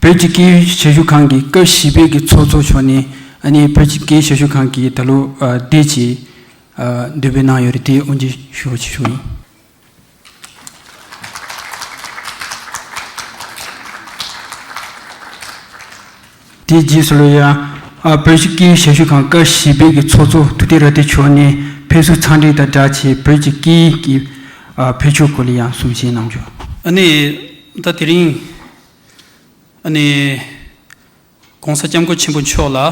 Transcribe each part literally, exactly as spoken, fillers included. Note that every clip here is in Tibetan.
བོད་ཀྱི་སྐད་ཡིག་ཞབས་ཞུ་ཁང་གི་སྐབས་བཞི་པའི་གི་ཚོགས་གཙོ་མཆོག་ནས་ཨ་ནི་བོད་ཀྱི་སྐད་ཡིག་ཞབས་ཞུ་ཁང་གི་ད་ལོ་ཨ་འདི་ཅིག་ཨ་འདོན་སྤེལ་གནང་ཡོད་རེད། དེ་དབུ་འབྱེད་ཞུ་རོགས་ཞུ་ཞུ་ཡིན། དེའི་རྗེས་སུ་ལོ་ཡ། ཨ་བོད་ཀྱི་སྐད་ཡིག་ཞབས་ཞུ་ཁང་སྐབས་བཞི་པའི་གི་ཚོགས་གཙོ་ཐུབ་བསྟན་ར་ཏི་མཆོག་ནས་ཕེབས་བསུ་འཚམས་འདྲི་དང་སྦྲགས་བྱས་བོད་ཀྱི་སྐད་ཡིག་གི་ཨ་འཕེལ་ཕྱོགས་སྐོར་ལ་ཡང་གསུང་བཤད་གནང་རྒྱུ། ཨ་ནི་ད་དེ་རིང་ཨ་ནི་༸གོང་ས་༸སྐྱབས་མགོན་ཆེན་པོ་མཆོག་ལ་ཨ་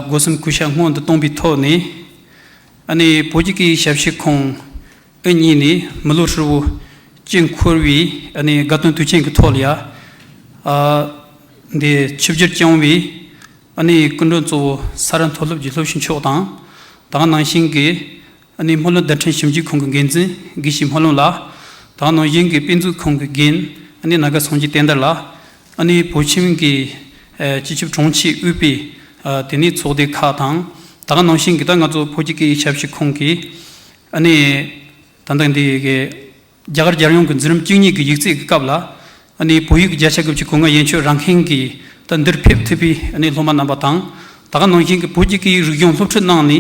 སྒོ་གསུམ་གུས་ཞབས་སྔོན་དུ་བཏང་བའི་ཐོག་ནས། ཨ་ནི་བོད་ཀྱི་སྐད་ཡིག་ཞབས་ཞུ་ཁང་ཨུ་གཉིས་ནས་མི་ལོ་ཧྲིལ་བོ་བཅུ་འཁོར་བའི་ཨ་ནི་དགའ་སྟོན་དུས་ཆེན་གྱི་ཐོག་ལ་ཡ། ཨ་འདི་ཆིབས་བསྒྱུར་བསྐྱངས་བའི་ཨ་ནི་སྐུ་མགྲོན་གཙོ་བོ་ས་རཱ་མཐོ་སློབ་ཀྱི་སློབ་ཞུགས་མཆོག་དང་། ད་ག་ནང་བཞིན་གྱི་ཨ་ནི་སྨོན་ལམ་བརྡ་འཕྲིན་ཞིབ་འཇུག་ཁང་གི་འགན་འཛིན་དགེ་བཤེས་སྨོན་ལམ་ལགས། ད་ག་ནང་བཞིན་གྱི་དཔེ་མཛོད་ཁང་གི་འགན་ཨ་ནི་ན་ག་སངས་རྒྱས་བསྟན་དར་ལགས། ཨ་ནི་བོད་ཁྱིམ་གྱི་ཨ་སྤྱི་ཁྱབ་དྲུང་ཆེ་དབུས་པའི་ཨ་དེ་ནས་ཚོགས་སྡེ་ཁག་དང་། ད་ག་ནང་བཞིན་གྱི་ད་ང་ཚོ་བོད་ཀྱི་སྐད་ཡིག་ཞབས་ཞུ་ཁང་གི་ཨ་ནི་ད་ལྟ་འདི་གི་རྒྱ་གར་རྒྱལ་ཡོངས་ཀྱི་འཛིན་རིམ་བཅུ་གཉིས་ཀྱི་ཡིག་རྩིས་ཀྱི་སྐབས་ལ་ཨ་ནི་བོད་ཡིག་བརྒྱ་ཆ་དགུ་བཅུ་གོ་ལྔ་ཡན་ཆོད་རག་མཁན་གྱི་ད་འདིར་ཕེབས་ཐུབ་པའི་ཨ་ནི་སློབ་མ་རྣམ་པ་དང་། ད་ག་ནང་བཞིན་གྱི་བོད་ཀྱི་སྐད་ཡིག་རིག་གཞུང་སློབ་ཁྲིད་གནང་ནས་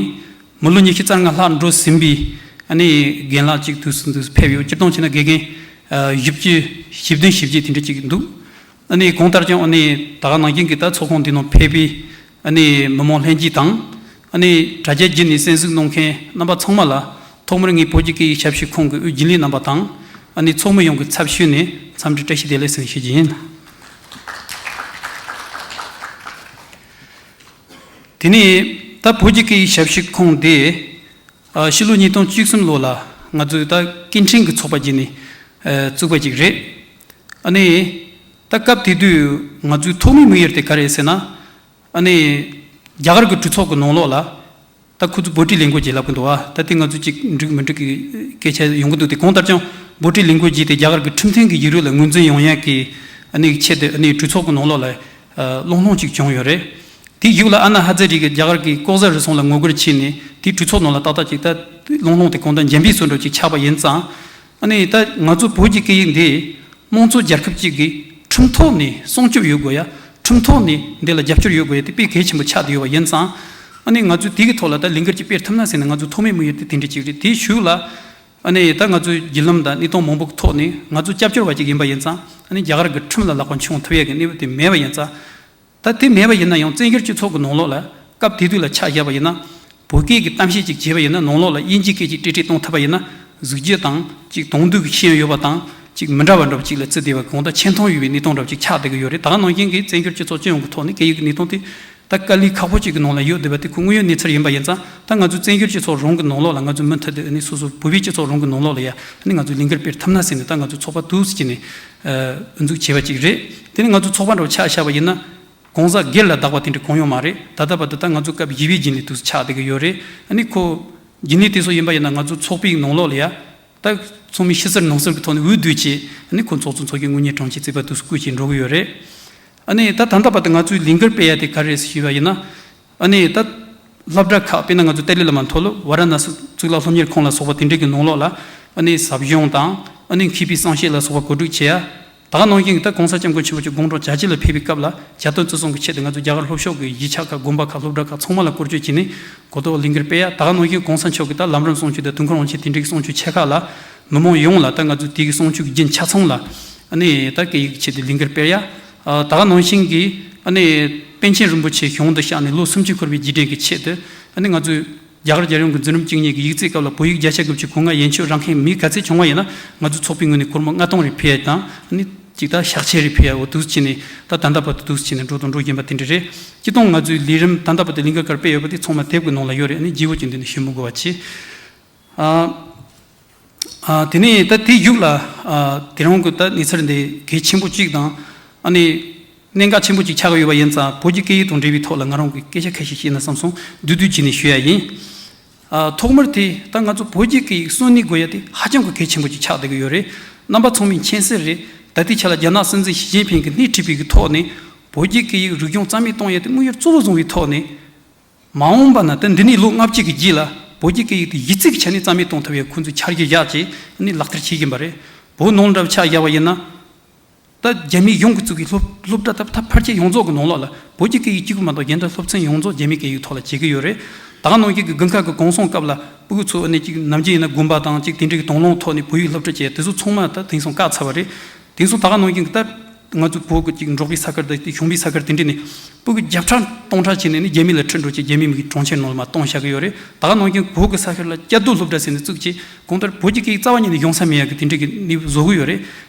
མི་ལོ་ཉི་ཤུ་རྩ་ལྔ་ལྷག་འགྲོ་ཟིན་པའི་ཨ་ནི་རྒན་ལགས་ཅིག་དུས་སུ་འདུག་ཕེབས་ཡོད། སྤྱིར་བཏང་བྱས་ན་དགེ་རྒན་ཨ་བཞི་བཅུ་བཞི་བདུན་བཞི་བརྒྱད་དེ་འདྲ་ཅིག་འདུག་ཨ་ནི་གང་ལྟར་ཀྱང་ཨ་ནི་ད་ག་ནང་བཞིན་གྱི་ད་ཚོགས་ཁང་འདི་ནང་ཕེབས་པའི་ཨ་ནི་མི་མང་ལྷན་རྒྱས་དང་། ཨ་ནི་དྲ་རྒྱ་བརྒྱུད་ནས་གསན་གཟིགས་གནང་མཁན་རྣམ་པ་ཚང་མ་ལ་ཐོག་མར་ངས་བོད་ཀྱི་སྐད་ཡིག་ཞབས་ཞུ་ཁང་གི་དབུས་རྒྱུན་ལས་རྣམ་པ་དང་། ཨ་ནི་ཚོགས་མི་ཡོངས་ཀྱི་ཚབ་ཞུས་ནས་འཚམས་འདྲི་བཀྲ་ཤིས་བདེ་ལེགས་ཟེར་ཞུ་རྒྱུ་ཡིན། དེ་ནས་ད་བོད་ཀྱི་སྐད་ཡིག་ཞབས་ཞུ་ཁང་དེ་ཨ་ཕྱི་ལོ་ཉིས་སྟོང་བཅུ་གསུམ་ལོ་ལ་ང་ཚོས་ད་སྐད་འཕྲིན་གྱི་ཚོགས་པ་བརྒྱུད་ནས་ཨ་བཙུགས་པ་ཅིག་རེད། ཨ་ནི་ད་སྐབས་དེ་དུས་ང་ཚོའི་ཐོག་མའི་དམིགས་ཡུལ་དེ་ག་རེ་རེད་ཟེར་ན། ཨ་ནི་རྒྱ་གར་གྱི་གྲོས་ཚོགས་ཀྱི་ནང་ལོགས་ལ་ད་ཁོ་ཚོ་བོད་ཀྱི་ལས་འགུལ་ཅིག་ལབ་ཀྱི་འདུག་བ། ད་དེ་ང་ཚོས་ཅིག་འགྲིག་མི་འགྲིག་གི་སྐད་ཆ་ཡོང་གི་འདུག་དེ་གང་ལྟར་ཀྱང་བོད་ཀྱི་ལས་འགུལ་ཅིག་དེ་རྒྱ་གར་གྱི་ཁྲིམས་མཐུན་གྱི་ཡིག་རིགས་ལ་ངོས་འཛིན་ཡོང་ཡག་གི་ཨ་ནི་ཆེད་དུ་ཨ་ནི་གྲོས་ཚོགས་ཀྱི་ནང་ལོགས་ལ་ཨ་སློང་སློང་ཅིག་བྱུང་ཡོད་རེད། དེའི་གཞུག་ལ་ཨ་ན་ཧ་ཛ་རི་གི་རྒྱ་གར་གྱི་ལྐོག་ཟ་རུལ་སུངས་ལ་ངོ་རྒོལ་བྱས་ནས་དེའི་གྲོས་ཚོགས་ནང་ལ་ཏག་ཏག་ཅིག་ད་སློང་སློང་དེ་གང་ལྟར་འཇམ་པའི་སོ་འདྲ་ཅིག་ཆགས་པ་ཡིན་ཙང་། ཨ་ནི་ད་ང་ཚོ་བོད་ཀྱི་སྐད་ཡིག་འདི་དམངས་གཙོ་རྒྱལ་ཁབ་ཅིག་གི་ཁྲིམས་ཐོག་ནས་སྲུང་སྐྱོབ་ཡོད་དགོས་ཡ། ཁྲིམས་ཐོག་ནས་འདི་ལ་རྒྱབ་སྐྱོར་ཡོད་དགོས་ཡ་དེ་དཔེ་གལ་ཆེན་པོ་ཆགས་བསྡད་ཡོད་པ་ཡིན་ཙང་། ཨ་ནི་ང་ཚོས་དེ་གི་ཐོག་ལ་ད་ལས་འགུལ་ཅིག་སྤེལ་ཐུབ་ན་ཟེར་ནས་ང་ཚོའི་ཐོག་མའི་དམིགས་ཡུལ་དེ་དེ་འདྲ་ཅིག་རེད། དེའི་གཞུག་ལ་ཨ་ནི་ད་ང་ཚོའི་བརྒྱུད་ལམ་དང་གནས་སྟངས་མང་པོ་གི་ཐོག་ནས་ང་ཚོ་སྐྱབས་བཅོལ་བ་ཅིག་ཡིན་པ་ཡིན་ཙང་། ཨ་ནི་རྒྱ་གར་གྱི་ཁྲིམས་ལ་ལག་པ་འཆང་ཐུབ་ཡ་གི་གནས་བབ་དེ་མེད་པ་ཡིན་ཙང་། ད་དེ་མེད་པ་ཡིན་ན་ཡང་བཙན་བྱོལ་སྤྱི་ཚོགས་ཀྱི་ནང་ལོགས་ལ་སྐབས་དེ་དུས་ལ་ཆ་བཞག་པ་ཡིན་ན། བོད་སྐད་ཀྱི་གཏམ་བཤད་ཅིག་བྱས་པ་ཡིན་ན་ནང་ལོགས་ལ་དབྱིན་ཇིའི་སྐད་ཅིག་ཏྲིག་ཏྲིག་གཏོང་ཐུབ་པ་ཡིན་ན། གཟི་བརྗིད་དང་ཅིག་གདོང་འདུས་ཀྱི་ཤེས་ཡོན་ཡོད་པ་དང་ཅིག་མི་འདྲ་བ་འདྲ་བ་ཅིག་ལ་བརྩི་བསྡད་པ་གང་ལྟར་ཆེ་མཐོང་ཡོད་པའི་གནས་སྟངས་འདྲ་བ་ཅིག་ཆགས་བསྡད་ཀྱི་ཡོད་རེད། ད་ག་ནང་བཞིན་གྱི་བཙན་བྱོལ་སྤྱི་ཚོགས་སྤྱི་ཡོངས་ཀྱི་ཐོག་ནས་སྐད་ཡིག་གི་གནས་སྟངས་དེ་ད་དཀའ་ལས་ཁག་པོ་ཅིག་གི་ནང་ལ་ཡོད་བསྡད་པ་དེ་ཁོ་དངོས་ཡོད་གནས་ཚུལ་ཡིན་པ་ཡིན་ཙང་། ད་ང་ཚོའི་བཙན་བྱོལ་སྤྱི་ཚོགས་རང་གི་ནང་ལོགས་ལ་ང་ཚོ་མུ་མཐུད་དུ་ཨ་ནི་སོ་སོ་བོད་པའི་སྤྱི་ཚོགས་རང་གི་ནང་ལོགས་ལ་ཡ་ཨ་ནི་ང་ཚོས་ལས་འགུལ་སྤེལ་ཐུབ་ན་ཟེར་ནས་ད་ང་ཚོའི་ཚོགས་པ་དུས་སུ་བྱས་ནས་ཨ་འཛུགས་བྱས་པ་ཅིག་རེད། དེ་ནི་ང་ཚོའི་ཚོགས་པ་འདྲ་བོ་ཆ་བཞག་པ་ཡིན་ན། གང་ཟག་སྒེར་ལ་བདག་པ་དེ་འདྲ་གང་ཡོད་མ་རེད། ད་ལྟ་བར་དུ་ད་ང་ཚོ་སྐབས་བཞི་པའི་རྒྱུན་ལས་དུས་སུ་ཆགས་བསྡད་ཀྱི་ཡོད་རེད། ཨ་ནི་ཁོ་རྒྱུན་ལས་དེ་ཚོ་ཡིན་པ་ཡིན་ན་ང་ཚོ་ཚོགས་པའི་ནང་ལོགས་ལ་ཡ་ད་ཚང་མས་ཕྱི་གསལ་ནང་གསལ་གྱི་ཐོག་ནས་འོས་བསྡུས་བྱས། ཨ་ནི་ཁོ་ཚོགས་གཙོ་ཚོགས་གཞོན་དངུལ་གཉེར་དྲུང་ཆེ་རྩིས་པ་དུས་སུ་བསྐོས་བྱས་འགྲོ་གི་ཡོད་རེད། ཨ་ནི་ད་ད་ལྟ་བར་དུ་ང་ཚོའི་ལས་འགུལ་སྤེལ་ཡ་དེ་ག་རེ་རེད་ཞུས་པ་ཡིན་ན། ཨ་ནི་ད་སློབ་གྲྭ་ཁག་དཔེར་ན་ང་ཚོ་ཏཱ་ལའི་བླ་མ་མཐོ་སློབ་ཝཱ་ར་ཎ་སི་གཙུག་ལག་སློབ་གཉེར་ཁང་ལ་སོགས་པ་དེ་འདྲའི་གི་ནང་ལོགས་ལ་ཨ་ནི་ཟབ་སྦྱོང་དང་ཨ་ནི་མཁས་པའི་གསུང་བཤད་ལ་སོགས་པ་གོ་སྒྲིག་བྱེད་ཡ། ད་ག་ནང་བཞིན་གྱི་ད་༸གོང་ས་༸སྐྱབས་མགོན་ཆེན་པོ་མཆོག་དགུང་གྲངས་གྱ་གཅིག་ལ་ཕེབས་པའི་སྐབས་ལ་གྱ་སྟོན་བརྩི་སྲུང་གི་ཆེད་དུ་ང་ཚོ་རྒྱ་གར་ལྷོ་ཕྱོགས་ཀྱི་གཞིས་ཆགས་ཁག་དགོན་པ་ཁག་སློབ་གྲྭ་ཁག་ཚང་མ་ལ་སྐོར་སྐྱོད་བྱས་ནས་གོ་རྟོགས་ལས་འགུལ་སྤེལ་ཡ། ད་ག་ནང་བཞིན་༸གོང་ས་མཆོག་གི་ད་ལམ་རིམ་གསུང་ཆོས་དང་དུས་འཁོར་དབང་ཆེན་དེ་འདྲའི་གི་གསུང་ཆོས་ཆེ་ཁག་ལ་མི་མང་ཡོངས་ལ་ད་ང་ཚོས་དེའི་གི་གསུང་ཆོས་ཀྱི་རྒྱུན་ཆ་ཚང་ལ་ཨ་ནི་ད་སྐད་ཡིག་ཆེད་དུ་ལས་འགུལ་སྤེལ་ཡ། ད་ག་ནང་བཞིན་གྱི་ཨ་ནི་པཎ་ཆེན་རིན་པོ་ཆེ་གཞུང་དུ་གཤེགས་ནས་ལོ་སུམ་ཅུ་འཁོར་བའི་རྗེས་དྲན་གྱི་ཆེད་དུ་ཨ་ནི་ང་ཚོས་རྒྱ་གར་རྒྱལ་ཡོངས་ཀྱི་འཛིན་རིམ་བཅུ་གཉིས་ཀྱི་ཡིག་རྩིས་སྐབས་ལ་བོད་ཡིག་བརྒྱ་ཆ་དགུ་བཅུ་གོ་ལྔ་ཡན་ཆོད་རག་མཁན་མི་ག་ཚད་བྱུང་བ་ཡིན་ན་ང་ཚོ་ཚོགས་པའི་ངོས་ནས་སྒོར་མོ་ལྔ་སྟོང་རེ་ཕུལ་ཡ་དང་ཨ་ནི་གཅིག་ད་ཤག་ཆེ་རེ་ཕུལ་ཡ། འོ་དུས་ཕྱིན་ནས་ད་ད་ལྟ་བར་དུ་དུས་ཕྱིན་ནས་འགྲོ་དང་འགྲོ་བཞིན་པ་དེ་འདྲ་རེད། སྤྱིར་བཏང་ང་ཚོའི་ལས་རིམ་ད་ལྟ་བར་དུ་ལས་འགུལ་ག་རེ་སྤེལ་ཡོད་པ་དེ་ཚང་མ་དེབ་ཀྱི་ནང་ལ་ཡོད་རེད། ཨ་ནི་བརྗེ་བོ་ཅིག་འདི་ནས་ཞུ་མི་དགོས་པ་བྱས། ཨ། ཨ། དེ་ནས་ད་དེའི་གཞུག་ལ། ཨ། དེ་རིང་གི་ད་གནས་ཚུལ་འདི་གལ་ཆེན་པོ་གཅིག་དང་། ཨ་ནི་གནད་འགག་ཆེན་པོ་གཅིག་ཆགས་ཀྱི་ཡོད་པ་ཡིན་ཙང་། བོད་ཀྱི་སྐད་ཡིག་དང་འབྲེལ་བའི་ཐོག་ལ་ང་རང་གིས་སྐད་ཆ་ཁ་ཤས་བཤད་ན་བསམ་སོང་། བསྡུས་བསྡུས་བྱས་ནས་ཞུ་ཡ་ཡིན། ཨ། ཐོག་མར་དེ་ད་ང་ཚོ་བོད་ཀྱི་སྐད་ཡིག་གསོན་གནས་དགོས་ཡ་དེ་ཧ་ཅང་གི་གལ་ཆེན་པོ་གཅིག་ཆགས་བསྡད་ཀྱི་ཡོད་རེད། རྣམ་པ་ཚང་མས་མཁྱེན་གསལ་རེད། ད་ལྟའི་ཆ་ལ་རྒྱ་ནག་སྲིད་འཛིན་ཞི་ཅིན་ཕིང་གིས་སྣེ་ཁྲིད་པའི་གི་ཐོག་ནས་བོད་ཀྱི་སྐད་ཡིག་རིག་གཞུང་རྩ་མེད་གཏོང་ཡ་དེ་དམིགས་ཡུལ་གཙོ་བོ་བཟུང་བའི་ཐོག་ནས། མ་འོངས་པ་ན་ད་འདི་ནས་ལོ་ལྔ་བཅུ་གི་རྗེས་ལ་བོད་ཀྱི་སྐད་ཡིག་དེ་གཞི་རྩའི་ཆ་ནས་རྩ་མེད་གཏོང་ཐུབ་ཡ་ཁོང་ཚོས་འཆར་གཞི་བཞག་བྱས་ནས་ལག་བསྟར་བྱེད་བཞིན་པ་རེད། བོད་ནང་འདྲ་བ་ཆ་བཞག་པ་ཡིན་ན། ད་རྒྱ་མི་ཡོངས་ཀྱིས་བཙུགས་པའི་སློབ་སློབ་གྲྭ་ད་ད་ཕལ་ཆེར་ཡོངས་རྫོགས་ཀྱི་ནང་ལོགས་ལ་བོད་ཀྱི་སྐད་ཡིག་གཅིག་པུ་མ་གཏོགས་གཞན་དག་སློབ་ཚན་ཡོངས་རྫོགས་རྒྱ་མི་སྐད་ཡིག་ཐོག་ལ་བྱེད་ཀྱི་ཡོད་རེད། ད་ག་ནང་བཞིན་གྱི་དགུན་ཁ་གི་གུང་སེང་སྐབས་ལ་སྤུ་གུ་ཚོ་ཨ་ནི་ཅིག་ནམ་རྒྱུན་ཡིན་ན་དགོན་པ་དང་ཅིག་དེ་འདྲའི་གི་དང་བླངས་ཐོག་ནས་བོད་ཡིག་སློབ་ཁྲིད་བྱས་དེ་ཚོ་ཚང་མ་ད་དེང་སང་བཀག་ཚར་བ་རེད། དེང་སང་ད་ག་ནང་བཞིན་གྱི་ད་ང་ཚོའི་བོད་ཀྱི་ཅིག་འབྲོག་པའི་ས་ཁུལ་དང་གཞོང་པའི་ས་ཁུལ་དེ་འདྲ་ནས་སྤུ་གུ་བརྒྱ་ཕྲག་སྟོང་ཕྲག་བྱས་ནས་ནི་རྒྱ་མི་ལ་ཁྲིད་འགྲོ་བྱས་རྒྱ་མི་མི་གི་གྲོང་ཁྱེར་ནང་ལ་མར་གཏོང་བཞག་གི་ཡོད་རེད། ད་ག་ནང་བཞིན་བོད་ཀྱི་ས་ཁུལ་ལ་བཅའ་སྡོད་སློབ་གྲྭ་ཟེར་ནས་བཙུགས་བྱས་གང་ལྟར་བོད་ཀྱི་སྐད་ཡིག་རྩ་བ་ཉིད་ནས་ཡོང་ས་མེད་ཡག་གི་དེ་འདྲ་གི་གནས་བཟོ་གི་ཡོད་རེད།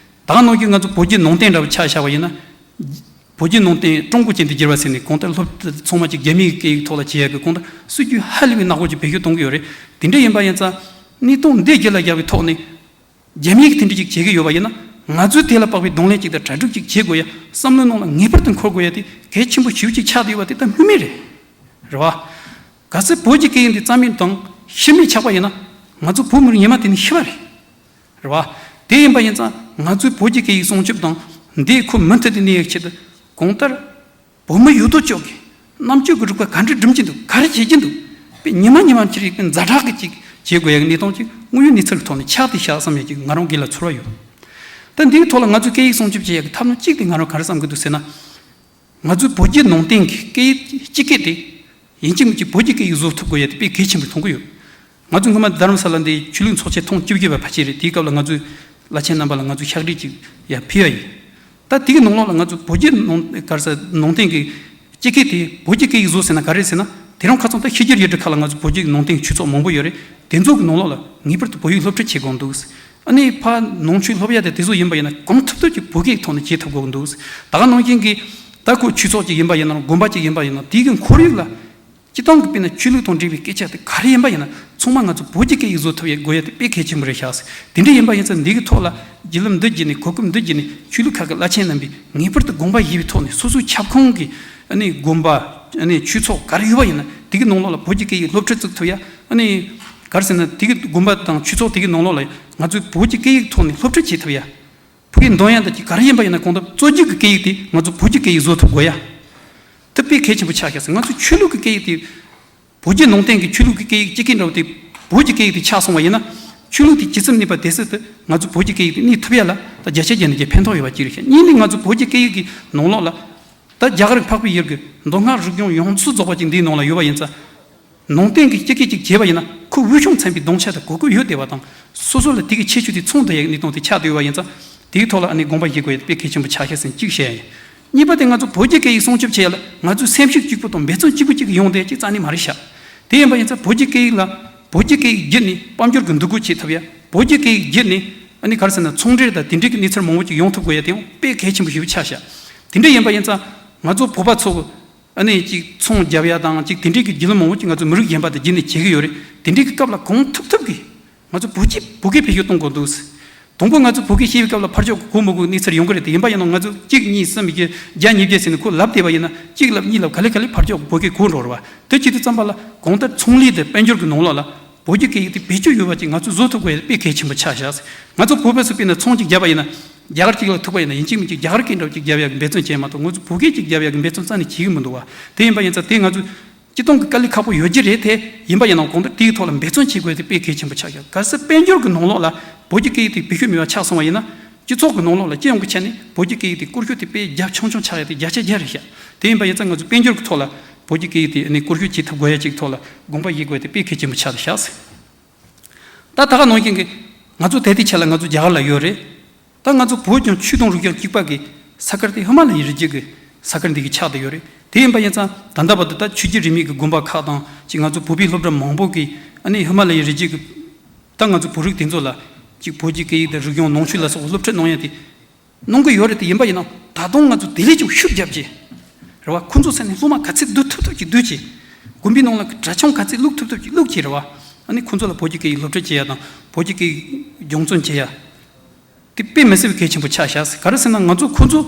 ད་ག་ནང་བཞིན་ང་ཚོ་བོད་བརྒྱུད་ནང་བསྟན་འདྲ་བོ་ཆ་བཞག་པ་ཡིན་ན། བོད་བརྒྱུད་ནང་བསྟན་ཀྲུང་གོ་ཅན་དུ་བསྒྱུར་བ་ཟེར་ནས་གང་ལྟར་སློབ་གྲྭ་ཚང་མ་གཅིག་རྒྱ་མིའི་སྐད་ཡིག་ཐོག་ལ་བྱེད་ཡག་གི་གང་ལྟར་སྲིད་ཇུས་ཧ་ལས་པའི་ནག་པོ་ཅིག་བེད་སྤྱོད་གཏོང་གི་ཡོད་རེད། དེ་འདྲ་ཡིན་པ་ཡིན་ཙང་གནས་སྟངས་འདི་རྒྱུད་ལ་བཞག་པའི་ཐོག་ནས་རྒྱ་མིའི་དེ་འདྲ་ཅིག་བྱེད་ཀྱི་ཡོད་པ་ཡིན་ན་ང་ཚོས་དེ་ལ་དཔག་པའི་གདོང་ལེན་ཅིག་དང་གྲ་སྒྲིག་ཅིག་བྱེད་དགོས་ཡ། བསམ་བློའི་ནང་ལ་ངེས་པར་དུ་འཁོར་དགོས་ཡ་དེ་གལ་ཆེན་པོ་ཞེ་པོ་ཅིག་ཆགས་བསྡད་ཡོད་པ་དེ་ད་སྨོས་མེད་རེད། རེད་བ། གལ་སྲིད་བོད་ཀྱི་སྐད་ཡིག་འདི་རྩ་མེད་དང་ཤི་མེད་ཆགས་པ་ཡིན་ན་ང་ཚོ་བོད་མི་རིགས་ཉི་མ་དེ་ནས་ཤི་བ་རེད། རེད་བ། དེ་ཡིན་པ་ཡིན་ཙང་ང་ཚོའི་བོད་ཀྱི་སྐད་ཡིག་སྲུང་སྐྱོབ་དང་འདིའི་ཁུངས་མུ་མཐུད་དུ་གནས་ཡག་ཆེད་དུ་གང་ལྟར་བོད་མི་ཡོད་དོ་ཅོག་གིས་རྣམ་དཔྱོད་ཀྱི་རིག་པ་ག་འདྲ་སྒྲིམ་གྱི་འདུག་ག་རེ་བྱེད་ཀྱི་འདུག་དཔེ་ཉི་མ་ཉི་མ་ཕྱིར་ཡིག་པའི་ཛ་དྲག་གི་ཅིག་བྱེད་དགོས་ཡག་གནས་སྟངས་ཅིག་དངོས་ཡོད་གནས་ཚུལ་གྱི་ཐོག་ནས་ཆགས་བསྡད་ཤག་བསམ་ཡག་ཅིག་ང་རང་སྒེར་ལ་ཚོར་བ་ཡོད། ད་འདིའི་ཐོག་ལ་ང་ཚོས་སྐད་ཡིག་སྲུང་སྐྱོབ་བྱེད་ཡག་གི་ཐབས་ལམ་གཅིག་དེ་ང་རང་ག་རེ་བསམ་གྱི་འདུག་ཟེར་ན། ང་ཚོའི་བོད་བརྒྱུད་ནང་བསྟན་གྱི་སྐད་ཡིག་སྤྱི་སྐད་དེ་ཡིན་གཅིག་མིན་གཅིག་བོད་ཀྱི་སྐད་ཡིག་བཟོ་ཐུབ་དགོས་ཡ་དེ་དཔེ་གལ་ཆེན་པོ་མཐོང་གི་ཡོད། ང་ཚོ་སྔོན་མ་རྡ་རམ་ས་ལ་འདི་ཆོས་ལུགས་ཚོགས་ཆེན་ཐེངས་བཅུ་བཞི་པ་ཕལ་ཆེར་རེད། དེའི་སྐབས་ལ་ང་ཚོའི་བླ་ཆེན་རྣམ་པ་ལ་ང་ཚོས་ཕྱག་བྲིས་ཅིག་ཡ་ཕུལ་བ་ཡིན། ད་དེའི་ནང་ལོགས་ལ་ང་ཚོ་བོད་བརྒྱུད་ནང་ག་རེ་ཟེར་ནང་བསྟན་གྱི་སྤྱི་སྐད་དེ་བོད་ཀྱི་སྐད་ཡིག་བཟོ་ཟེར་ན་ག་རེ་ཟེར་ན། དེ་རིང་ཁ་སང་ད་ཕྱི་རྒྱལ་ཡུལ་གྲུ་ཁག་ལ་ང་ཚོ་བོད་བརྒྱུད་ནང་བསྟན་གྱི་ཆོས་ཚོགས་མང་པོ་ཡོད་རེད། དེ་ཚོ་གི་ནང་ལོགས་ལ་ངེས་པར་དུ་བོད་ཡིག་སློབ་ཁྲིད་བྱེད་དགོས་འདུག་ཨ་ནི་ཕར་ནང་ཆོས་སློབ་ཡ་དེ་དེ་ཚོ་ཡིན་པ་ཡིན་ན་གང་ཐུབ་ཐུབ་ཀྱིས་བོད་སྐད་ཐོག་ནས་བྱེད་ཐུབ་དགོས་འདུག་ད་ག་ནང་བཞིན་གྱི་ད་ཁོ་ཆོས་ཚོགས་ཅིག་ཡིན་པ་ཡིན་ན་དགོན་པ་ཅིག་ཡིན་པ་ཡིན་ན་དེའི་གི་ཁོར་ཡུག་ལ་སྤྱི་བཏང་གི་དཔེར་ན་ཆོས་ལུགས་དང་འབྲེལ་བའི་སྐད་ཆ་དེ་ག་རེ་ཡིན་པ་ཡིན་ན་ཚང་མ་ང་ཚོ་བོད་ཀྱི་སྐད་ཡིག་བཟོ་ཐུབ་ཡ་དགོས་ཡ་དེ་དཔེ་གལ་ཆེན་པོ་རེད་ཤག་དེ་འདྲ་ཡིན་པ་ཡིན་ཙང་འདི་གི་ཐོག་ལ་བརྒྱུད་ལམ་འདི་བརྒྱུད་ནས་གོ་སྐབས་འདི་བརྒྱུད་ནས་ཆོས་ལུགས་ཁག་གི་བླ་ཆེན་རྣམ་པས་ངེས་པར་དུ་དགོངས་པ་བཞེས་པའི་ཐོག་ནས་སོ་སོའི་ཁྱབ་ཁོངས་ཀྱི་ཨ་ནི་དགོན་པ་ཨ་ནི་ཆོས་ཚོགས་ག་རེ་ཡོད་པ་ཡིན་ན་དེ་གི་ནང་ལོགས་ལ་བོད་ཀྱི་སྐད་ཡིག་སློབ་ཁྲིད་བཙུགས་ཐུབ་ཡ། ཨ་ནི་ག་རེ་ཟེར་ན་དེ་གི་དགོན་པ་དང་ཆོས་ཚོགས་དེ་གི་ནང་ལོགས་ལ་ང་ཚོས་བོད་ཀྱི་སྐད་ཡིག་ཐོག་ནས་སློབ་ཁྲིད་བྱེད་ཐུབ་ཡ། ཕ་གིའི་འདོན་ཡ་འདི་གི་ག་རེ་ཡིན་པ་ཡིན་ན་གང་ལྟར་གཙོ་རྒྱུ་གི་སྐད་ཡིག་དེ་ང་ཚོ་བོད་ཀྱི་སྐད་ཡིག་བཟོ་ཐུབ་དགོས་ཡ། དེ་དཔེ་གལ་ཆེན་པོ་ཆགས་ཤག་ཟེར། ང་ཚོ་ཆོས་ལུགས་ཀྱི་སྐད་ཡིག་དེ་བོད་བརྒྱུད་ནང་བསྟན་གྱི་ཆོས་ལུགས་ཀྱི་སྐད་ཡིག་སྤྱི་སྐད་འདྲ་བོ་དེ་བོད་ཀྱི་སྐད་ཡིག་དེ་ཆགས་སོང་བ་ཡིན་ན་ཆོས་ལུགས་དེ་ཇི་ཙམ་གནས་པ་དེ་ཙམ་དུ་ང་ཚོ་བོད་ཀྱི་སྐད་ཡིག་དེ་གནས་ཐུབ་ཡ་ལ་ད་བརྒྱ་ཆ་བརྒྱ་ནས་བརྒྱ་ཕན་ཐོགས་ཡོད་པ་གཅིག་རེད་ཤག་གཉིས་ནི་ང་ཚོ་བོད་ཀྱི་སྐད་ཡིག་གི་ནང་ལོགས་ལ་ད་རྒྱ་གར་འཕགས་པའི་ཡུལ་གྱི་མདོ་སྔགས་རིག་གཞུང་ཡོངས་སུ་རྫོགས་པ་ཅིག་འདིའི་ནང་ལ་ཡོད་པ་ཡིན་ཙང་། ནང་བསྟན་གྱི་སྤྱི་སྐད་ཅིག་བྱས་པ་ཡིན་ན་ཁོ་དབུལ་ཕྱུག་ཚན་པའི་སྡོམ་ཆ་དང་གོ་སྐབས་ཡོད་བསྡད་པ་དང་སོ་སོ་ལ་དེ་གི་ཁྱད་ཆོས་དེ་ཚང་བསྡད་ཡག་གནས་སྟངས་དེ་ཆགས་བསྡད་ཡོད་པ་ཡིན་ཙང་དེའི་ཐོག་ལ་ཨ་ནི་དགོངས་པ་བཞེས་དགོས་ཡ་དཔེ་གལ་ཆེན་པོ་ཆགས་ཤག་ཟེར་གཅིག་བཤད་ཡིན། གཉིས་པ་དེ་ང་ཚོ་བོད་ཀྱི་སྐད་ཡིག་སྲུང་སྐྱོབ་བྱེད་ཡ་ལ་ང་ཚོའི་སེམས་ཤུགས་གཅིག་པུ་དང་འབད་བརྩོན་གཅིག་པུ་གཅིག་གིས་ཡོང་བསྡད་ཡ་གཅིག་རྩ་ནས་མ་རེད་ཤག་དེ་ཡིན་པ་ཡིན་ཙང་བོད་ཀྱི་སྐད་ཡིག་ལ་བོད་ཀྱི་སྐད་ཡིག་བརྒྱུད་ནས་དཔལ་འབྱོར་གྱི་འདུ་འགོད་བྱེད་ཐུབ་ཡ། བོད་ཀྱི་སྐད་ཡིག་བརྒྱུད་ནས་ཨ་ནི་ག་རེ་ཟེར་ན་ཚོང་འབྲེལ་དང་དེ་འདྲའི་གི་གནས་ཚུལ་མང་པོ་ཅིག་ཡོང་ཐུབ་དགོས་ཡ་དེ་ཡང་དཔེ་གལ་ཆེན་པོ་ཞེ་པོ་ཆགས་ཤག་དེ་འདྲ་ཡིན་པ་ཡིན་ཙང་ང་ཚོ་བོད་པ་ཚོ་གི་ཨ་ནི་ཅིག་ཚོང་རྒྱབ་ཡ་དང་ཅིག་དེ་འདྲའི་གི་བརྒྱུད་ལམ་མང་པོ་ཅིག་ང་ཚོ་མི་རིགས་གཞན་པ་དང་བརྒྱུད་ནས་བྱེད་ཀྱི་ཡོད་རེད། དེ་འདྲའི་གི་སྐབས་ལ་གང་ཐུབ་ཐུབ་གི་ང་ཚོ་བོད་སྐད་བོད་སྐད་བེད་སྤྱོད་གཏོང་དགོས་འདུག་དང་པོ་ང་ཚོ་བོད་སྐད་བཤད་པའི་སྐབས་ལ་ཕར་ཕྱོགས་གོ་མི་དགོས་གནས་ཚུལ་ཡོང་གི་རེད། དེ་ཡིན་པ་ཡིན་ན་ང་ཚོ་གཅིག་གཉིས་གསུམ་བཞི་བརྒྱ་ཉིས་བརྒྱ་ཟེར་ནས་ཁོ་ལབ་བསྡད་པ་ཡིན་ན་གཅིག་ལབ་གཉིས་ལབ་ག་ལེ་ག་ལེ་ཕར་ཕྱོགས་བོད་སྐད་གོ་འགྲོ་རེད་བ། དེ་བྱེད་དུས་ཙམ་པ་ལ་གང་ལྟར་ཚོང་ལས་དེ་དཔལ་འབྱོར་གྱི་ནང་ལོགས་ལ་བོད་ཀྱི་སྐད་ཡིག་དེ་བེད་སྤྱོད་ཡོད་པ་ཅིག་ང་ཚོས་བཟོ་ཐུབ་དགོས་ཡ་དཔེ་གལ་ཆེན་པོ་ཆགས་ཤག་ང་ཚོ་བོད་པ་ཚོ་དཔེར་ན་ཚོང་ཅིག་བརྒྱབ་པ་ཡིན་ན། རྒྱ་གར་གཅིག་ལ་ཐུག་པ་ཡིན་ན་ཡིན་གཅིག་མིན་གཅིག་རྒྱ་གར་སྐད་འདྲ་བོ་ཅིག་བརྒྱབ་ཡག་གི་འབད་བརྩོན་བྱས་མ་གཏོགས་ང་ཚོ་བོད་སྐད་ཅིག་བརྒྱབ་ཡག་གི་འབད་བརྩོན་རྩ་ནས་བྱེད་ཀྱི་མི་འདུག་བ། དེ་ཡིན་པ་ཡིན་ཙང་དེ་ང་ཚོས་སྤྱིར་བཏང་གི་དཀའ་ལས་ཁག་པོ་ཡོད་ཀྱི་རེད་དེ། ཡིན་པ་ཡིན་ནའང་གང་ལྟར་དེའི་ཐོག་ལ་འབད་བརྩོན་བྱེད་དགོས་ཡ་དེ་དཔེ་གལ་ཆེན་པོ་ཆགས་ཤག་གལ་སྲིད་དཔལ་འབྱོར་གྱི་ནང་ལོགས་ལ་བོད་ཀྱི་སྐད་ཡིག་དེ་བེད་སྤྱོད་མེད་པ་ཆགས་སོང་བ་ཡིན་ན། སྤྱི་ཚོགས་ཀྱི་ནང་ལོགས་ལ་སྤྱི་ཡོངས་ཀྱི་ཆ་ནས་བོད་ཀྱི་སྐད་ཡིག་དེ་བཀོལ་སྤྱོད་དེ་དཔེ་རྒྱ་ཆུང་ཆུང་ཆགས་ཡ་དེ་བརྒྱ་ཆ་བརྒྱ་རེད་ཤག་དེ་ཡིན་པ་ཡིན་ཙང་ང་ཚོ་དཔལ་འབྱོར་གྱི་ཐོག་ལ་བོད་ཀྱི་སྐད་ཡིག་དེ་ནི་བཀོལ་སྤྱོད་བྱེད་ཐུབ་དགོས་ཡ་ཅིག་ཐོག་ལ་དགོངས་པ་བཞེས་དགོས་ཡ་དེ་དཔེ་གལ་ཆེན་པོ་ཆགས་ཤག་ད་ད་ག་ནང་བཞིན་གྱི་ང་ཚོ་ད་ལྟའི་ཆ་ལ་ང་ཚོ་རྒྱ་གར་ལ་ཡོད་རེད། ད་ང་ཚོ་བོད་ཀྱང་ཆོས་དང་རིག་གཞུང་གཅིག་པ་གི་ས་ཁུལ་དེ་ཧི་མ་ལ་ཡའི་རི་རྒྱུད་ཀྱི་ས་ཁུལ་འདི་གི་ཆགས་བསྡད་ཡོད་རེད། དེ་ཡིན་པ་ཡིན་ཙང་ད་ལྟ་བར་དུ་ད་ཆོས་བརྒྱུད་རིས་མེད་ཀྱི་དགོན་པ་ཁག་དང་ཅིག་ང་ཚོ་བོད་པའི་སློབ་གྲྭ་མང་པོ་གིས་ཨ་ནི་ཧི་མ་ལ་ཡའི་རི་རྒྱུད་ཀྱི་ད་ང་ཚོ་བོད་རིགས་དེ་ཚོ་ལ་ཅིག་བོད་ཀྱི་སྐད་ཡིག་དང་རིག་གཞུང་ནང་ཆོས་ལ་སོགས་པ་སློབ་ཁྲིད་གནང་ཡ་དེ་གནང་གི་ཡོད་རེད། དེ་ཡིན་པ་ཡིན་ན་ད་དུང་ང་ཚོ་དེ་ལས་ཀྱང་ཤུགས་རྒྱབ་ཀྱི་རེད་བ། ཁོ་ཚོ་ས་ནས་སློབ་མ་ག་ཚད་བསྡུ་ཐུབ་ཐུབ་ཀྱིས་བསྡུ་ཀྱི། དགོན་པའི་ནང་ལ་གྲྭ་ཆུང་ག་ཚད་བླུག་ཐུབ་ཐུབ་ཀྱིས་བླུག་ཀྱི་རེད་བ། ཨ་ནི་ཁོ་ཚོ་ལ་བོད་ཀྱི་སྐད་ཡིག་སློབ་ཁྲིད་བྱེད་ཡ་དང་བོད་ཀྱི་སྐད་ཡིག་སྦྱོང་བརྩོན་བྱེད་ཡ། དེ་དཔེ་མི་སྲིད་པའི་གལ་ཆེན་པོ་ཆགས་ཤག་ག་རེ་ཟེར་ན་ང་ཚོ་ཁོ་ཚོ་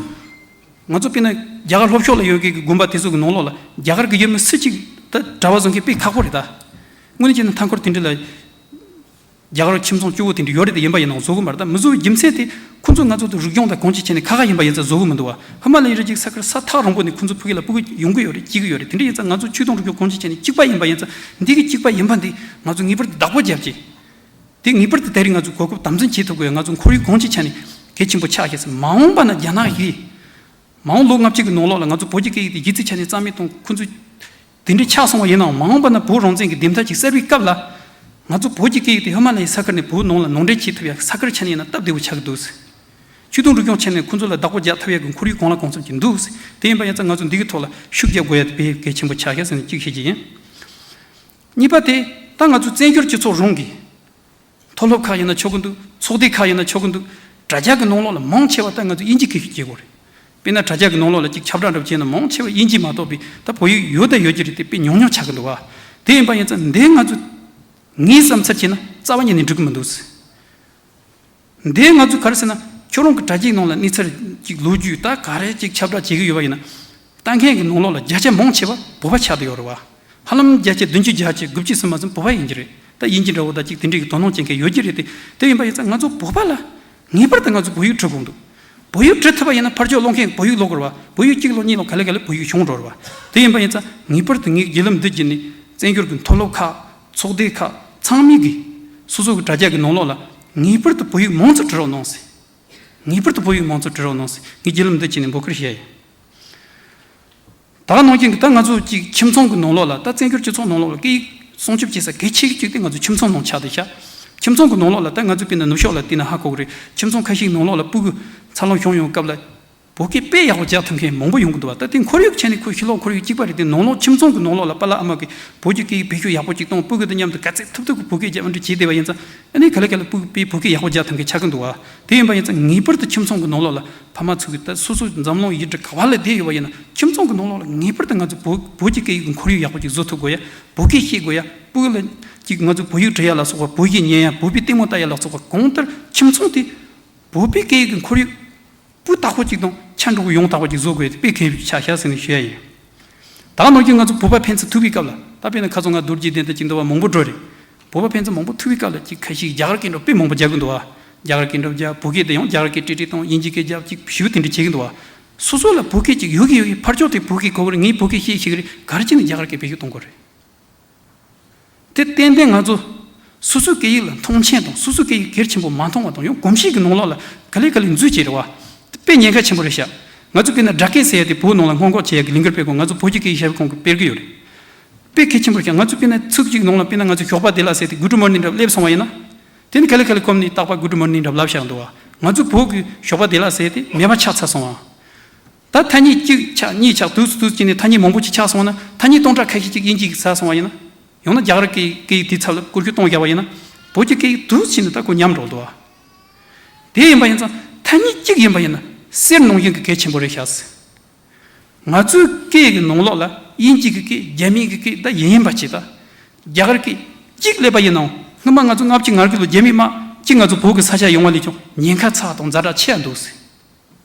ང་ཚོ་དཔེར་ན་རྒྱ་གར་ལྷོ་ཕྱོགས་ལ་ཡོད་མཁན་གྱི་དགོན་པ་དེ་ཚོ་གི་ནང་ལོགས་ལ་རྒྱ་གར་གྱི་ཡུལ་མི་སུ་གཅིག་ད་གྲྭ་པ་བཟོ་མཁན་དཔེ་ཁག་པོ་རེད་ད། དངོས་གནས་བྱས་ན་མཐའ་འཁོར་དེ་འདྲ་ལ་རྒྱ་གར་ཁྱིམ་ཚང་སྐྱོ་བོ་དེ་འདྲ་ཡོད་རེད་དེ། ཡིན་པ་ཡིན་ནའང་བཟོ་གི་མ་རེད་ད། མི་བཟོ་བའི་རྒྱུ་མཚན་དེ་ཁོ་ཚོ་ང་ཚོ་དང་རིག་གཞུང་དང་གང་ཅིའི་ཆ་ནས་ཁ་ཁ་ཡིན་པ་ཡིན་ཙང་བཟོ་གི་མི་འདུག་བ། ཧི་མ་ལ་ཡའི་རི་རྒྱུད་ས་ཁུལ་ས་ཐག་རིང་པོ་ནས་ཁོ་ཚོ་ཕ་གི་ལ་སྤུ་གུ་ཡོང་གི་ཡོད་རེད། སྐྱེ་གི་ཡོད་རེད། དེ་འདྲ་ཡིན་ཙང་ང་ཚོ་ཆོས་དང་རིག་གཞུང་གང་ཅིའི་ཆ་ནས་གཅིག་པ་ཡིན་པ་ཡིན་ཙང་འདི་གི་གཅིག་པ་ཡིན་པ་འདི་ང་ཚོ་ངེས་པར་དུ་བདག་པོ་རྒྱབ་ཀྱི། དེ་ངེས་པར་དུ་ད་རེས་ང་ཚོས་གོ་སྐབས་དམ་འཛིན་བྱེད་ཐུབ་དགོས། ང་ཚོ་ཁོར་ཡུག་གང་ཅིའི་ཆ་ནས་ གལ་ཆེན་པོ་ཆགས་ཤག་ཟེར། མ་འོངས་པ་ན་རྒྱ་ནག་གིས་མ་འོངས་ལོ་ལྔ་བཅུ་གི་ནང་ལོགས་ལ་ང་ཚོ་བོད་ཀྱི་སྐད་ཡིག་དེ་གཞི་རྩའི་ཆ་ནས་རྩ་མེད་གཏོང་། ཁོ་ཚོས་དེ་འདྲའི་ཆགས་སོང་བ་ཡིན་ནའང་། མ་འོངས་པ་ན་བོད་རང་བཙན་གྱི་འདེམས་ཐབས་ཅིག་གསར་པའི་སྐབས་ལ། ང་ཚོ་བོད་ཀྱི་སྐད་ཡིག་དེ་ཧི་མ་ལ་ཡའི་ས་ཁུལ་ནས་བོད་ནང་ལ་ནང་འདྲེན་བྱེད་ཐུབ་ཡ་ས་ཁུལ་ཆ་ནས་ཡིན་ན་སྟབས་བདེ་བོ་ཆགས་ཀྱི་འདུག་ཟེར། ཆོས་དང་རིག་གཞུང་ཆ་ནས་ཁོ་ཚོ་ལ་བདག་པོ་རྒྱག་ཐུབ་ཡ་གི་ཁོར་ཡུག་གང་ལ་གང་འཚམ་ཅིག་འདུག་ཟེར། དེ་ཡིན་པ་ཡིན་ཙང་ང་ཚོ་འདི་གི་ཐོག་ལ་ཤུགས་རྒྱབ་དགོས་ཡ་དེ་དཔེ་གལ་ཆེན་པོ་ཆགས་ཤག་ཟེར་ནས་གཅིག་བཤད་ཀྱི་ཡིན། གཉིས་པ་དེ། ད་ང་ཚོ་བཙན་བྱོལ་སྤྱི་ཚོགས་རང་གི་མཐོ་སློབ་ཁག་ཡིན་ན་ཆོག་གི་འདུག་ཚོགས་སྡེ་ཁག་ཡིན་ན་ཆོག་གི་འདུག་དྲ་རྒྱ་གི་ནང་ལོགས་ལ་མང་ཆེ་བ་ད་ང་ཚོ་དབྱིན་ཇི་སྐད་ཤུགས་སྐྱེ་དགོས་རེད། དཔེར་ན་དྲ་རྒྱ་གི་ནང་ལོགས་ལ་ཅིག་ཁྱབ་བསྒྲགས་འདྲ་པོ་བྱས་ན་མང་ཆེ་བ་དབྱིན་ཇི་མ་གཏོགས་པའི་ད་བོད་ཡིག་ཡོད་དང་ཡོད་ཀྱི་རེད་དེ་དཔེ་ཉུང་ཉུང་ཆགས་ཀྱི་འདུག་བ། དེ་ཡིན་པ་ཡིན་ཙང་འདི་ང་ཚོ་ངའི་བསམ་ཚུལ་བྱས་ན་རྩ་བ་ཉིད་ནས་འགྲིག་གི་མི་འདུག་ཟེར། འདི་ང་ཚོ་ག་རེ་ཟེར་ན། ཁྱོད་རང་གི་དྲ་རྒྱའི་ནང་ལ་གནས་ཚུལ་ཅིག་ལོ་རྒྱུས་ད་ག་རེ་ཅིག་ཁྱབ་བསྒྲགས་བྱེད་ཀྱི་ཡོད་པ་ཡིན་ན། ལྟ་མཁན་གྱི་ནང་ལོགས་ལ་བརྒྱ་ཆ་མང་ཆེ་བ་བོད་པ་ཆགས་བསྡད་ཡོད་རེད་བ། ཧ་ལམ་བརྒྱ་ཆ་བདུན་ཅུ་བརྒྱད་ཅུ་དགུ་བཅུ་ཙམ་མ་ཙམ་བོད་པ་ཡིན་གྱི་རེད། ད་དབྱིན་ཇི་འདྲ་བོ་ད་ཅིག་དེ་འདྲའི་གི་དོ་སྣང་བྱེད་མཁན་ཡོད་ཀྱི་རེད་དེ། དེ་ཡིན་པ་ཡིན་ཙང་ང་ཚོ་བོད་པ་ལ་ངེས་པར་དུ་ང་ཚོ་བོད་ཡིག་འབྲི་དགོས་འདུག་བོད་ཡིག་འབྲི་ཐུབ་པ་ཡིན་ན་ཕར་ཕྱོགས་ཀློག་མཁན་བོད་ཡིག་ཀློག་དགོས་རེད་བ། བོད་ཡིག་གཅིག་ཀློག་གཉིས་ཀློག་ག་ལེ་ག་ལེ་བོད་ཡིག་སྦྱོང་འགྲོ་རེད་བ། དེ་ཡིན་པ་ཡིན་ཙང་ངེས་པར་དུ་ངས་བརྒྱུད་ལམ་འདི་བརྒྱུད་ནས་བཙན་བྱོལ་གྱི་མཐོ་སློབ་ཁག་ཚོགས་སྡེ་ཁག་ཚང་མས་ཀྱིས་སོ་སོ་གི་དྲ་རྒྱ་གི་ནང་ལོགས་ལ་ངེས་པར་དུ་བོད་ཡིག་མང་ཙམ་འབྲི་རོགས་གནང་ཟེར། ངེས་པར་དུ་བོད་ཡིག་མང་ཙམ་འབྲི་རོགས་གནང་ཟེར་ངས་བརྒྱུད་ལམ་འདི་བྱས་ནས་འབོད་སྐུལ་བྱས་ཡིན། ད་ག་ནང་བཞིན་གྱི་ད་ང་ཚོ་གཅིག་ཁྱིམ་ཚང་གི་ནང་ལོགས་ལ། ད་བཙན་བྱོལ་སྤྱི་ཚོགས་ནང་ལོགས་ལ་སྐད་ཡིག་སྲུང་སྐྱོབ་བྱེད་ས་གལ་ཆེ་གཅིག་དེ་ང་ཚོ་ཁྱིམ་ཚང་ནང་ཆགས་བསྡད་ཤག་ཁྱིམ་ཚང་གི་ནང་ལོགས་ལ་ད་ང་ཚོ་དཔེར་ན་ནུབ་ཕྱོགས་ལ་བལྟས་ན་ཧ་གོ་གི་རེད། ཁྱིམ་ཚང་ཁ་ཤས་ནང་ལོགས་ལ་སྤུ་གུ་འཚར་ལོངས་བྱུང་ཡོང་སྐབས་ལ། བོད་སྐད་དཔེ་ཡག་པོ་རྒྱག་ཐུབ་མཁན་མང་པོ་ཡོང་གི་འདུག་བ། ད་དེ་ཁོར་ཡུག་ཆ་ནས་ཁོ་ཕྱི་ལོགས་ཁོར་ཡུག་གཅིག་པ་རེད་དེ། ནང་ལོགས་ཁྱིམ་ཚང་གི་ནང་ལོགས་ལ་པཱ་ལགས་ཨ་མ་གིས་བོད་ཀྱི་སྐད་ཡིག་བེད་སྤྱོད་ཡག་པོ་ཅིག་གཏོང་། སྤུ་གུ་དང་མཉམ་དུ་ག་ཚད་ཐུབ་ཐུབ་ཀྱི་བོད་སྐད་རྒྱབ་འདྲི་བྱེད་བསྡད་པ་ཡིན་ཙང་། ཨ་ནི་ག་ལེ་ག་ལེ་སྤུ་གུ་དཔེ་བོད་སྐད་ཡག་པོ་རྒྱག་ཐུབ་མཁན་ཆགས་ཀྱི་འདུག་བ། དེ་ཡིན་པ་ཡིན་ཙང་ངེས་པར་དུ་ཁྱིམ་ཚང་གི་ནང་ལོགས་ལ་ཕ་མ་ཚོ་གིས་ད་སོ་སོ་འཛམ་གླིང་ཡུལ་གྲུ་ག་བ་ལ་བསྡད་ཡོད་པ་ཡིན་ན། ཁྱིམ་ཚང་གི་ནང་ལོགས་ལ་ངེས་པར་དུ་ང་ཚོ་བོད་བོད་ཀྱི་སྐད་ཡིག་གི་ཁོར་ཡུག་ཡག་པོ་ཅིག་བཟོ་ཐུབ་དགོས་ཡ། བོད་སྐད་ཤེས་དགོས་ཡ། སྤུ་གུ་ལ་ཅིག་ང་ཚོ་བོད་ཡིག་འབྲི་ཡ་ལ་སོགས་པ། བོད་ཡིག་ཉན་ཡ། བོད་པའི་ལྟད་མོ་ལྟ་ཡ་ལ་སོགས་པ། གང་ལྟར་ཁྱིམ་ཚང་དེ་བོད་པའི་སྐད་ཡིག་གི་ཁོར་ཡུག་སྤུས་དག་པོ་ཅིག་དང་ཆ་འགྲོ་གི་ཡོང་དག་པོ་ཅིག་བཟོ་དགོས་ཡ་དེ་དཔེ་གལ་ཆེ་ཤག་ཟེར་ནས་ཞུ་ཡ་ཡིན། ད་ག་ནང་བཞིན་ང་ཚོ་བོད་པ་ཕན་ཚུན་ཐུག་པའི་སྐབས་ལ། ད་དཔེར་ན་ཁ་སང་ང་རྡོ་རྗེ་གདན་དུ་ཅིག་འདུག་བ། མང་པོ་འགྲོ་རེད། བོད་པ་ཕན་ཚུན་མང་པོ་ཐུག་པའི་སྐབས་ལ་ཅིག་ཁ་ཤས་རྒྱ་གར་སྐད་འདྲ་དཔེ་མང་པོ་རྒྱག་གི་འདུག་བ། རྒྱ་གར་སྐད་འདྲ་རྒྱག་བོད་སྐད་དེ་ཡང་རྒྱ་གར་སྐད་ཏྲི་ཏྲི་དང་དབྱིན་ཇི་སྐད་རྒྱག་ཅིག་ཞེ་པོ་དེ་འདྲ་བྱེད་ཀྱི་འདུག་བ། སོ་སོ་ལ་བོད་སྐད་ཅིག་ཡོད་ཀྱི་ཡོད་ཀྱི་ཕར་ཕྱོགས་དེ་བོད་སྐད་གོ་གི་རེད། ངས་བོད་སྐད་ཤེས་ཤེས་ཀྱི་རེད། ག་རེ་བྱས་ནས་རྒྱ་གར་སྐད་བེད་སྤྱོད་གཏོང་དགོས་རེད། དེ་ཏན་ཏན་ང་ཚོ་སོ་སོའི་སྐད་ཡིག་ལ་མཐོང་ཆེན་དང་སོ་སོའི་སྐད་ཡིག་གལ་ཆེན་པོ་མ་མཐོང་བ་དང་། ཡང་གོམས་གཤིས་ཀྱི་ནང་ལོགས་ལ་ག་ལེ་ག་ལེ་འཛུལ་བྱས་རེད་བ། དཔེ་ཉེན་ཁ་ཆེན་པོ་རེད་ཤག་ང་ཚོ་དཔེར་ན་སྦྲག་སྐད་ཟེར་ཡ་དེ་བོད་ནང་ལ་སྔོན་འགོག་བྱེད་ཡ་གི་ལས་འགུལ་སྤེལ་དགོས། ང་ཚོ་བོད་ཀྱི་སྐད་ཡིག་ཞབས་ཁང་གིས་སྤེལ་གི་ཡོད་རེད། དཔེ་གལ་ཆེན་པོ་རེད་ཤག་ང་ཚོ་དཔེར་ན་ཚིག་གཅིག་ནང་ལ་དཔེར་ན་ང་ཚོ་ཞོགས་པ་བདེ་ལེགས་ཟེར་དེ་Good morning་འདྲ་སླེབས་སོང་བ་ཡིན་ན། དེ་ནི་ག་ལེ་ག་ལེ་གོམས་ནས་རྟག་པར་Good morning་འདྲ་ལབ་བཞག་འདུག་བ། ང་ཚོ་བོད་ཀྱི་ཞོགས་པ་བདེ་ལེགས་ཟེར་དེ་མེད་པ་ཆགས་ཚར་སོང་བ། ད་ཐ་སྙད་གཅིག་ཆགས་གཉིས་ཆགས་དུས་སུ་དུས་སུ་བྱས་ནས་ཐ་སྙད་མང་པོ་ཅིག་ཆགས་སོང་ན། ཐ་སྙད་སྟོང་ཕྲག་ཁ་ཤས་ཅིག་དབྱིན་ཇི་གིས་ཟ་སོང་བ་ཡིན་ན། ཡང་ན་རྒྱ་གར་སྐད་སྐད་ཡིག་དེའི་ཚབ་ལ་བཀོལ་སྤྱོད་གཏོང་བཞག་པ་ཡིན་ན། བོད་ཀྱི་སྐད་ཡིག་དུས་སུ་བྱས་ནས་ད་ཁོ་ཉམས་འགྲོ་འདུག་བ། དེ་ཡིན་པ་ཡིན་ཙང་ཐ་སྙད་གཅིག་ཡིན་པ་ཡིན་ན་གསེར་ནང་བཞིན་གྱི་གལ་ཆེན་པོ་རེད་ཤག་ཟེར། ང་ཚོའི་སྐད་ཀྱི་ནང་ལོགས་ལ་དབྱིན་ཇི་གི་སྐད། རྒྱ་མིའི་གི་སྐད། ད་ཡིན་ཡིན་པ་ཅིག་ད་རྒྱ་གར་སྐད་གཅིག་སླེབས་པ་ཡིན་ནའང་། སྔོན་མ་ང་ཚོ་ལྔ་བཅུ་ང་དགུ་ལོ་རྒྱ་མི་དམག་གཅིག་ང་ཚོ་བོད་ཀྱི་ས་ཆ་ཡོང་བ་ལས་ཀྱང་ཉེན་ཁ་ཚ་དང་ཛ་དྲག་ཆེ་ཡ་འདུག་ཟེར།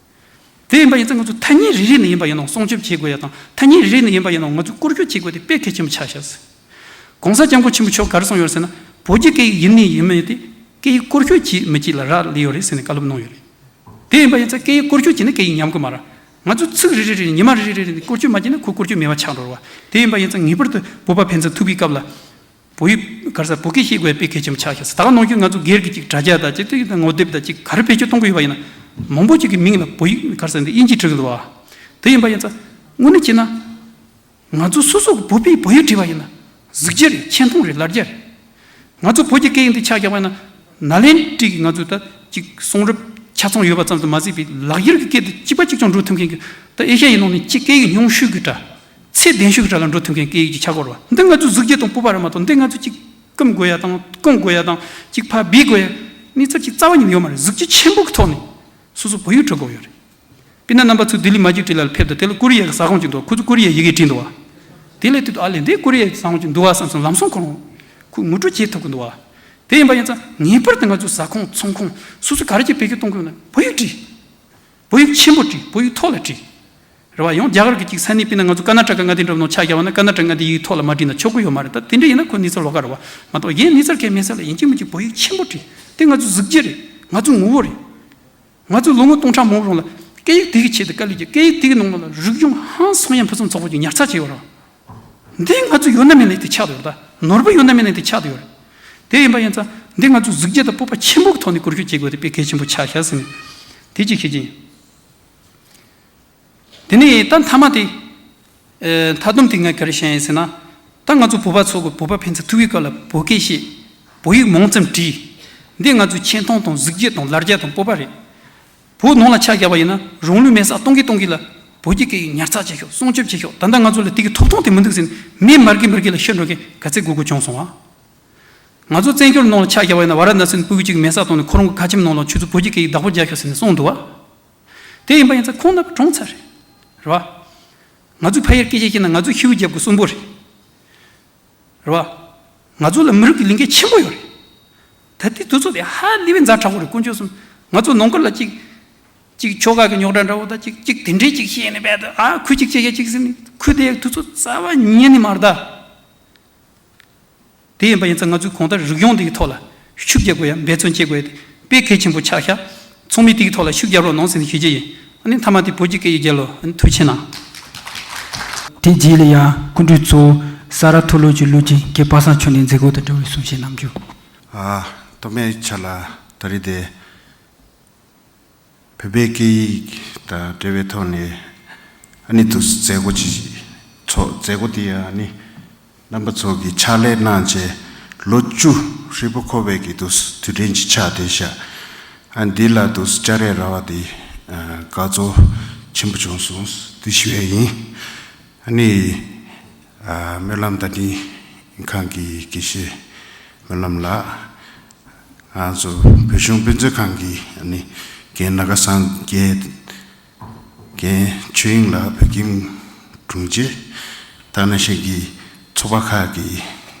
དེ་ཡིན་པ་ཡིན་ཙང་ང་ཚོ་ཐ་སྙད་རེ་རེ་ནས་ཡིན་པ་ཡིན་ནའང་སྲུང་སྐྱོབ་བྱེད་དགོས་ཡ་དང་། ཐ་སྙད་རེ་རེ་ནས་ཡིན་པ་ཡིན་ནའང་ང་ཚོས་བཀོལ་སྤྱོད་བྱེད་དགོས་དེ་དཔེ་གལ་ཆེན་པོ་ཆགས་ཤག་ཟེར། ༸གོང་ས་༸སྐྱབས་མགོན་ཆེན་པོ་མཆོག་ག་རེ་གསུངས་ཡོད་ཟེར་ན། བོད་ཀྱི་སྐད་ཡིག་ཡིན་ནི་ཡིན་མིན་དེ་སྐད་ཡིག་བཀོལ་སྤྱོད་བྱེད་མི་བྱེད་ལ་རག་ལས་ཡོད་རེད་ཟེར་ནས་བཀའ་སློབ་གནང་ཡོད་རེད། དེ་ཡིན་པ་ཡིན་ཙང་སྐད་ཡིག་བཀོལ་སྤྱོད་བྱས་ན་སྐད་ཡིག་ཉམས་ཀྱི་མ་རེད། ང་ཚོས་ཚིག་རེ་རེ་རེ་ཉི་མ་རེ་རེ་རེ་རེ་བཀོལ་སྤྱོད་མ་བྱས་ན་ཁོ་བཀོལ་སྤྱོད་མེད་པ་ཆགས་འགྲོ་རེད་བ། དེ་ཡིན་པ་ཡིན་ཙང་ངེས་པར་དུ་བོད་པ་ཕན་ཚུན་ཐུག་པའི་སྐབས་ལ། བོད་ཡིག་ག་རེ་ཟེར། བོད་སྐད་ཤེས་དགོས་དཔེ་གལ་ཆེན་པོ་ཆགས་ཤག་ཟེར། ད་ག་ནང་བཞིན་ང་ཚོ་སྒེར་གྱི་ཅིག་དྲ་རྒྱ་དང་ཅིག་དེ་ངོ་དེབ་དང་ཅིག་ག་རེ་བེད་སྤྱོད་གཏོང་གི་ཡོད་པ་ཡིན་ན། མང་པོ་ཅིག་གི་མིང་ལ་བོད་ཡིག་ག་རེ་ཟེར་འདི་དབྱིན་ཇི་བྲིས་གི་འདུག་བ། དེ་ཡིན་པ་ཡིན་ཙང་དངོས་གནས་བྱས་ན། ང་ཚོ་སོ་སོ་གི་བོད་པས་བོད་ཡིག་བྲིས་པ་ཡིན་ན་གཟི་བརྗིད་རེད། ཆེ་མཐོང་རེད། ལ་རྒྱ་རེད། ང་ཚོ་བོད་ཀྱི་སྐད་ཡིག་འདི་ཆ་བཞག་པ་ཡིན་ན། ནཱ་ལེནྡྲའི་ང་ཚོ་ད་ཅིག་གསུང་རབ་ཆ་ཚང་ཡོད་པ་ཙམ་དུ་མ་ཟད་པའི་ལག་གཡེར་གྱི་སྐད་དེ་གཅིག་པ་གཅིག་རྐྱང་འགྲོ་ཐུབ་མཁན་གྱི། ད་ཨེ་ཤ་ཡའི་ནང་ནས་ཅིག་སྐད་ཡིག་ཉུང་ཤོས་ཀྱི་གྲས། ཚད་ལྡན་ཤོས་ཀྱི་གྲས་ལ་འགྲོ་ཐུབ་མཁན་སྐད་ཡིག་ཅིག་ཆགས་ཀྱི་ཡོད་རེད་བ། འདི་ང་ཚོ་གཟི་བརྗིད་དང་སྤོབས་པ་རེད་མ་གཏོགས། འདི་ང་ཚོ་ཅིག་སྐུམ་དགོས་ཡ་དང་སྐོང་དགོས་ཡ་དང་ཅིག་ཕར་སྦས་དགོས་ཡ་གནས་ཚུལ་ཅིག་རྩ་བ་ཉིད་ནས་ཡོད་མ་རེད། གཟི་བརྗིད་ཆེན་པོ་གི་ཐོག་ནས་སོ་སོ་བོད་ཡིག་འབྲི་དགོས་ཡོད་རེད། དཔེར་ན་རྣམ་པ་ཚོ་ལྡི་ལི་མ་ཇི་ཊི་ལ་ཕེབས་དང་། དེ་ལ་ཀོ་རི་ཡ་གི་ཟ་ཁང་ཅིག་འདུག་ཁོ་ཚོས་ཀོ་རི་ཡ་ཡི་གེ་བྲིས་འདུག་བ། དེ་ལས་དུས་དུ་ཨ་ལས་འདི་ཀོ་རི་ཡ་གི་ཟ་ཁང་ཅིག་འདུག་བ་བསམ་སོང་། ལམ་སང་ཁོ་རང་ཁོས་ངོ་སྤྲོད་བྱེད་ཐུབ་ཀྱི་འདུག་བ། དེ་ཡིན་པ་ཡིན་ཙང་ངེས་པར་དུ་ང་ཚོ་ཟ་ཁང་ཚོང་ཁང་སོ་སོ་ག་རེ་ཅིག་བེད་སྤྱོད་གཏོང་དགོས་ན་བོད་ཡིག་བྲིས། བོད་ཡིག་ཆེན་པོ་བྲིས། བོད་ཡིག་ཐོག་ལ་བྲིས། རེད་བ། ཡང་རྒྱ་གར་གྱི་ཅིག་ས་གནས། དཔེར་ན་ང་ཚོ་ཀར་ན་ཊ་ཀ་མངའ་སྡེ་འདྲ་བོ་ནང་ཆ་བཞག་པ་ན། ཀར་ན་ཊ་ཀ་མངའ་སྡེ་ཡི་ཐོག་ལ་མ་བྲིས་ན་ཆོག་གི་ཡོད་མ་རེད། ད་དེ་འདྲ་ཡིན་ན་ཁོ་གནས་ཚུལ་ལོགས་ཀ་རེད་བ། མ་གཏོགས་གཞན་གནས་ཚུལ་གལ་མེད་ས་ལ་ཡིན་གཅིག་མིན་གཅིག་བོད་ཡིག་ཆེན་པོ་བྲིས། དེ་ང་ཚོའི་གཟི་བརྗིད་རེད། ང་ཚོའི་ངོ་བོ་རེད། ང་ཚོ་ལོ་ངོ་སྟོང་ཕྲག་མང་པོའི་རིང་ལ་སྐད་ཡིག་དེ་གི་ཆེད་དུ་དཀའ་ལས་བརྒྱབ། སྐད་ཡིག་དེ་གི་ནང་ལ་རིག་གཞུང་ཧང་སང་ཡ་ཕུན་སུམ་ཚོགས་པོ་ཅིག་ཉར་ཚགས་བྱས་ཡོད་རེད། འདི་ང་ཚོ་ཡོད་ན་མེད་ན་དེ་ཆགས་ཡོད་རེད། ད་ནོར་བུ་ཡོད་ན་མེད་ན་དེ་ཆགས་ཡོད་རེད། དེ་ཡིན་པ་ཡིན་ཙང་འདི་ང་ཚོ་གཟི་བརྗིད་དང་སྤོབས་པ་ཆེན་པོ་གི་ཐོག་ནས་བཀོལ་སྤྱོད་བྱེད་དགོས་དེ་དཔེ་གལ་ཆེན་པོ་ཆགས་ཤག་ཟེར་ནས། དེ་གཅིག་ཤེས་ཀྱི་ཡིན། དེ་ནས་ད་མཐའ་མ་དེ། ཨེ། མཐའ་སྡོམ་དེ་ངས་ག་རེ་བཤད་ཡིན་ཟེར་ན། ད་ང་ཚོ་བོད་པ་ཚོ་གི་བོད་པ་ཕན་ཚུན་ཐུག་གི་སྐབས་ལ་བོད་སྐད་བཤད། བོད་ཡིག་མང་ཙམ་བྲིས། འདི་ང་ཚོའི་ཆེ་མཐོང་དང་གཟི་བརྗིད་དང་ལ་རྒྱ་དང་སྤོབས་པ་རེད། བོད་ནང་ལ་ཆ་བཞག་པ་ཡིན་ན་རང་ལུས་མེ་སྲེག་གཏོང་གི་གཏོང་གི་ལ། བོད་ཀྱི་སྐད་ཡིག་ཉར་ཚགས་བྱེད་ཤོག་སྲུང་སྐྱོབ་བྱེད་ཤོག་ད་ལྟ་ང་ཚོ་ལ་དེ་གི་ཐོབ་ཐང་དེ་མི་འདུག་ཟེར་ནས་མི་མར་གི་མར་གི་ལ་ཤོད་འགྲོ་མཁན་ག་ཚད་དགོས་དགོས་བྱུང་སོང་ཨ། ང་ཚོ་བཙན་བྱོལ་ནང་ལ་ཆ་བཞག་པ་ཡིན་ན་ཝ་ར་ཎ་སི་ནས་སྤུ་གུ་གཅིག་མེ་སྲེག་བཏང་ནས་ཁོ་རང་གི་ཁ་ཆེམས་ནང་ལ་ཁྱོད་ཚོ་བོད་ཀྱི་སྐད་ཡིག་བདག་པོ་རྒྱག་ཤོག་ཟེར་ནས་གསུངས་འདུག་བ། དེ་ཡིན་པ་ཡིན་ཙང་ཁོང་རྣམ་པ་གྲོངས་ཚར་རེད། རེད་བ། ང་ཚོས་ཕ་ཡུལ་སྐད་ཆ་བཤད་ན་ང་ཚོས་ཤི་བོ་རྒྱབ་དགོས་གསོན་པོ་རེད། རེད་བ། ང་ཚོ་ལ་མི་རིགས་ཀྱི་ལས་འགན་ཆེན་པོ་ཡོད་རེད། ད་ལྟའི་དུས་ཚོད་དེ་ཧ་ལས་པའི་ཛ་དྲག་པོ་རེད་དཀོན་མཆོག་གསུམ། ང་ཚོ་ནང་ཁུལ་ལ་གཅིག་གཅིག་ཁྱོ་ག་གི་རྙོག་དྲ་འདྲ་བོ་དང་གཅིག་གཅིག་དེ་འདྲའི་གཅིག་བཤད་ནས་བས་ད་ཨ་ཁུ་གཅིག་བཤད་ཡ་གཅིག་ཟེར་ནས་ཁུ་དེ་ཡ་དུས་ཚོད་རྩ་བ་ཉིད་ནས་མ་རེད་ད། དེ་ཡིན་པ་ཡིན་ཙང་ང་ཚོས་གང་ལྟར་རིག་གཞུང་འདི་གི་ཐོག་ལ་ཤུགས་རྒྱག་དགོས་ཡ་འབད་བརྩོན་བྱེད་དགོས་ཡ་དེ་དཔེ་གལ་ཆེན་པོ་ཆགས་ཤག་ཚང་མས་དེ་གི་ཐོག་ལ་ཤུགས་རྒྱབ་རོགས་གནང་ཟེར་ནས་ཞུ་རྒྱུ་ཡིན། ཨ་ནི་མཐའ་མ་དེ་བོད་ཀྱི་སྐད་ཡིག་རྒྱལ་ལོ། ཨ་ནི་ཐུགས་རྗེ་གནང་། དེ་རྗེས་ལ་ཡང་སྐུ་མགྲོན་གཙོ་བོ་ས་རཱ་མཐོ་སློབ་ཀྱི་སློབ་སྤྱི་རྒན་པ་སངས་ཆོས་གླིང་མཛད་སྒོ་དང་འབྲེལ་བའི་གསུང་བཤད་གནང་རྒྱུ། ཨ། སྟོད་སྨད་ཆ་ལ་ད་རེས་དེ། བོད་པའི་སྐད་ཡིག་དང་འབྲེལ་བའི་ཐོག་ནས་ཨ་ནི་དུ་མཛད་སྒོ་ཅིག་ཚོགས། མཛད་སྒོ་དེ་ཡང་ཨ་ནི་རྣམ་པ་ཚོ་གིས་ཕྱག་ལས་གནང་བྱས་ལོ་བཅུ་ཧྲིལ་པོ་འཁོར་བའི་གི་དུ་དུས་དྲན་ཅིག་ཆགས་བསྡད་ཤག་ཨ་འདི་ལ་དུ་བཅར་རའི་ར་བ་དེ་དགའ་ཚོར་ཆེན་པོ་བྱུང་སོང་། དེ་ཞུ་ཡས་ཡིན། ཨ་ནི་ཨ་སྨོན་ལམ་བརྡ་འཕྲིན་ཁང་གི་དགེ་བཤེས་སྨོན་ལམ་ལགས། ང་ཚོ་བོད་གཞུང་དཔེ་མཛོད་ཁང་གི་ཨ་ནི་རྒན་ནཱ་ག་སངས་རྒྱས། རྒན་ཆོས་དབྱིངས་ལགས། བོད་ཁྱིམ་དྲུང་ཆེ། ད་ནང་བཞིན་གྱི་ཚོགས་པ་ཁག་གི་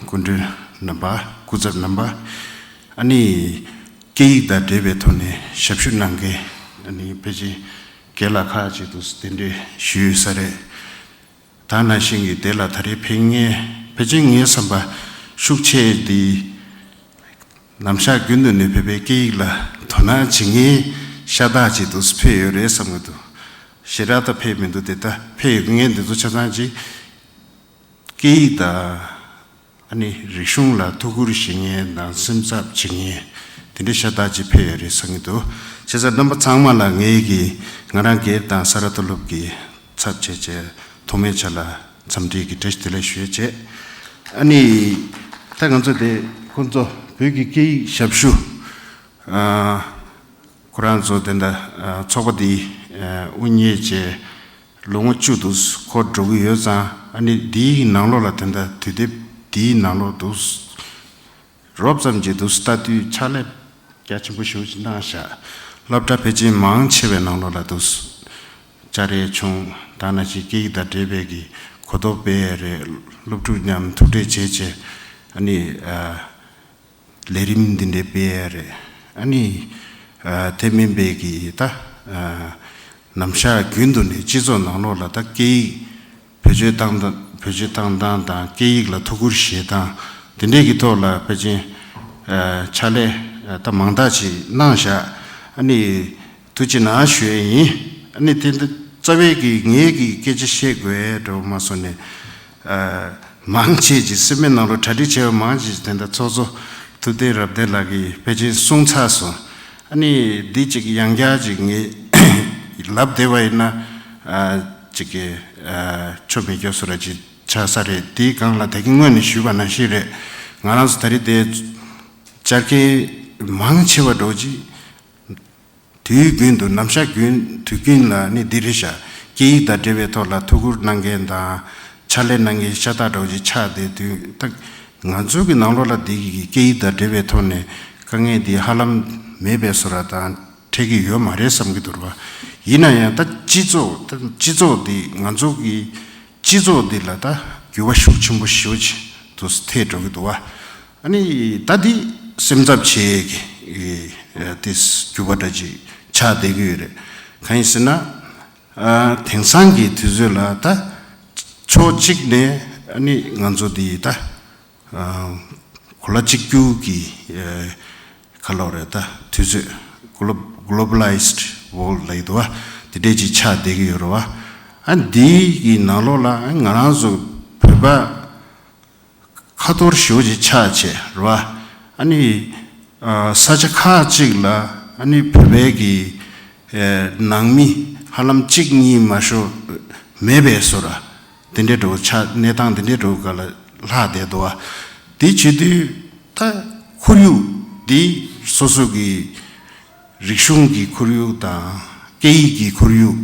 སྐུ་མགྲོན་རྣམ་པ། སྐུ་ཚབ་རྣམ་པ། ཨ་ནི་སྐད་ཡིག་དང་འབྲེལ་བའི་ཐོག་ནས་ཞབས་ཞུ་གནང་མཁན་ཨ་ནི་ཕལ་ཆེར་རྒན་ལགས་ཁག་ཅིག་ཏུ་གདན་འདྲེན་ཞུས་ཡོད་ས་རེད། ད་ནང་བཞིན་གྱི་དེ་ལ་ད་རེས་ཕེབས་མཁན་ཕལ་ཆེར་ངའི་བསམ་པ་ཤུགས་ཆེ་འདི་ནམ་ཞག་རྒྱུན་དུ་ནས་བོད་པའི་སྐད་ཡིག་ལ་དོ་སྣང་བྱེད་མཁན་ཤ་སྟག་ཅིག་ཏུ་ཕེབས་ཡོད་རེད་བསམ་གྱི་འདུག་ཞེ་དྲག་ད་ཕེབས་མི་འདུག་དེ་ད་ཕེབས་ཡོད་མཁན་འདི་ཚོ་ཆ་ཚང་ཅིག་སྐད་ཡིག་དང་། ཨ་ནི་རིག་གཞུང་ལ་ཐུགས་ཁུར་བཞེས་མཁན་དང་སེམས་འཚབ་བྱེད་མཁན་དེ་འདྲའི་ཤ་སྟག་ཅིག་ཕེབས་ཡོད་རེད་བསམ་གྱི་འདུག་བྱས་ཙང་རྣམ་པ་ཚང་མ་ལ་ངའི་གི་ང་རང་སྒེར་དང་ས་རཱ་མཐོ་སློབ་ཀྱི་ཚབ་བྱས་བྱས་ཐོག་མའི་ཆ་ལ་འཚམས་འདྲི་གི་བཀྲ་ཤིས་བདེ་ལེགས་ཞུ་ཡས་བྱས། ཨ་ནི་ད་ང་ཚོ་དེ་ཁོང་ཚོ་བོད་ཀྱི་སྐད་ཡིག་ཞབས་ཞུ་ཨ། ཁོ་རང་ཚོ་དེ་འདྲ་ཚོགས་པ་འདི་དབུ་བརྙེས་བྱས་ལོ་ངོ་བཅུ་དུ་འཁོར་འགྲོ་གི་ཡོད་ཙང་ཨ་ནི་འདིའི་ནང་ལོགས་ལ་དེ་འདྲ་དུས་དེབ་འདིའི་ནང་ལོགས་དུ་རོབ་ཙམ་གྱི་དུ་ལྟ་དུས་ཕྱག་ལས་རྒྱ་ཆེན་པོ་ཞེ་པོ་ཅིག་གནང་བཞག་སློབ་གྲྭ་ཕལ་ཆེར་མང་ཆེ་བའི་ནང་ལོགས་ལ་དུ་བཅར་ཡས་བྱུང་། ད་ནང་བཞིན་སྐད་ཡིག་དང་འབྲེལ་བའི་གི་གོ་རྟོགས་སྤེལ་ཡས་རེད། སློབ་ཕྲུག་མཉམ་ཐུག་འཕྲད་བྱས་བྱས་ཨ་ནི། ལས་རིམ་འདི་འདྲའི་སྤེལ་ཡ་རེད། ཨ་ནི། ཨ་དེ་མིན་པའི་གི་ད། ཨ་ནམ་ཞག་རྒྱུན་དུ་ནས་སྤྱི་ཚོགས་ནང་ལོགས་ལ་ད་སྐད་ཡིག་བེད་སྤྱོད་བཏང་སྟངས་བེད་སྤྱོད་བཏང་སྟངས་དང་སྐད་ཡིག་ལ་ཐུགས་ཁུར་བཞེས་སྟངས་དེ་འདྲའི་གི་ཐོག་ལ་ཕལ་ཆེར། ཨ་ཕྱག་ལས་ཨ་ད་མང་དག་ཅིག་གནང་བཞག་ཨ་ནི། ཐུགས་རྗེ་གནང་ཞུ་ཡས་ཡིན། ཨ་ནི་དེ་འདི་རྩ་བའི་གི་ངའི་གི་སྐད་ཆ་བཤད་དགོས་འགྲོ་མ་སོང་ནས། ཨ་མང་ཆེ་ཅིག་སེམས་པའི་ནང་ལ་གྲ་སྒྲིག་བྱས་པ་མང་ཆེ་ཅིག་དེ་འདྲ་ཚོགས་གཙོ་ཐུབ་བསྟན་རབ་བརྟན་ལགས་ཀྱིས་ཕལ་ཆེར་གསུངས་ཚར་སོང་། ཨ་ནི་འདི་ཅིག་ཡང་བསྐྱར་ཅིག་ངས་ལབ་བསྡད་པ་ཡིན་ན། ཨ་ཅིག་གི་ཨ་ཆོ་མེད་སྐྱོ་བཟོ་འདྲ་ཅིག་ཆགས་ས་རེད། དེའི་སྒང་ལ་ད་གིན་སྔོན་ནས་ཞུས་པ་ནང་བཞིན་རེད། ང་རང་ཚོ་ད་རེས་དེ་བཅར་མཁན་མང་ཆེ་བ་འགྲོ་ཅིག་དུས་རྒྱུན་དུ་ནམ་ཞག་རྒྱུན་དུས་རྒྱུན་ལ་ནི་འདི་རེད་ཤག་སྐད་ཡིག་དང་འབྲེལ་བའི་ཐོག་ལ་ཐུགས་ཁུར་གནང་མཁན་དང་ཕྱག་ལས་གནང་མཁན་ཤ་སྟག་འདྲ་བོ་ཅིག་ཆགས་བསྡད་དུས་ད་ང་ཚོ་གི་ནང་ལོགས་ལ་འདི་གི་སྐད་ཡིག་དང་འབྲེལ་བའི་ཐོག་ནས་དཀའ་ངལ་འདི་ཧ་ལམ་མེད་པའི་བཟོ་འདྲ་དང་འཕྲད་ཀྱི་ཡོད་མ་རེད་བསམ་གྱི་འདུག་ར་བ། ཡིན་ན་ཡང་ད་སྤྱི་ཚོགས་ད་སྤྱི་ཚོགས་འདི་ང་ཚོ་གི་སྤྱི་ཚོགས་འདི་ལ་ད་འགྱུར་བ་ཤུགས་ཆེན་པོ་ཞེ་པོ་ཅིག་ཏུ་ཐེབས་འགྲོ་གི་འདུག་བ། ཨ་ནི་ད་འདི་སེམས་འཚབ་བྱེད་ཀྱི་དེ་རྒྱུ་བ་འདྲ་ཅིག་ཆགས་བསྡད་ཀྱི་ཡོད་རེད། གང་ཡིན་ཟེར་ན། ཨ་དེང་སང་གི་དུས་ཚོད་ལ་ད་ཕྱོགས་གཅིག་ནས་ཨ་ནི་ང་ཚོ་འདི་ད་ཨ་གོ་ལ་གཅིག་གྱུར་གྱི་ཨ་ག་ལོ་རེད་ད་དུས་ཚོད་Glo- Globalized World ལབ་ཀྱི་འདུག་བ། དེ་འདྲས་ཅིག་ཆགས་བསྡད་ཀྱི་ཡོད་རེད་བ། ཨ་འདི་གི་ནང་ལོགས་ལ་ང་རང་ཚོ་བོད་པ་ཁ་ཐོར་ཞེ་པོ་ཅིག་ཆགས་བྱས་རེད་བ། ཨ་ནི་ཨ་ས་ཆ་ཁག་ཅིག་ལ་ཨ་ནི་བོད་པའི་གི་ ནང་མི་ཧ་ལམ་གཅིག་གཉིས་མ་ཤོར་མེད་པའི་བཟོ་འདྲ། དེ་འདྲའི་འགྲོ་ཆ་གནས་སྟངས་དེ་འདྲའི་འགྲོ་ག་ལ་ལྷག་བསྡད་འདུག་བ། དེ་བྱེད་དུས་ད་ཁོར་ཡུག་འདི་སོ་སོ་གི་རིག་གཞུང་གི་ཁོར་ཡུག་དང་སྐད་ཡིག་གི་ཁོར་ཡུག་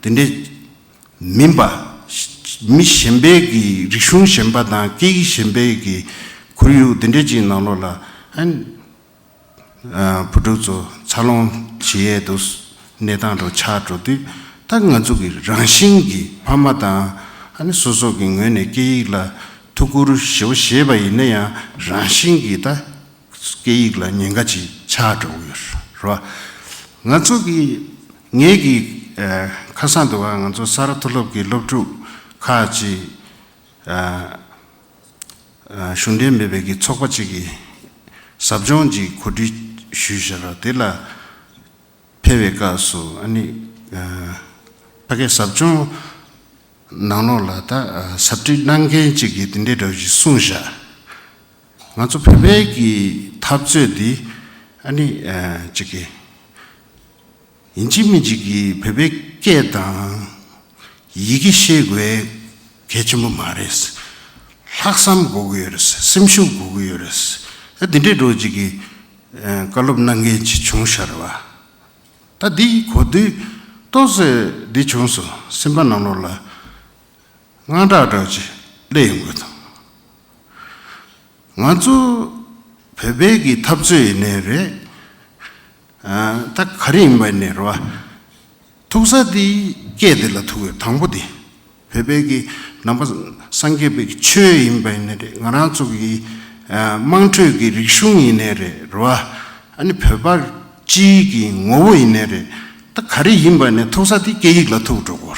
དེ་འདྲའི་མིན་པ། མི་གཞན་པའི་གི་རིག་གཞུང་གཞན་པ་དང་སྐད་ཡིག་གཞན་པའི་གི་ཁོར་ཡུག་དེ་འདྲའི་ཅིག་ནང་ལོགས་ལ་ཨ་ནི་བུ་ཕྲུག་ཚོ་འཚར་ལོངས་བྱེད་ཡས་འདུག་གནས་སྟངས་འགྲོ་ཆགས་འགྲོ་དུས། ད་ང་ཚོ་གི་རང་བཞིན་གྱི་ཕ་མ་དང་ཨ་ནི་སོ་སོ་གི་ངོས་ནས་སྐད་ཡིག་ལ་ཐུགས་ཁུར་ཞེ་པོ་བཞེས་པ་ཡིན་ན་ཡང་རང་བཞིན་གྱི་ད་སྐད་ཡིག་ལ་ཉེན་ཁ་ཅིག་ཆགས་འགྲོ་གི་ཡོད་རེད་བ། ང་ཚོ་གི་ངེད་ཀྱི་ཨ་ཁ་སང་དུ་བ་ང་ཚོ་ས་རཱ་མཐོ་སློབ་ཀྱི་སློབ་ཕྲུག་ཁག་ཅིག་ཨ་ཨ་གཞུང་འབྲེལ་མེད་པའི་གི་ཚོགས་པ་ཅིག་གིས་ཟབ་སྦྱོང་ཅིག་གོ་སྒྲིག་ཞུས་བཞག་ར། དེ་ལ་ཕེབས་པའི་སྐབས་སུ་ཨ་ནི་ཨ་ཕ་གིའི་ཟབ་སྦྱོང་ནང་ལོགས་ལ་ད་ཨ་ཟབ་ཁྲིད་གནང་མཁན་ཅིག་གིས་དེ་འདྲའི་འདྲ་བོ་ཞིག་གསུངས་བཞག་ང་ཚོ་བོད་པའི་གི་འཐབ་རྩོད་འདི་ཨ་ནི་ཨ་ཅིག་གི་ཡིན་གཅིག་མིན་གཅིག་གི་བོད་པའི་སྐད་དང་ཡི་གེ་ཤེས་དགོས་གལ་ཆེན་པོ་མ་རེད། ལྷག་བསམ་དགོས་ཀྱི་ཡོད་རེད། སེམས་ཤུགས་དགོས་ཀྱི་ཡོད་རེད། ཨ་འདི་འདྲའི་འདྲ་བོ་ཅིག་གི་ཨ་བཀའ་སློབ་གནང་མཁན་ཅིག་བྱུང་ཤར་བ། ད་འདི་གོ་དུས་ཏོག་ཙེ་འདི་བྱུང་སོང་། སེམས་པ་ནང་ལོགས་ལ་དངངས་སྐྲག་འདྲ་བོ་ཅིག་སླེབས་ཡོང་གི་འདུག་ང་ཚོ་བོད་པའི་གི་འཐབ་རྩོད་ཡིན་ནའི་རེད། ཨ་ད་ག་རེ་ཡིན་པ་ཡིན་ནའི་རེད་བ། ཐུག་ས་དེ་སྐད་དེ་ལ་ཐུག་ཡོད། དང་པོ་དེ་བོད་པའི་གི་ནང་པ་སངས་རྒྱས་པའི་གི་ཆོས་ཡིན་པ་ཡིན་ནའི་རེད། ང་རང་ཚོ་གི་ཨ་དམངས་ཁྲོད་ཀྱི་རིག་གཞུང་ཡིན་ནའི་རེད་རེད་བ། ཨ་ནི་བོད་པ་སྤྱིའི་གི་ངོ་བོ་ཡིན་ནའི་རེད། ད་ག་རེ་ཡིན་པ་ནས་ཐུག་ས་དེ་སྐད་ཡིག་ལ་ཐུག་འགྲོ་གོ།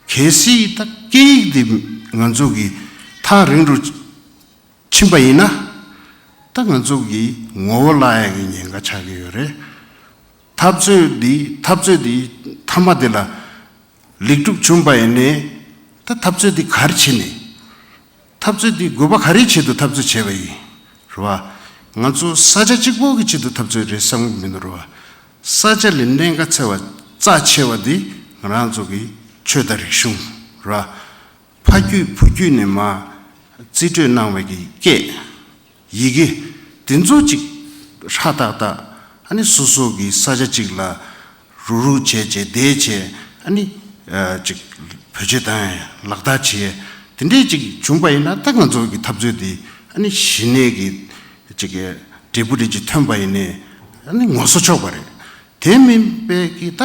གལ་སྲིད་ད་སྐད་ཡིག་དེ་ང་ཚོ་གི་ཐག་རིང་རུ་ཕྱིན་པ་ཡིན་ན། ད་ང་ཚོ་གི་ངོ་བོ་བརླག་ཡ་གི་ཉེན་ཁ་ཆགས་ཀྱི་ཡོད་རེད། འཐབ་རྩོད་འདི་འཐབ་རྩོད་འདི་མཐའ་མ་དེ་ལ་ལེགས་གྲུབ་བྱུང་པ་ཡིན་ནའི། ད་འཐབ་རྩོད་འདི་ག་རེ་བྱས་ནས། འཐབ་རྩོད་འདི་དགོས་པ་ག་རེའི་ཆེད་དུ་འཐབ་རྩོད་བྱས་པ་ཡིན། རེད་བ། ང་ཚོ་ས་ཆ་གཅིག་པོ་གི་ཆེད་དུ་འཐབ་རྩོད་རེད་བསམ་གྱི་མི་འདུག་རེད་བ། ས་ཆ་ལས་གནད་འགག་ཆེ་བ་རྩ་ཆེ་བ་འདི་ང་རང་ཚོ་གི་ཆོས་དང་རིག་གཞུང་རེད་བ། ཕ་རྒྱུད་བུ་རྒྱུད་ནས་མར་རྩིས་སྤྲོད་གནང་བའི་གི་སྐད། ཡི་གེ་དེ་ཚོ་ཅིག་ཧྲ་ཏག་ཏག་ཨ་ནི་སོ་སོ་གི་ས་ཆ་ཅིག་ལ་རུག་རུག་བྱས་བྱས་བསྡད་བྱས། ཨ་ནི་ཨ་ཅིག་བེད་སྤྱོད་བཏང་ཡ་ལག་བསྟར་བྱས་ཡ་དེ་འདྲས་ཅིག་བྱུང་པ་ཡིན་ན། ད་ང་ཚོ་གི་འཐབ་རྩོད་དེ་ཨ་ནི་གཞི་ནས་གི་ཅིག་གི་འབྲས་བུ་རེ་ཅིག་ཐོན་པ་ཡིན་ནའི་ཨ་ནི་ངོ་སོ་ཆོག་པ་རེད། དེ་མིན་པའི་གི་ད་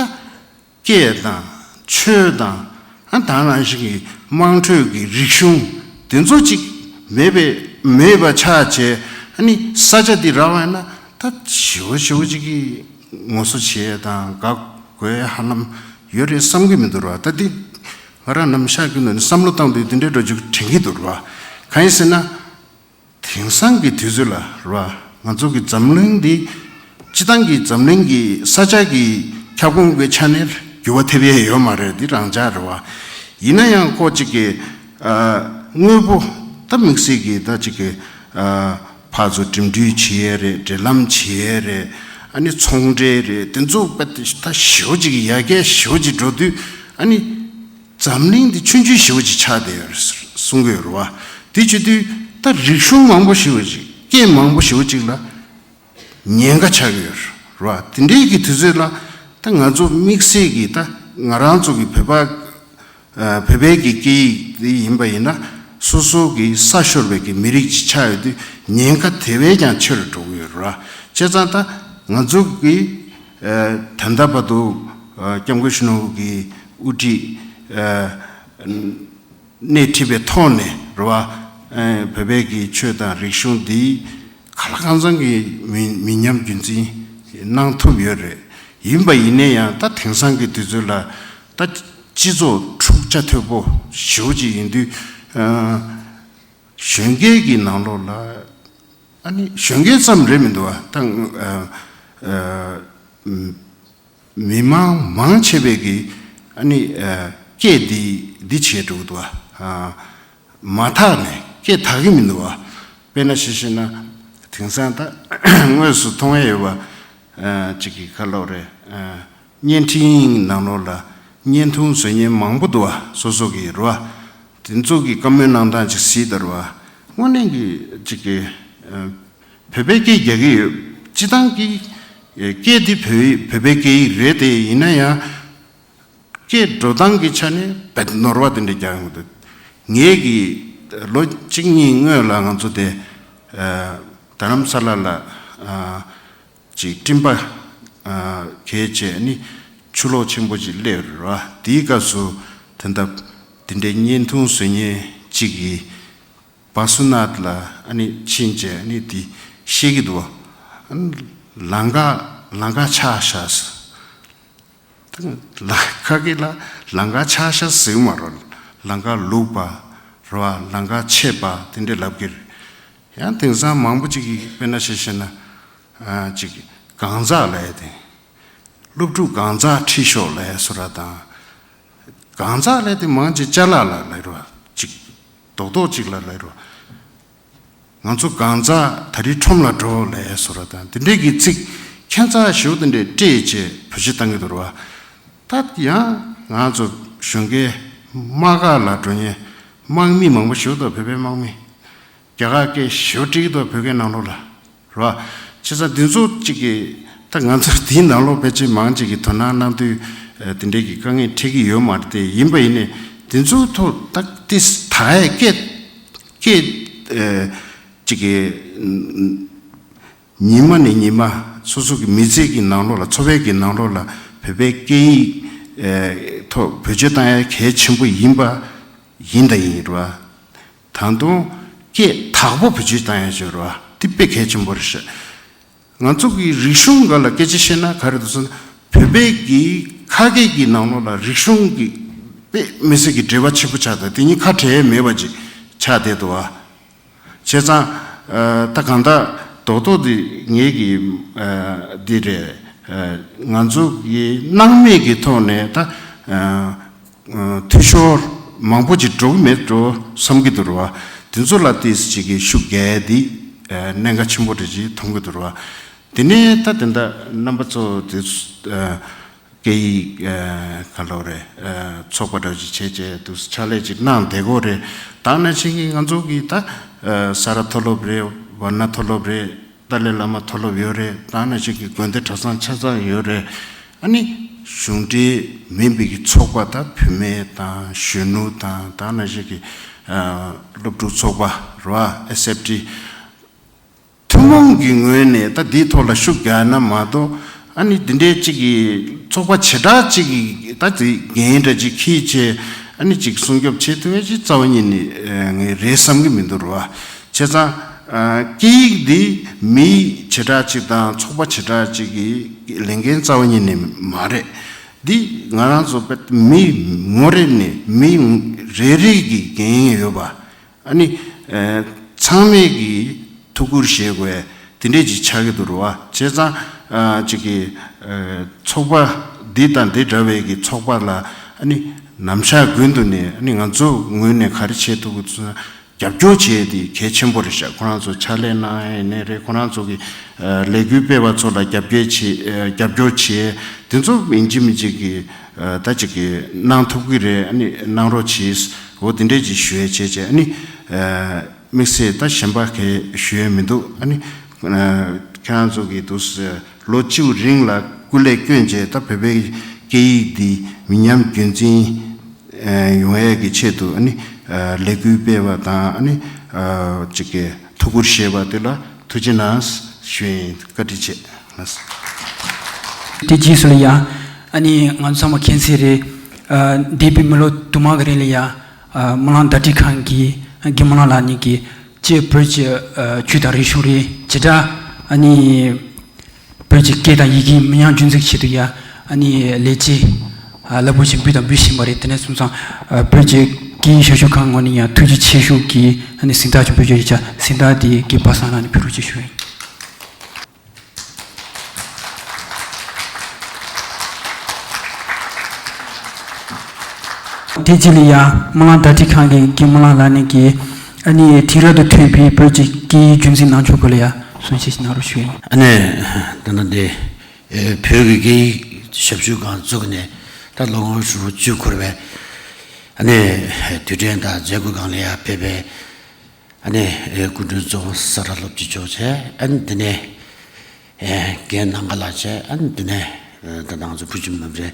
སྐད་དང་ཆོས་དང་། ཨ་ད་ནང་བཞིན་གྱི་དམངས་ཁྲོད་ཀྱི་རིག་གཞུང་དེ་ཚོ་ཅིག་མེད་པའི་མེད་པ་ཆགས་བྱས། ཨ་ནི་ས་ཆ་འདི་རག་པ་ཡིན་ན་ད་ཞེ་པོ་ཞེ་པོ་ཅིག་གི་ངོ་སོ་བྱེད་དང་དགའ་དགོས་ཧ་ལམ་ཡོད་རེད་བསམ་གྱི་མི་འདུག་ར། ད་འདི་ང་རང་ནམ་ཞག་རྒྱུན་དུ་ནས་བསམ་བློ་བཏང་དུས་འདི་འདྲའི་འགྲོ་རྒྱུ་དྲན་གྱི་འདུག་ར། གང་ཡིན་ཟེར་ན། དེང་སང་གི་དུས་ཚོད་ལ་རེད་བ། ང་ཚོ་གི་འཛམ་གླིང་འདི་སྤྱི་བཏང་གི་འཛམ་གླིང་གི་ས་ཆ་གི་ཁྱབ་ཁོངས་ཀྱི་ཆ་ནས་འགྱུར་བ་ཐེབས་ཡས་ཡོད་མ་རེད། འདི་རང་འཇགས་རེད་བ། ཡིན་ན་ཡང་ཁོ་གཅིག་གི་ཨ་དངོས་པོ་ད་དམིགས་བསལ་གྱི་ད་གཅིག་གི་ཨ་ཕར་ཚུར་འགྲིམ་འགྲུལ་བྱེད་ཡས་རེད། འབྲེལ་ལམ་བྱེད་ཡས་རེད། ཨ་ནི་ཚོང་འབྲེལ་རེད། དེ་ཚོ་དཔེ་ད་ཞེ་པོ་ཅིག་ཡར་རྒྱས་ཞེ་པོ་ཅིག་འགྲོ་དུས། ཨ་ནི་འཛམ་གླིང་འདི་ཆུང་ཆུང་ཞེ་པོ་ཅིག་ཆགས་བསྡད་ཡོད་རེད་གསུང་གི་ཡོད་རེད་བ། དེ་བྱེད་དུས་ད་རིག་གཞུང་མང་པོ་ཞེ་པོ་ཅིག་སྐད་མང་པོ་ཞེ་པོ་ཅིག་ལ་ཉེན་ཁ་ཆགས་ཀྱི་ཡོད་རེད་བ། དེ་འདྲའི་གི་དུས་ཚོད་ལ་ད་ང་ཚོ་དམིགས་བསལ་གྱི་ད་ང་རང་ཚོ་གི་བོད་པ་ཨ་བོད་པའི་གི་སྐད་ཡིག་དེ་ཡིན་པ་ཡིན་ན། སོ་སོ་གི་ས་ཤོར་བའི་གི་མི་རིགས་ཅིག་ཆགས་ཡོད་དུས་ཉེན་ཁ་དེ་བས་ཀྱང་ཆེ་རུ་འགྲོ་གི་ཡོད་རེད་བ། བྱས་ཙང་ད་ང་ཚོ་གི་ཨ་ད་ལྟ་བར་དུ་ཨ་སྐྱབས་མགོན་ཆེན་པོ་གི་དབུ་ཁྲིད་ཨ་སྣེ་ཁྲིད་པའི་ཐོག་ནས་རེད་བ། ཨ་བོད་པའི་གི་ཆོས་དང་རིག་གཞུང་འདི་གང་ལ་གང་འཚམ་གྱི་མི་མི་ཉམས་རྒྱུན་འཛིན་གནང་ཐུབ་ཡོད་རེད། ཡིན་པ་ཡིན་ན་ཡང་ད་དེང་སང་གི་དུས་ཚོད་ལ་ད་སྤྱི་ཚོགས་འཁྲུག་ཆ་དོད་པོ་ཞེ་པོ་ཅིག་ཡིན་དུས། ཨ་གཞོན་སྐྱེས་ཀྱི་ནང་ལོགས་ལ་ཨ་ནི་གཞོན་སྐྱེས་ཙམ་རེད་མི་འདུག་བ། ད་ཨ་ཨ་མི་མང་མང་ཆེ་བས་ཀྱི་ཨ་ནི་ཨ་སྐད་འདི་འདི་བྱས་འགྲོ་གི་འདུག་བ། ཨ་མ་དག་ནས་སྐད་དག་གི་མི་འདུག་བ། དཔེར་ན་ཞུ་ཞུ་ན་དེང་སང་ད་དངོས་སུ་མཐོང་ཡས་ཡོད་པ། ཨ་གཅིག་གི་ཁ་ལོག་རེད། ཨ་ བརྙན་འཕྲིན་ནང་ལོགས་ལ་བརྙན་ཐུང་བཟོ་མཁན་མང་པོ་འདུག་བ། སོ་སོ་གི་རེད་བ། དེ་ཚོ་གི་བཀའ་མོལ་གནང་སྟངས་ཅིག་གཟིགས་དང་རེད་བ། དངོས་གནས་ཀྱི་ཅིག་གི་བོད་པའི་སྐད་རྒྱག་གི་ཡོད། སྤྱི་བཏང་གི་སྐད་འདི་བོད་བོད་པའི་སྐད་ཡིག་རེད་དེ། ཡིན་ན་ཡང་སྐད་འགྲོ་སྟངས་ཀྱི་ཆ་ནས་བེད་ནོར་བ་དེ་འདྲ་རྒྱག་ཡོང་གི་འདུག་ངས་ཀྱི་ལོ་གཅིག་གཉིས་སྔོན་ལ་ང་ཚོ་དེ་རྡ་རམ་ས་ལ་ལ་ཅིག་སྤྲིན་པ་གས་བྱས་ནི་ཆུ་ལོག་ཆེན་པོ་ཅིག་སླེབས་རེད་བ། དེའི་སྐབས་སུ་དེ་འདྲ་དེ་འདྲའི་བརྙན་ཐུང་བཟོ་མཁན་ཅིག་གིས་བ་སུ་ནཱཐ་ལ་ཨ་ནི་ཕྱིན་བྱས་ཨ་ནི་དེ་བཤད་ཀྱི་འདུག་བ། ཨ་ནི་ལམ་ཁ་ལམ་ཁ་ཆག་ཤག་ཟེར། ལ་ཁ་སྐད་ལ་ལམ་ཁ་ཆག་ཤག་ཟེར་མ་རེད། ལམ་ཁ་ལུག་པ་རེད་བ། ལམ་ཁ་ཆད་པ་དེ་འདྲ་ལབ་ཀྱི་རེད། ཡང་དེང་སང་མང་པོ་ཅིག་གིས་དཔེར་ན་ཆ་བཞག་ན་ཨ་ཅིག་གང་ཟག་ལབ་ཡ་དེ། སློབ་ཕྲུག་གང་ཟག་ཁྲིད་ཤོག་ལབ་ཡ་བཟོ་འདྲ་དང་། གང་ཟག་ལབ་དེ་མང་ཆེ་ཅ་ལག་ལ་ལབ་རེད་བ། ཅིག་རྡོག་རྡོག་ཅིག་ལ་ལབ་རེད་བ། ང་ཚོ་གང་ཟག་ད་རེས་ཁྲོམ་ལ་འགྲོ་ལབ་ཡ་བཟོ་འདྲ་དང་དེ་འདྲས་ཀྱི་ཚིག་ཁྱད་མཚར་ཞེ་པོ་དེ་འདྲས་སྤྲད་བྱས་བེད་སྤྱོད་བཏང་གི་འདུག་རེད་བ། ད་ཡང་ང་ཚོ་གཞོན་སྐྱེས་དམག་སྒར་ལ་འགྲོ་མཁན་དམག་མི་མང་པོ་ཞེ་པོ་འདུག་བོད་པའི་དམག་མི། རྒྱ་གར་སྐད་ཞེ་པོ་འབྲི་གི་འདུག་བོད་སྐད་ནང་ལོགས་ལ། རེད་བ། བྱས་ཙང་འདི་ཚོ་གཅིག་གིས་ད་ང་ཚོ་འདིའི་ནང་ལོགས་ཕལ་ཆེར་མང་ཆེ་གིས་དོ་སྣང་གནང་དུས་ཨ་དེ་འདྲའི་གི་དཀའ་ངལ་འཕྲད་ཀྱི་ཡོད་མ་རེད་དེ། ཡིན་པ་ཡིན་ནའི་འདི་ཚོའི་ཐོག་ད་ཏིས་ད་ཡས་སྐད་སྐད་ཨ་གཅིག་གིས་ཉི་མ་ནས་ཉི་མ་སོ་སོ་གི་མི་ཚེ་གི་ནང་ལོགས་ལ་འཚོ་བའི་གི་ནང་ལོགས་ལ་བོད་པའི་སྐད་ཡིག་ཨ་ཐོག་བེད་སྤྱོད་བཏང་ཡས་གལ་ཆེན་པོ་ཡིན་པ་ཡིན་དང་ཡིན་རེད་བ། ད་དུང་སྐད་དག་པོ་བེད་སྤྱོད་བཏང་ཡ་ཅིག་ཡོད་རེད་བ། འདི་དཔེ་གལ་ཆེན་པོ་རེད་ཤག་ང་ཚོ་གི་རིག་གཞུང་སྒང་ལ་སྐད་ཆ་བཤད་ན་ག་རེ་འདུག་ཟེར་ན། བོད་པའི་གི་ཁ་སྐད་ཀྱི་ནང་ལོགས་ལ་རིག་གཞུང་གི་དཔེ་མི་སྲིད་ཀྱི་འབྲེལ་བ་ཆེན་པོ་ཆགས་དང་དེ་གཉིས་ཁ་བྲལ་མེད་པ་ཅིག་ཆགས་བསྡད་འདུག་བ། བྱས་ཙང་ཨ་ད་གང་ལྟར་རྡོག་རྡོག་འདི་ངེད་ཀྱི་ཨ་འདི་རེད། ཨ་ང་ཚོ་གི་སྣང་མེད་ཀྱི་ཐོག་ནས་ད་ཨ་འཐུས་ཤོར་མང་པོ་ཅིག་འགྲོ་གི་མེད་འགྲོ་བསམ་གྱི་འདུག་རེད་བ། དེ་ཚོ་ལ་ཏོག་ཙམ་ཅིག་གི་ཤུགས་རྒྱག་ཡ་འདི་ཨ་གནད་འགག་ཆེན་པོ་རེད་ཅེས་མཐོང་གི་འདུག་རེད་བ། དེ་ནས་ད་དེ་འདྲ་རྣམ་པ་ཚོ་དེ་ཨ་སྐད་ཡིག་ཨ་ག་ལབ་རེད། ཨ་ཚོགས་པ་འདྲ་ཅིག་བྱས་བྱས་འདུག་ཕྱག་ལས་ཅིག་གནང་བསྡད་ཀྱི་ཡོད་རེད། ད་ནང་བཞིན་གྱི་ང་ཚོ་གི་ད་ཨ་ས་རཱ་མཐོ་སློབ་རེད། ཝཱ་ཎ་མཐོ་སློབ་རེད། ཏཱ་ལའི་བླ་མ་མཐོ་སློབ་ཡོད་རེད། ད་ནང་བཞིན་གྱི་དགོན་སྡེ་གྲྭ་ཚང་ཆ་ཚང་ཡོད་རེད། ཨ་ནི་གཞུང་འབྲེལ་མིན་པའི་གི་ཚོགས་པ་དང་བུད་མེད་དང་གཞོན་ནུ་དང་ད་ནང་བཞིན་གྱི་ཨ་སློབ་ཕྲུག་ཚོགས་པ་རེད་བ། ཨེས་ཨེཕ་ཊི། ཐུན་མོང་གི་ངོས་ནས་ད་འདིའི་ཐོག་ལ་ཤུགས་རྒྱག་ན་མ་གཏོགས། ཨ་ནི་འདི་འདྲའི་གཅིག་གི་ཚོགས་པ་བྱེ་བྲག་གཅིག་གི་ད་དེ་འགན་འདྲ་ཅིག་འཁྱེར་བྱས་ཨ་ནི་ཅིག་སྲུང་སྐྱོབ་བྱེད་ཐུབ་ཡ་ཅིག་རྩ་བ་ཉིད་ནས་ཨ་ངས་རེད་བསམ་གྱི་མི་འདུག་རེད་བ། བྱས་ཙང་ཨ་སྐད་ཡིག་འདི་མི་བྱེ་བྲག་ཅིག་དང་ཚོགས་པ་བྱེ་བྲག་ཅིག་གི་ལས་འགན་རྩ་བ་ཉིད་ནས་མ་རེད། འདི་ང་རང་ཚོ་དཔེ་མི་ངོ་རེ་ནས་མི་རེ་རེ་གི་འགན་ཡོད་པ། ཨ་ནི་ཨ་ཚང་མས་ཀྱིས་ཐུགས་ཁུར་བཞེས་དགོས་དེ་འདྲས་ཅིག་ཆགས་ཀྱི་འདུག་རེད་བ། བྱས་ཙང་ཨ་ཅིག་གི་ཨ་ཚོགས་པ་འདི་དང་འདི་འདྲ་བའི་གི་ཚོགས་པ་ལ་ཨ་ནི་ནམ་ཞག་རྒྱུན་དུ་ནས་ཨ་ནི་ང་ཚོ་ངོས་ནས་ག་རེ་བྱེད་ཐུབ་ཀྱི་འདུག་ཟེར་ན། རྒྱབ་སྐྱོར་བྱེད་དེ་གལ་ཆེན་པོ་རེད་ཤག་ཁོ་རང་ཚོ་ཕྱག་ལས་གནང་ཡ་ཡིན་ནའི་རེད། ཁོ་རང་ཚོ་གི་ཨ་ལས་འགུལ་སྤེལ་བ་ཚོ་ལ་རྒྱབ་སྐྱོར་བྱེད་ཨ་རྒྱབ་སྐྱོར་བྱེད་དེ་ཚོ་ཡིན་གཅིག་མིན་གཅིག་གི་ཨ་ད་ཅིག་གི་གནང་ཐུབ་ཀྱི་རེད། ཨ་ནི་གནང་རོགས་བྱེད། འོ་དེ་འདྲས་ཅིག་ཞུ་ཡ་བྱས་བྱས། ཨ་ནི་ཨ་དམིགས་བསལ་ད་གཞན་པ་གས་ཞུ་ཡ་མི་འདུག་ཨ་ནི་ཨ་ཁྱེད་རང་ཚོ་གི་འདུག་ཟེར་ལོ་བཅུ་རིང་ལ་སྐུ་ལས་བསྐྱོན་བྱས་ད་བོད་པའི་སྐད་ཡིག་འདི་མི་ཉམས་རྒྱུན་འཛིན་ཡོང་ཡས་ཀྱི་ཆེད་དུ་ཨ་ནི་ལས་འགུལ་སྤེལ་བ་དང་ཨ་ནི་ཅིག་གི་ཐུགས་ཁུར་བཞེས་པ་དེ་ལ་ཐུགས་རྗེ་གནང་ཞུ་ཡིན། བཀའ་དྲིན་ཆེ། དེ་རྗེས་སུ་ལ་ཡ་ཨ་ནི་ང་ཚོ་ཚང་མ་མཁྱེན་གསལ་རེད། འདས་པའི་མི་ལོ་དུ་མ་གི་རིང་ལ་ཡ་སྨོན་ལམ་བརྡ་སྤྲོད་ཁང་གི་རྒན་སྨོན་ལམ་ལགས་གཉིས་ཀྱིས་སྤྱིར་བོད་ཀྱི་ཆོས་དང་རིག་གཞུང་རེད། བྱེ་བྲག་ཨ་ནི། བོད་ཀྱི་སྐད་དང་ཡི་གེའི་མི་ཉམས་རྒྱུན་འཛིན་ཆེད་དུ་ཡ་ཨ་ནི་ལས་བྱེད་རླབས་པོ་ཆེ་འབུལ་དང་འབུལ་བཞིན་པ་རེད། དེ་ནས་སོང་ཙང་བོད་ཀྱི་སྐད་ཡིག་ཞབས་ཞུ་ཁང་ངོས་ནས་ཡང་ཐུགས་རྗེ་ཆེ་ཞུ་གི་ཨ་ནི་གཟེངས་རྟགས་ཀྱི་འབུལ་རྒྱུ་ཡིན་ཙང་གཟེངས་རྟགས་དེ་གི་པ་སངས་ལགས་ནས་ཕུལ་རོགས་ཅེས་ཞུ་ཡིན། དེ་རྗེས་ལ་ཡ་སྨོན་ལམ་བརྡ་སྤྲོད་ཁང་གི་རྒན་སྨོན་ལམ་ལགས་ནས་ཀྱི་ཨ་ནི་དེང་རབ་ཏུ་ཐོན་པའི་བོད་ཀྱི་སྐད་ཡིག་རྒྱུན་འཛིན་གནང་ཕྱོགས་སྐོར་ལ་ཡ་གསུང་བཤད་ཞིག་གནང་རོགས་ཞུ་ཡིན། ཨ་ནི་ད་ལྟ་འདི། ཨེ་བོད་ཀྱི་སྐད་ཡིག་ ཞབས་ཞུ་ཁང་བཙུགས་ནས་ད་ལོ་ངོ་ཧྲིལ་བོ་བཅུ་འཁོར་བའི་ཨ་ནི་དུས་དྲན་དང་མཛད་སྒོ་སྒང་ལ་ཡར་ཕེབས་པའི་ཨ་ནི་སྐུ་མགྲོན་གཙོ་བོ་ས་རཱ་སློབ་སྤྱི་མཆོག་བྱས། ཨ་ནི་དེ་ནས་རྒན་ནམ་མཁའ་ལགས་བྱས། ཨ་ནི་དེ་ནས་ད་ང་ཚོ་བུ་ཆུང་མུན་པའི་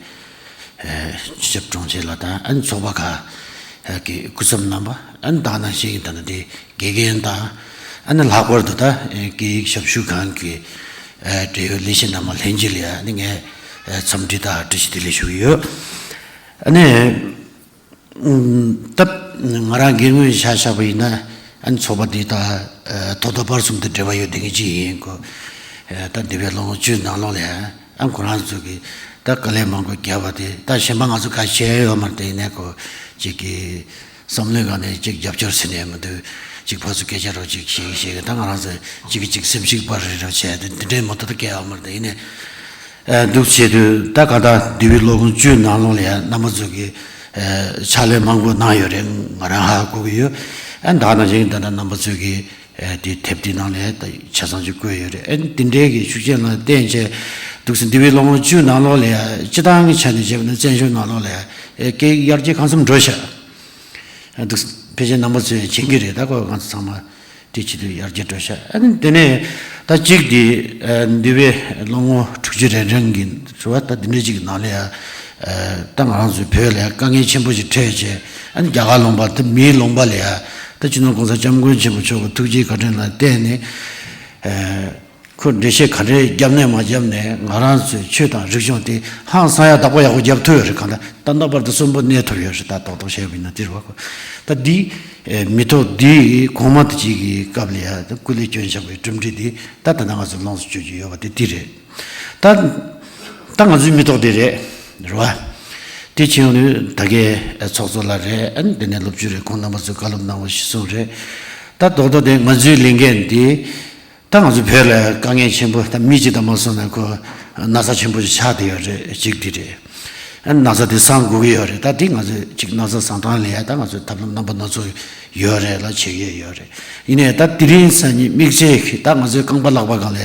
སྤྱི་ཁྱབ་དྲུང་ཆེ་ལགས་དང་། ཨ་ནི་ཚོགས་པ་ཁག་གི་སྐུ་ཚབ་རྣམ་པ། ཨ་ནི་ད་ག་ནང་བཞིན་ད་ནི་དེ་དགེ་རྒན་དང་། ཨ་ནི་ལྷག་པར་དུ་ད་སྐད་ཡིག་ཞབས་ཞུ་ཁང་གི་འབྲེལ་ཡོད་ལས་བྱེད་རྣམ་པ་ལྷན་རྒྱས་ལ་ཡང་ནི་ངས་འཚམས་འདྲི་དང་བཀྲ་ཤིས་བདེ་ལེགས་ཞུ་གི་ཡོད། ཨ་ནི་ད་ང་རང་སྒེར་ངོས་ཆ་བཞག་པ་ཡིན་ན། ཨ་ནི་ཚོགས་པ་འདི་དང་ཐོག་མཐའ་བར་གསུམ་དུ་འབྲེལ་བ་ཡོད་བསྡད་མཁན་ཅིག་ཡིན་གོ། ད་འདས་པའི་ལོ་ངོ་བཅུ་ནང་ལོགས་ལ་ཡང་ཨ་ཁོ་རང་ཚོ་གིས་ད་དཀའ་ལས་མང་པོ་བརྒྱབ་པ་དེ། ད་གཞན་པ་ང་ཚོ་ག་བྱས་ཡོད་མ་རེད། དེ་ཡིན་ནའི་ཁོ་ཅིག་གི་བསམ་བློའི་སྒང་ནས་ཅིག་རྒྱབ་སྐྱོར་ཟེར་ནས་མི་འདུག་ཅིག་ཕར་ཚུར་སྐད་ཆ་རོགས་ཅིག་བཤད་ཀྱི་བཤད་ཀྱི། ད་ང་རང་ཚོ་ཅིག་གིས་ཅིག་སེམས་ཤུགས་སྤར་རེ་རོགས་བྱས་ཏེ་འདི་འདྲའི་མ་གཏོགས་ད་སྐད་ཡོད་མ་རེད། དེ་ཡིན་ནའི་འདུག་བྱས་དུས་ད་ག་ད་འདས་པའི་ལོ་ངོ་བཅུ་ནང་ལོགས་ལ་ཡང་རྣམ་པ་ཚོ་གིས་ཕྱག་ལས་མང་པོ་གནང་ཡོད་རེད། ང་རང་ཧ་གོ་གི་ཡོད། ཨ་ད་ནང་བཞིན་ད་ལྟ་རྣམ་པ་ཚོ་གིས་དེ་དེབ་དེ་ནང་ལ་ཡང་ད་ཆ་ཚང་ཅིག་བཀོད་ཡོད་རེད། ཨ་དེ་འདྲའི་གི་ཤུགས་རྐྱེན་ལ་བརྟེན་བྱས་འདུག་སེ་འདས་པའི་ལོ་ངོ་བཅུ་ནང་ལོགས་ལ་ཡང་སྤྱི་བཏང་གི་ཆ་ནས་བྱས་པ་ན་བཙན་བྱོལ་ནང་ལོགས་ལ་ཡང་སྐད་ཡིག་ཡར་རྒྱས་གང་འཚམ་འགྲོ་ཤག་འདུག་ཕལ་ཆེར་རྣམ་པ་ཚོས་མཁྱེན་གྱི་རེད། ད་ཁོ་ང་ཚོ་ཚང་མ་དེ་བྱེད་དུས་ཡར་རྒྱས་འགྲོ་ཤག་ཨ་ནི་དེ་ནས་ད་གཅིག་དེ་འདས་པའི་ལོ་ངོ་དྲུག་ཅུ་རེ་རེ་གི་རེད་བ། ད་དེ་འདྲ་ཅིག་ནང་ལ་ཡང་ད་ང་རང་ཚོའི་བོད་ལ་ཡང་དཀའ་ངལ་ཆེན་པོ་ཞིག་འཕྲད་བྱས། ཨ་ནི་རྒྱ་གར་ལུང་པ་དེ་མིའི་ལུང་པ་ལ་ཡང་ད་སྤྱི་ནོར་༸གོང་ས་༸སྐྱབས་མགོན་ཆེན་པོ་མཆོག་གི་ཐུགས་རྗེའི་བཀའ་དྲིན་ལ་བརྟེན་ནས། ཁོས་འགྲེལ་བཤད་ག་རེ་བརྒྱབ་ནས་མ་བརྒྱབ་ནས་ང་རང་ཚོའི་ཆོས་དང་རིག་གཞུང་དེ་ཧང་སང་ཡ་བདག་པོ་ཡག་པོ་བརྒྱབ་ཐུབ་ཡོད་རེད། གང་ལྟར་ད་ལྟ་བར་དུ་གསོན་པོ་གནས་ཐུབ་ཡོད་རེད། ད་རྡོག་རྡོག་བཤད་པ་ཡིན་ན་དེ་རེད་བ། ཁོ་ད་འདི་མི་ཐོག་འདི་གོང་མ་དེ་གཅིག་གི་སྐབས་ལ་ཡ་ད་སྐུ་ལས་བསྐྱོན་བཞག་པའི་གྲུབ་འབྲས་དེ་ད་ད་ལྟ་ང་ཚོས་ལོངས་སུ་སྤྱོད་ཀྱི་ཡོད་པ་དེ་འདི་རེད། ད་ད་ང་ཚོའི་མི་ཐོག་དེ་རེད། རེད་བ། དེ་བྱས་ཡོང་དུས་ད་གའི་ཚོགས་གཙོ་ལགས་རེད། ཨ་ནི་དེ་ནས་སློབ་སྤྱི་རེད། ཁོང་རྣམ་པ་ཚོས་བཀའ་སློབ་གནང་བ་གཞིར་བཟུང་རེད། ད་རྡོག་རྡོག་དེ་ང་ཚོའི་ལས་འགན་དེ། ད་ང་ཚོ་བོད་ལ་དཀའ་ངལ་ཆེན་པོ། ད་མི་གཅིག་དང་མ་སོང་ན་ཁོ་ན་ཚ་ཆེན་པོ་ཞིག་ཆགས་བསྡད་ཡོད་རེད། གཅིག་དེ་རེད། ཨ་ན་ཚ་དེ་སངས་དགོས་ཀྱི་ཡོད་རེད། ད་དེ་ང་ཚོས་གཅིག་ན་ཚ་བཟང་ཐང་ལ་ཡ་ད་ང་ཚོས་ཐབས་ལམ་རྣམ་པ་སྣ་ཚོགས་ཡོད་རེད་ལ་བྱེད་ཀྱི་ཡོད་རེད། ཡིན་ནའི་ད་དེ་རིང་སང་ཉིན་དམིགས་བསལ་གྱི་ད་ང་ཚོའི་རྐང་པ་ལག་པ་སྒང་ལ་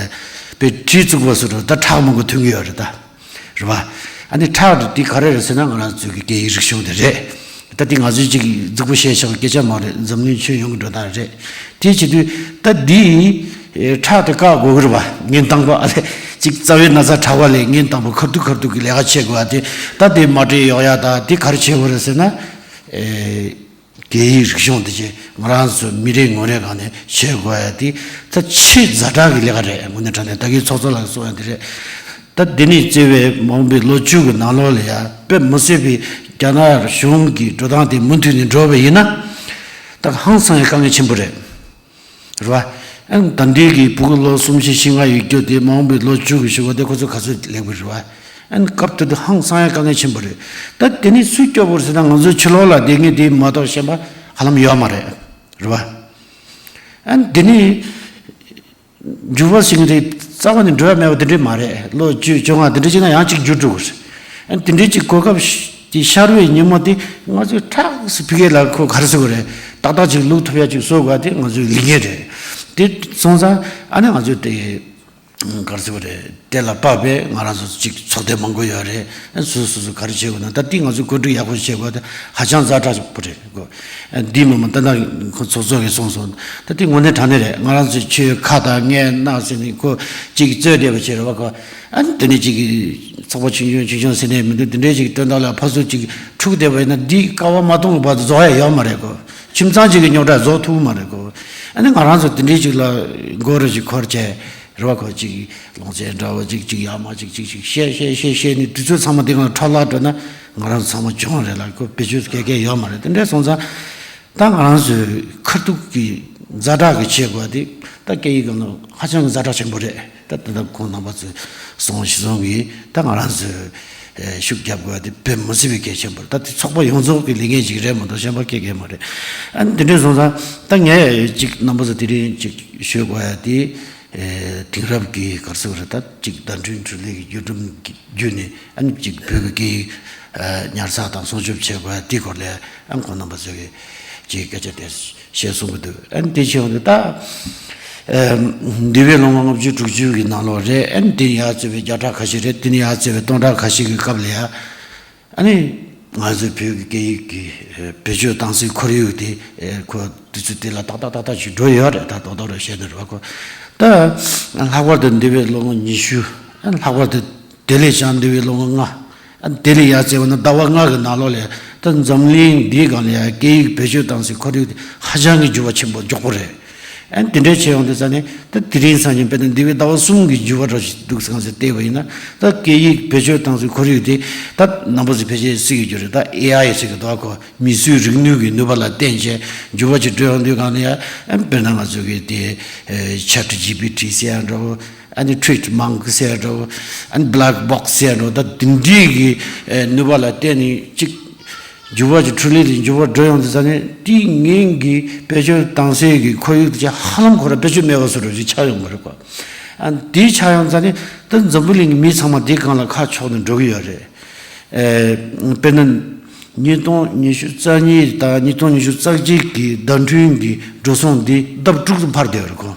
དཔེ་གྲི་བཙུགས་པ་བཟོ་འདྲ་ད་ཁྲག་མང་པོ་ཐོན་གྱི་ཡོད་རེད་ད། རེད་བ། ཨ་ནི་ཁྲག་དེ་ག་རེ་རེད་ཟེར་ན་ང་རང་ཚོའི་གི་སྐད་ཡིག་རིག་གཞུང་དེ་རེད། ད་དེ་ང་ཚོའི་གཅིག་རྫིག་པོ་བཤད་བཞག་པའི་སྐད་ཆ་མ་རེད། འཛམ་གླིང་ཁྱོན་ཡོངས་ཀྱི་འགྲོ་སྟངས་རེད། དེ་བྱེད་དུས་ད་འདི་ཁྲག་དེ་བཀག་དགོས་ཀྱི་རེད་བ། ཉིན་དང་པོ་ཨ་ལས་གཅིག་རྩ་བའི་ན་ཚ་དྲག་པ་ལས་ཉིན་དང་པོ་ཁ་ཐུག་ཁ་ཐུག་གི་ལས་ཀ་བྱེད་དགོས་པ་དེ། ད་དེ་མ་འདྲེས་ཡོང་ཡ་ད་དེ་ག་རེ་བྱེད་དགོས་རེད་ཟེར་ན། སྐད་ཡིག་རིག་གཞུང་འདི་བཅས་ང་རང་ཚོ་མི་རེ་ངོ་རེ་སྒང་ནས་བྱེད་དགོས་ཡ་དེ་ད་ཆེས་ཛ་དྲག་གི་ལས་ཀ་རེད། དངོས་གནས་དྲང་གནས་ད་གིན་ཚོགས་གཙོ་ལགས་གསུངས་ཡ་དེ་རེད། ད་འདི་ནས་བརྩིས་པའི་མ་འོངས་པའི་ལོ་བཅུ་གི་ནང་ལོགས་ལ་ཡ་དཔེ་མི་སྲིད་པའི་རྒྱ་ནག་གཞུང་གི་འགྲོ་སྟངས་དེ་མུ་མཐུད་ནས་འགྲོ་བ་ཡིན་ན། ད་ཧང་སང་ཡ་དཀའ་ངལ་ཆེན་པོ་རེད། རེད་བ། ཨ་ནི་ད་ལྟའི་གི་ཕྲུ་གུ་ལོ་གསུམ་བཞི་བཞི་ལྔ་ཡོད་རྒྱུ་དེ་མ་འོངས་པའི་ལོ་བཅུ་གི་གཞུག་གུ་དེ་ཁོ་ཚོ་ག་ཚོད་སླེབས་ཀྱི་རེད་བ། ཨ་ནི་སྐབས་དེ་དུས་ཧང་སང་ཡ་དཀའ་ངལ་ཆེན་པོ་རེད། ད་དེ་ནི་སུས་སྐྱོབ་དགོས་རེད་ཟེར་ན་ང་ཚོའི་ཕྱི་ལོགས་ལ་བསྡད་མཁན་དེ་མ་གཏོགས་གཞན་པ་ཧ་ལམ་ཡོད་མ་རེད། རེད་བ། ཨ་ནི་དེ་ནི་འགྱུར་བ་ཟེར་མཁན་དེ་རྩ་བ་ནས་འགྲོ་ཡ་མེད་པ་དེ་འདྲས་མ་རེད། ལོ་བཅུ་བཅོ་ལྔ་དེ་འདྲས་ཅིག་ན་ཡང་གཅིག་འགྱུར་འགྲོ་གི་རེད། ཨ་ནི་དེ་འདྲས་ཅིག་གོ་སྐབས་དེ་ཤར་བའི་ཉིན་མོ་དེ་ང་ཚོས་ཕྲག་སུ་ཕི་གེ་ལ་ཁོ་ག་རེ་ཟེར་དགོས་རེད། ཏག་ཏག་ཅིག་བླུག་ཐུབ་ཡ་ཅིག་བཟོ་དགོས་དེ་ང་ཚོའི་ལས་འགན་རེད། དེ་སོང་ཙང་ཨ་ནི་ང་ཚོས་དེ་ག་རེ་ཟེར་དགོས་རེད། དེ་ལ་དཔག་པའི་ང་རང་ཚོ་ཅིག་ཚོགས་སྡེ་མང་པོ་ཡོད་རེད། ཨ་ནི་སོ་སོ་སོ་ག་རེ་བྱེད་དགོས་ན་ད་དེ་ང་ཚོས་བཀོད་སྒྲིག་ཡག་པོ་བྱེད་དགོས་དེ་ཧ་ཅང་ཛ་དྲག་པོ་རེད། ཨ་འདི་མ་མ་ད་ལྟ་ཁོ་ཚོགས་གཙོ་གིས་གསུངས་སོང་། ད་དེ་དངོས་གནས་དྲང་གནས་རེད། ང་རང་ཚོའི་ཆོས་ཁ་དང་ངན་སྣ་ཟེར་ནས་ཁོ་ཅིག་རྩོད་བསྡད་པ་བྱེད་རེད་བ། ཁོ་ཨ་ནི་དེ་ནས་ཅིག་ཚོགས་པ་ཆུང་ཆུང་ཆུང་ཆུང་ཟེར་ནས་མི་འདུག་དེ་འདྲའི་ཅིག་དོན་དག་ལ་ཕར་ཚུར་ཅིག་འཁྲུག་བསྡད་པ་ཡིན་ན་འདི་ཀ་བ་མ་གཏོང་བར་དུ་རྫོགས་ཡ་ཡོད་མ་རེད་ཁོ། ཁྱིམ་ཚང་ཅིག་གི་རྙོག་དྲ་རྫོགས་ཐུབ་མ་རེད་ཁོ། ཨ་ནི་ང་རང་ཚོ་དེ་འདྲའི་ཅིག་ལ་མགོ་རུ་ཅིག་འཁོར་བྱས། རེད་བ། ཁོ་ཅིག་ལོང་ཚད་འདྲ་བོ་ཅིག་ཅིག་ཡག་མ་ཅིག་ཅིག་ཅིག་བཤད་བཤད་བཤད་བཤད་ནས་དུས་ཚོད་ཚང་མ་དེ་གང་འཕྲོ་བརླག་འགྲོ་ན་ང་རང་ཚང་མ་གྱོང་རེད་ལ། ཁོ་བེད་སྤྱོད་སྐད་སྐད་ཡོད་མ་རེད། དེ་འདྲ་སོང་ཙང་ད་ང་རང་ཚོའི་ཁ་ཐུག་གི་ཛ་དྲག་གི་བྱེད་དགོས་དེ་ད་སྐད་ཡིག་གི་ནང་ཧ་ཅང་གི་ཛ་དྲག་ཆེན་པོ་རེད། ད་ད་ལྟ་ཁོང་རྣམ་པ་ཚོས་གསུངས་གཞི་བཟུང་གིས་ད་ང་རང་ཚོས་ཤུགས་རྒྱབ་དགོས་དེ་དཔེ་མི་སྲིད་པའི་གལ་ཆེན་པོ་རེད། ད་དེ་ཚོགས་པ་ཡོངས་རྫོགས་ཀྱི་ལས་འགན་ཅིག་རེད་མ་གཏོགས་གཞན་པ་སྐད་སྐད་མ་རེད། ཨ་ནི་དེ་འདྲ་སོང་ཙང་ད་ངས་ཅིག་རྣམ་པ་ཚོ་དེ་རིང་ཅིག་ཞུ་དགོས་ཡ་དེ། ཨེ་དེང་རབས་ཀྱི་ག་རེ་ཟེར་དགོས་རེད། ད་ཅིག་བརྡ་འཕྲིན་འཕྲུལ་ལས་ཀྱི་བརྒྱུད་རིམ་གྱི་བརྒྱུད་ནས་ཨ་ནི་ཅིག་བོད་ཀྱི་སྐད་ཡིག་ཨ་ཉར་ཚགས་དང་སྲུང་སྐྱོབ་བྱེད་དགོས་དེའི་སྐོར་ལ་ཨ་ཁོང་རྣམ་པ་ཚོས་ཀྱི་ཅིག་སྐད་ཆ་དེ་བཤད་གསུང་གི་འདུག་ཨ་ནི་དེ་བྱས་ཡོང་དུས་ད་ ཨེམ། འདས་པའི་ལོ་ངོ་ལྔ་བཅུ་དྲུག་ཅུ་གི་ནང་ལོགས་རེད། ཨ་ནི་དེ་ཡར་བརྩིས་པའི་བརྒྱ་ཕྲག་ཁ་ཤས་རེད། དེ་ནས་ཡར་བརྩིས་པའི་སྟོང་ཕྲག་ཁ་ཤས་ཀྱི་སྐབས་ལ་ཡ། ཨ་ནི་ང་ཚོའི་བོད་ཀྱི་སྐད་ཡིག་གི་ཨེ་བེད་སྤྱོད་བཏང་སའི་ཁོར་ཡུག་དེ། ཨེ་ཁོ་དུས་ཚོད་དེ་ལ་ཏག་ཏག་ཏག་ཏག་ཅིག་འགྲོ་ཡོད་རེད། ད་རྡོག་རྡོག་རེ་བཤད་ན་རེད་བ་ཁོ། ད་ལྷག་པར་དུ་འདས་པའི་ལོ་ངོ་ཉི་ཤུ། ཨ་ལྷག་པར་དུ་དེ་ལས་ཀྱང་འདས་པའི་ལོ་ངོ་ལྔ། ཨ་དེ་ལས་ཡར་བརྩིས་པ་ན་ཟླ་བ་ལྔ་གི་ནང་ལོགས་ལ་ད་འཛམ་གླིང་འདིའི་སྒང་ལ་ཡང་སྐད་ཡིག་བེད་སྤྱོད་བཏང་སའི་ཁོར་ཡུག་དེ་ཧ་ཅང་གི་འགྱུར་བ་ཆེན་པོ་མགྱོགས་པོ་རེད། ཨ་དེ་འདྲའི་ཆེ་ཡོང་དུས་ཙང་ནས་ད་དེ་རིང་སང་ཉིན་དཔེར་ན་འདས་པའི་ཟླ་བ་གསུམ་གྱི་འགྱུར་བ་འདྲ་ཞིག་འདུག་སེ་ང་ཚོས་བལྟས་པ་ཡིན་ན། ད་སྐད་ཡིག་བེད་སྤྱོད་བཏང་སའི་ཁོར་ཡུག་དེ་ད་རྣམ་པ་ཚོས་ཕལ་ཆེར་གཟིགས་ཡོད་རྒྱུ་རེད། ད་ཨེ་ཨའི་ཟེར་གི་འདུག་གོ། མིས་བཟོས་རིག་ནུས་ཀྱི་ནུས་པ་ལ་བརྟེན་བྱས་འགྱུར་བ་ཅིག་འགྲོ་ཡོང་དུས་སྒང་ལ་ཡང་། ཨ་དཔེར་ན་ང་ཚོ་གི་དེ་ཨེ་ཆེ་ཊི་ཇི་པི་ཊི་ཟེར་ཡ་འདྲ་བོ། ཨ་ནི་ཊུ་ཝིཊ་མོང་ཀི་ཟེར་ཡ་འདྲ་བོ། ཨ་ནི་བྷི་ལེག་བྷོག་སི་ཟེར་ཡ་འདྲ་བོ། ད་དེ་འདྲའི་གི་ཨེ་ནུས་པ་ལ་བརྟེན་ནས་ཅིག་འགྱུར་བ་ཅིག་འཕྲུལ་ལས་དེ་འགྱུར་བ་འགྲོ་ཡོང་དུས་ཙང་ནས། དེའི་ངན་གྱི་བེད་སྤྱོད་བཏང་སའི་གི་ཁོར་ཡུག་དེ་ཧ་ལམ་ཁོ་རང་བེད་སྤྱོད་མེད་པ་བཟོ་འདྲ་ཅིག་ཆགས་ཡོང་གི་རེད་གོ། ཨ་དེ་ཆགས་ཡོང་ཙང་ནས་ད་འཛམ་བུ་གླིང་གི་མི་ཚང་མ་དེའི་སྒང་ལ་ཁ་ཕྱོགས་ནས་འགྲོ་གི་ཡོད་རེད། ཨེ་དཔེར་ན་ཉིས་སྟོང་ཉི་ཤུ་རྩ་གཉིས་དང་ཉིས་སྟོང་ཉི་ཤུ་རྩ་གཅིག་གི་ཟླ་སྒྲོན་གྱི་འགྲོ་སོང་འདི་ལྡབ་དྲུག་ཏུ་འཕར་བསྡད་ཡོད་རེད་གོ།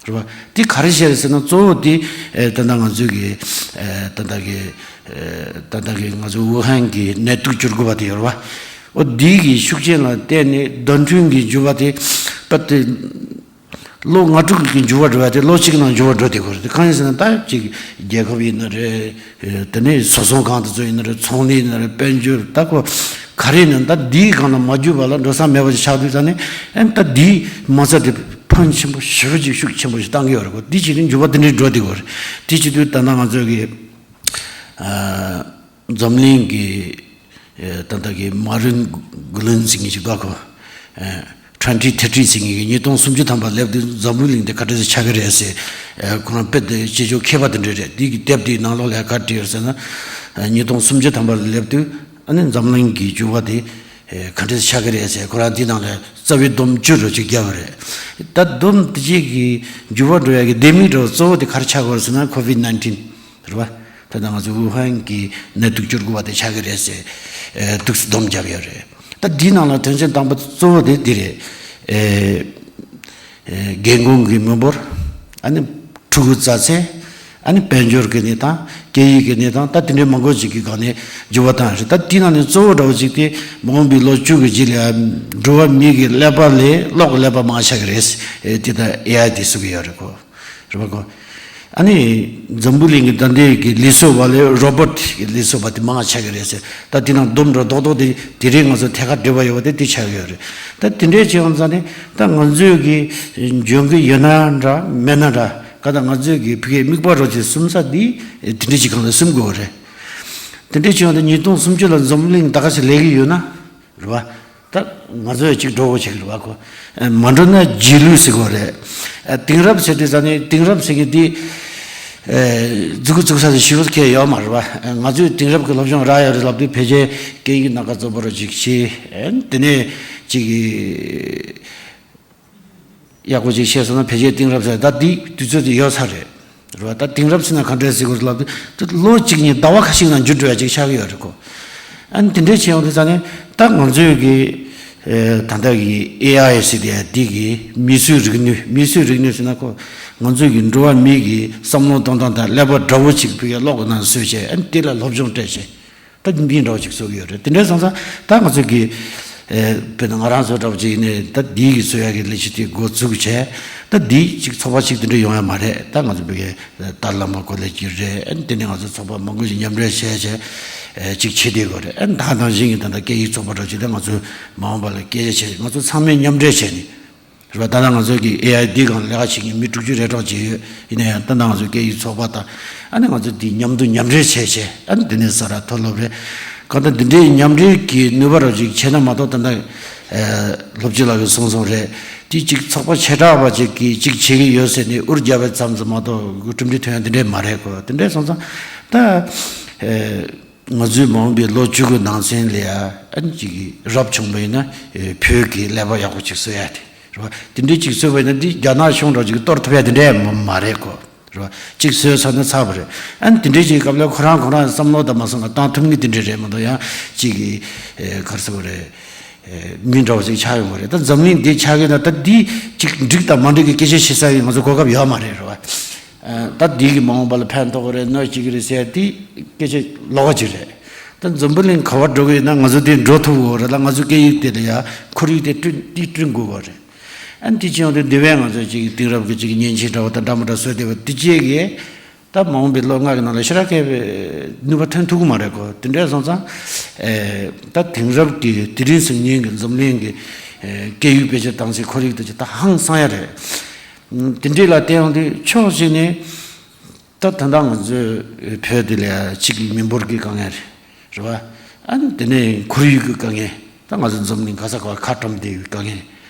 རེད་བ། འདི་ག་རེ་བྱས་རེད་ཟེར་ན། གཙོ་བོ་འདི་ཨེ་ད་ལྟ་ང་ཚོའི་གི་ཨེ་ད་ལྟ་གི་ཨེ་ད་ལྟ་གི་ང་ཚོ་ཝུ་ཧན་གྱི་ནད་དུག་བཅུ་དགུ་པ་དེ་ཡོད་རེད་བ། འོ་འདི་གི་ཤུགས་རྐྱེན་ལ་བརྟེན་ནས་ཟླ་སྒྲོན་གྱི་འགྱུར་བ་དེ་ད་ལྟ་ལོ་ལྔ་དྲུག་གི་འགྱུར་བ་འགྲོ་ཡ་དེ་ལོ་གཅིག་ནང་འགྱུར་བ་འགྲོ་བསྡད་ཀྱི་ཡོད་རེད། དེ་གང་ཡིན་ཟེར་ན། ད་ཅིག་རྒྱལ་ཁབ་ཡིན་ན་རེད། དེ་ནས་བཟོ་ཚོང་ཁང་དེ་ཚོ་ཡིན་ན་རེད། ཚོང་ལས་ཡིན་ན་རེད། དཔལ་འབྱོར། ད་ཁོ་ག་རེ་ཡིན་ན། ད་འདིའི་སྒང་ལ་མ་འཇུས་པ་ལ་འགྲོ་ས་མེད་པ་ཞིག་ཆགས་དུས་ཙང་ནས། ཨེ་ད་འདིའི་མ་རྩ་དེ་ཕོན་ཆེན་པོ་ཞེ་པོ་ཅིག་ཤུགས་ཆེན་པོ་ཞིག་བཏང་གི་ཡོད་རེད་གོ། འདི་བྱེད་དུས་འགྱུར་བ་དེ་འདྲའི་འགྲོ་བསྡད་ཀྱི་ཡོད་རེད། དེ་བྱེད་དུས་ད་ལྟ་ང་ཚོ་གི་ཨ་འཛམ་གླིང་གི་ཨེ་ད་ལྟ་གི་མ་རིན་གུ་ལན་ཟེར་མཁན་ཅིག་འདུག་གོ། ཨེ་ཊུ་ཝེན་ཊི་ཐར་ཊི་ཟེར་མཁན་གྱི་ཉིས་སྟོང་སུམ་ཅུ་ཐམ་པ་སླེབས་དུས་འཛམ་བུ་གླིང་དེ་ག་འདྲ་ཞིག་ཆགས་ཀྱི་རེད་ཟེར། ཨེ་ཁོ་རང་དཔེ་དེ་སྤྱི་ཚོགས་མཁས་པ་དེ་འདྲ་རེད། དེ་གི་དེབ་དེའི་ནང་ལོགས་ལ་ག་རེ་བྲིས་ཡོད་ཟེར་ན། ཨེ་ཉིས་སྟོང་སུམ་ཅུ་ཐམ་པ་སླེབས་དུས་ཨ་ནི་འཛམ་གླིང་གི་འགྱུར་བ་དེ་ཨེ་ག་འདྲ་ཞིག་ཆགས་ཀྱི་རེད་ཟེར། ཁོ་རང་དེའི་ནང་ལ་རྩ་བའི་སྡོམ་བཅུ་འདྲ་ཅིག་བརྒྱབ་པ་རེད། ད་སྡོམ་དེ་གཅིག་གི་འགྱུར་བ་འགྲོ་ཡ་གི་ལྡེ་མིག་འདྲ་བོ་གཙོ་བོ་དེ་ག་རེ་ཆགས་ཀྱི་ཡོད་ཟེར་ན། ཁོ་ཝིཌ་ནའིན་ཊིན་རེད་བ། ད་ལྟ་ང་ཚོ་ཝུ་ཧན་གྱི་ནད་དུག་བཅུ་དགུ་པ་དེ་ཆགས་ཀྱི་རེད་ཟེར། ཨེ་འདུག་སེ་སྡོམ་བརྒྱབ་ཡོད་རེད། ད་འདིའི་ནང་ལ་དོན་ཚན་དང་པོ་གཙོ་བོ་དེ་འདི་རེད། ཨེ་ཨེ་རྒན་གོང་གི་མི་འབོར། ཨ་ནི་ཕྲུ་གུ་བཙའ་ཚད། ཨ་ནི་དཔལ་འབྱོར་གྱི་གནས་སྟངས། སྐད་ཡིག་གི་གནས་སྟངས། ད་དེ་འདྲའི་མང་པོ་ཅིག་གི་སྒང་ནས་འགྱུར་བ་བཏང་ཡོད་རེད། ད་འདིའི་ནང་ནས་གཙོ་བོ་འདྲ་བོ་ཅིག་དེ་མ་འོངས་པའི་ལོ་བཅུ་གི་རྗེས་ལ་འགྲོ་བ་མི་གི་ཀླད་པ་ལས་གློག་གི་ཀླད་པ་མང་ཆགས་ཀྱི་རེད། ཨེ་དེ་ད་ཨེ་ཨའི་དེ་གསུང་གི་ཡོད་རེད་གོ། རེད་པ་གོ། ཨ་ནི་འཛམ་བུ་གླིང་གི་ད་ལྟའི་གི་ལུས་གསོ་བ་ལས་རོ་བོ་ཊི་གི་ལུས་གསོ་བ་དེ་མང་ཆགས་ཀྱི་རེད་ཟེར། ད་དེ་ནང་སྡོམ་འདྲ་རྡོག་རྡོག་དེ་དེ་རིང་ང་ཚོ་ཐད་ཀར་འབྲེལ་བ་ཡོད་པ་དེ་དེ་ཆགས་ཀྱི་ཡོད་རེད། ད་དེ་འདྲའི་བྱས་ཡོང་ཙང་ནི་ད་ང་ཚོས་གི་འཇོན་གི་ཡོད་ན་འདྲ་མེད་ན་འདྲ། ག་ད་ང་ཚོས་གི་ཕ་གིའི་དམིགས་པ་རོ་ཅིག་སུམ་ས་འདི་དེ་འདྲའི་ཅིག་སྒང་ལ་སུམ་དགོས་པ་རེད། དེ་འདྲའི་བྱས་ཡོང་དུས་ཉིས་སྟོང་སུམ་ཅུ་ལ་འཛམ་བུ་གླིང་ད་ག་ཞིག་སླེབས་ཀྱི་ཡོད་ན། རེད་བ། ད་ང་ཚོ་ཡང་གཅིག་འགྲོ་དགོས་ཆགས་ཀྱི་རེད་བ་ཁོ། ཨ་མ་འགྲོ་ན་རྗེས་ལུས་ཟེར་དགོས་རེད། ཨ་དེང་རབས་ཟེར་དུས་ཙང་ནས་དེང་རབས་ཟེར་མཁན་འདི། ཨ་རྫི་གུ་རྫི་གུ་ས་ཟེར་ཞིབ་པོ་ཁྱད་ཡོད་མ་རེད་བ། ཨ་ང་ཚོས་དེང་རབས་ཀྱི་སློབ་སྦྱོང་རག་ཡོད་རེད་ལབ་དུས་ཕལ་ཆེར་སྐད་ཡིག་སྣ་ཁ་རྫོགས་པ་རོ་ཅིག་ཤེས། ཨ་དེ་ནས་ཅིག་གི་ཡག་པོ་ཅིག་ཤེས་སོང་ན་ཕལ་ཆེར་དེང་རབས་ཟེར་ད་འདི་དུས་ཚོད་དེ་ཡོལ་ཚར་རེད། རེད་བ། ད་དེང་རབས་ཟེར་ན་ག་འདྲས་ཟེར་དགོས་ལབ་དུས་ད་ལོ་གཅིག་གཉིས་ཟླ་བ་ཁ་ཤས་ནང་འགྱུར་འགྲོ་ཡ་ཅིག་ཆགས་ཀྱི་ཡོད་རེད་གོ། ཨ་ནི་དེ་འདྲས་བྱས་ཡོང་དུས་ཙང་ནས་ད་ང་ཚོའི་གི་ཨེ་ད་ལྟ་གི་ཨེ་ཨའི་ཟེར་དེ་འདི་གི་མིས་བཟོས་རིག་ནུས། མིས་བཟོས་རིག་ནུས་ཟེར་ན་ཁོ་ང་ཚོའི་གི་འགྲོ་བ་མི་གི་བསམ་བློ་གཏོང་སྟངས་དང་ཀླད་པ་འདྲ་བོ་ཅིག་ཕ་གིའི་གློག་གི་ནང་བཟོས་བྱས། ཨ་ནི་དེ་ལ་སློབ་སྦྱོང་སྤྲད་བྱས། ད་འདི་འདྲ་བོ་ཅིག་བཟོ་གི་ཡོད་རེད། དེ་འདྲ་སོང་ཙང་ད་ང་ཚོ་གི་ཨེ་དཔེར་ན་ང་རང་ཚོ་འདྲ་བོ་ཅིག་ཡིན་ནའི་ད་འདི་གི་བཟོ་ཡ་གི་ལས་གཞི་དེ་འགོ་བཙུགས་བྱས། ད་འདི་ཅིག་ཚོགས་པ་ཅིག་དེ་འདྲ་ཡོང་ཡ་མ་རེད། ད་ང་ཚོ་བོད་ཀྱི་ཏཱ་ལའི་བླ་མ་ཀོ་ལེ་ཇི་རེད། ཨ་ནི་དེ་ནས་ང་ཚོ་ཚོགས་པ་མང་པོ་ཞིག་མཉམ་འབྲེལ་བྱས་བྱས་ཨེ་ཅིག་བྱེད་བསྡད་ཡོད་རེད། ཨ་ནི་ད་ནང་བཞིན་གྱི་ད་ལྟ་སྐད་ཡིག་ཚོགས་པ་འདྲ་བོ་ཅིག་ད་ང་ཚོ་མ་འོངས་པ་ལ་སྐད་ཆ་བྱས། ང་ཚོ་ཚང་མས་མཉམ་འབྲེལ་བྱས་ནས། རེད་བ། ད་ལྟ་ང་ཚོ་གི་ཨེ་ཨའི་འདི་སྒང་ལ་ལས་ཀ་བྱེད་མཁན་མི་དྲུག་ཅུ་རེ་གྲངས་ཅིག་ཡོད། ཡིན་ན་ཡང་ད་ལྟ་ང་ཚོ་སྐད་ཡིག་ཚོགས་པ་དང་། ཨ་ནི་ང་ཚོ་འདི་མཉམ་དུ་མཉམ་འབྲེལ་བྱས་བྱས། ཨ་ནི་འདི་ནས་ས་ར་མཐོ་སློབ་རེད། གང་ལྟར་འདི་འདྲའི་མཉམ་འབྲེལ་གྱི་ནུས་པ་རོ་ཅིག་ཆེ་ན་མ་གཏོགས། ད་ལྟ་ཨེ་སློབ་སྤྱི་ལགས་ཀྱིས་གསུངས་སོང་རེད། དེ་གཅིག་ཚོགས་པ་བྱེ་བྲག་པ་ཅིག་གིས་གཅིག་བྱེད་ཀྱི་ཡོད་ཟེར་ནས་འུར་རྒྱབ་པའི་མཚམས་སུ་མ་གཏོགས་གྲུབ་འབྲས་ཐོན་ཡ་འདི་འདྲས་མ་རེད་གོ། དེ་འདྲས་སོང་ཙང་ད་ཨེ་ང་ཚོའི་མ་འོངས་པའི་ལོ་བཅུ་དགུ་ནང་ཚུན་ལ་ཡ་ཨ་ནི་གཅིག་གི་རབ་བྱུང་བ་ཡིན་ན་ཨེ་བོད་ཀྱི་ཀླད་པ་ཡག་པོ་ཅིག་བཟོ་ཡ་དེ། རེད་བ། དེ་འདྲའི་ཅིག་བཟོས་པ་ཡིན་ན་འདི་རྒྱ་ནག་གཞུང་འདྲ་ཅིག་གཏོར་ཐུབ་ཡ་དེ་འདྲས་མ་མ་རེད་གོ། རེད་བ། ཅིག་བཟོས་ཚར་ན་ཚར་བ་རེད། ཨ་ནི་དེ་འདྲའི་ཅིག་སྐབས་ལ་ཁོ་རང་ཁོ་རང་བསམ་བློ་དང་མ་སོང་ང་བཏང་ཐུབ་ངེས་དེ་འདྲས་རེད་མ་གཏོགས། ཡང་ཅིག་གི་ཨེ་ག་རེ་ཟེར་བ་རེད། མི་འདྲ་བ་ཞིག་ཆགས་ཡོང་གི་རེད། ད་འཛམ་གླིང་འདི་ཆགས་ཀྱི་ན་ད་འདི་ཅིག་འགྲིག་དང་མ་འགྲིག་གི་སྐད་ཆ་བཤད་ས་ཡི་ང་ཚོ་གོ་སྐབས་ཡོད་མ་རེད། རེད་བ། ད་འདི་གི་མ་འོངས་པ་ལ་ཕན་ཐོགས་ཀྱི་རེད། གནོད་སྐྱེལ་གྱི་རེད་ཟེར་དེ་སྐད་ཆ་ལོགས་ཀ་ཅིག་རེད། ད་འཛམ་བུ་གླིང་ག་བར་འགྲོ་གི་ཡོད་ན་ང་ཚོ་དེ་འགྲོ་ཐུབ་དགོས་རེད་ལ། ང་ཚོ་སྐད་ཡིག་དེ་ལ་ཡ་ཁོར་ཡུག་དེ་བསྐྲུན་དེ་བསྐྲུན་དགོས་པ་རེད། ཨ་ནི་དེ་ཅི་ཡོང་དུས་འདི་བས་ང་ཚོ་ཅིག་དེང་རབས་ཀྱི་ཅིག་མཉེན་ཆས་འདྲ་བོ་དང་འདྲ་མི་འདྲ་བཟོས་བསྡད་པ་འདི་བཅས་ཀྱིས་ད་མ་འོངས་པའི་ལོ་ལྔ་གི་ནང་ལ་ཞེ་དྲག་གི་ནུས་པ་ཐོན་ཐུབ་ཀྱི་མ་རེད་གོ། དེ་འདྲ་སོང་ཙང་ཨེ་ད་དེང་རབས་ཀྱི་དེ་རིང་སང་ཉིན་གྱི་འཛམ་གླིང་གི་ཨེ་སྐད་ཡིག་བེད་སྤྱོད་བཏང་སའི་ཁོར་ཡུག་དེ་ཅིག་ད་ཧང་སང་ཡ་རེད། དེ་འདྲས་ལ་བལྟས་ཡོང་དུས་ཕྱོགས་གཅིག་ནས་ད་ད་ལྟ་ང་ཚོའི་བོད་འདི་ལ་གཅིག་མི་འབོར་གྱི་དཀའ་ངལ་རེད། རེད་བ། ཨ་ནི་དེ་ནས་ཁོར་ཡུག་གི་དཀའ་ངལ། ད་ང་ཚོ་འཛམ་གླིང་ག་ས་ག་བར་ཁ་བཀྲམ་བསྡད་ཡོད་དཀའ་ངལ།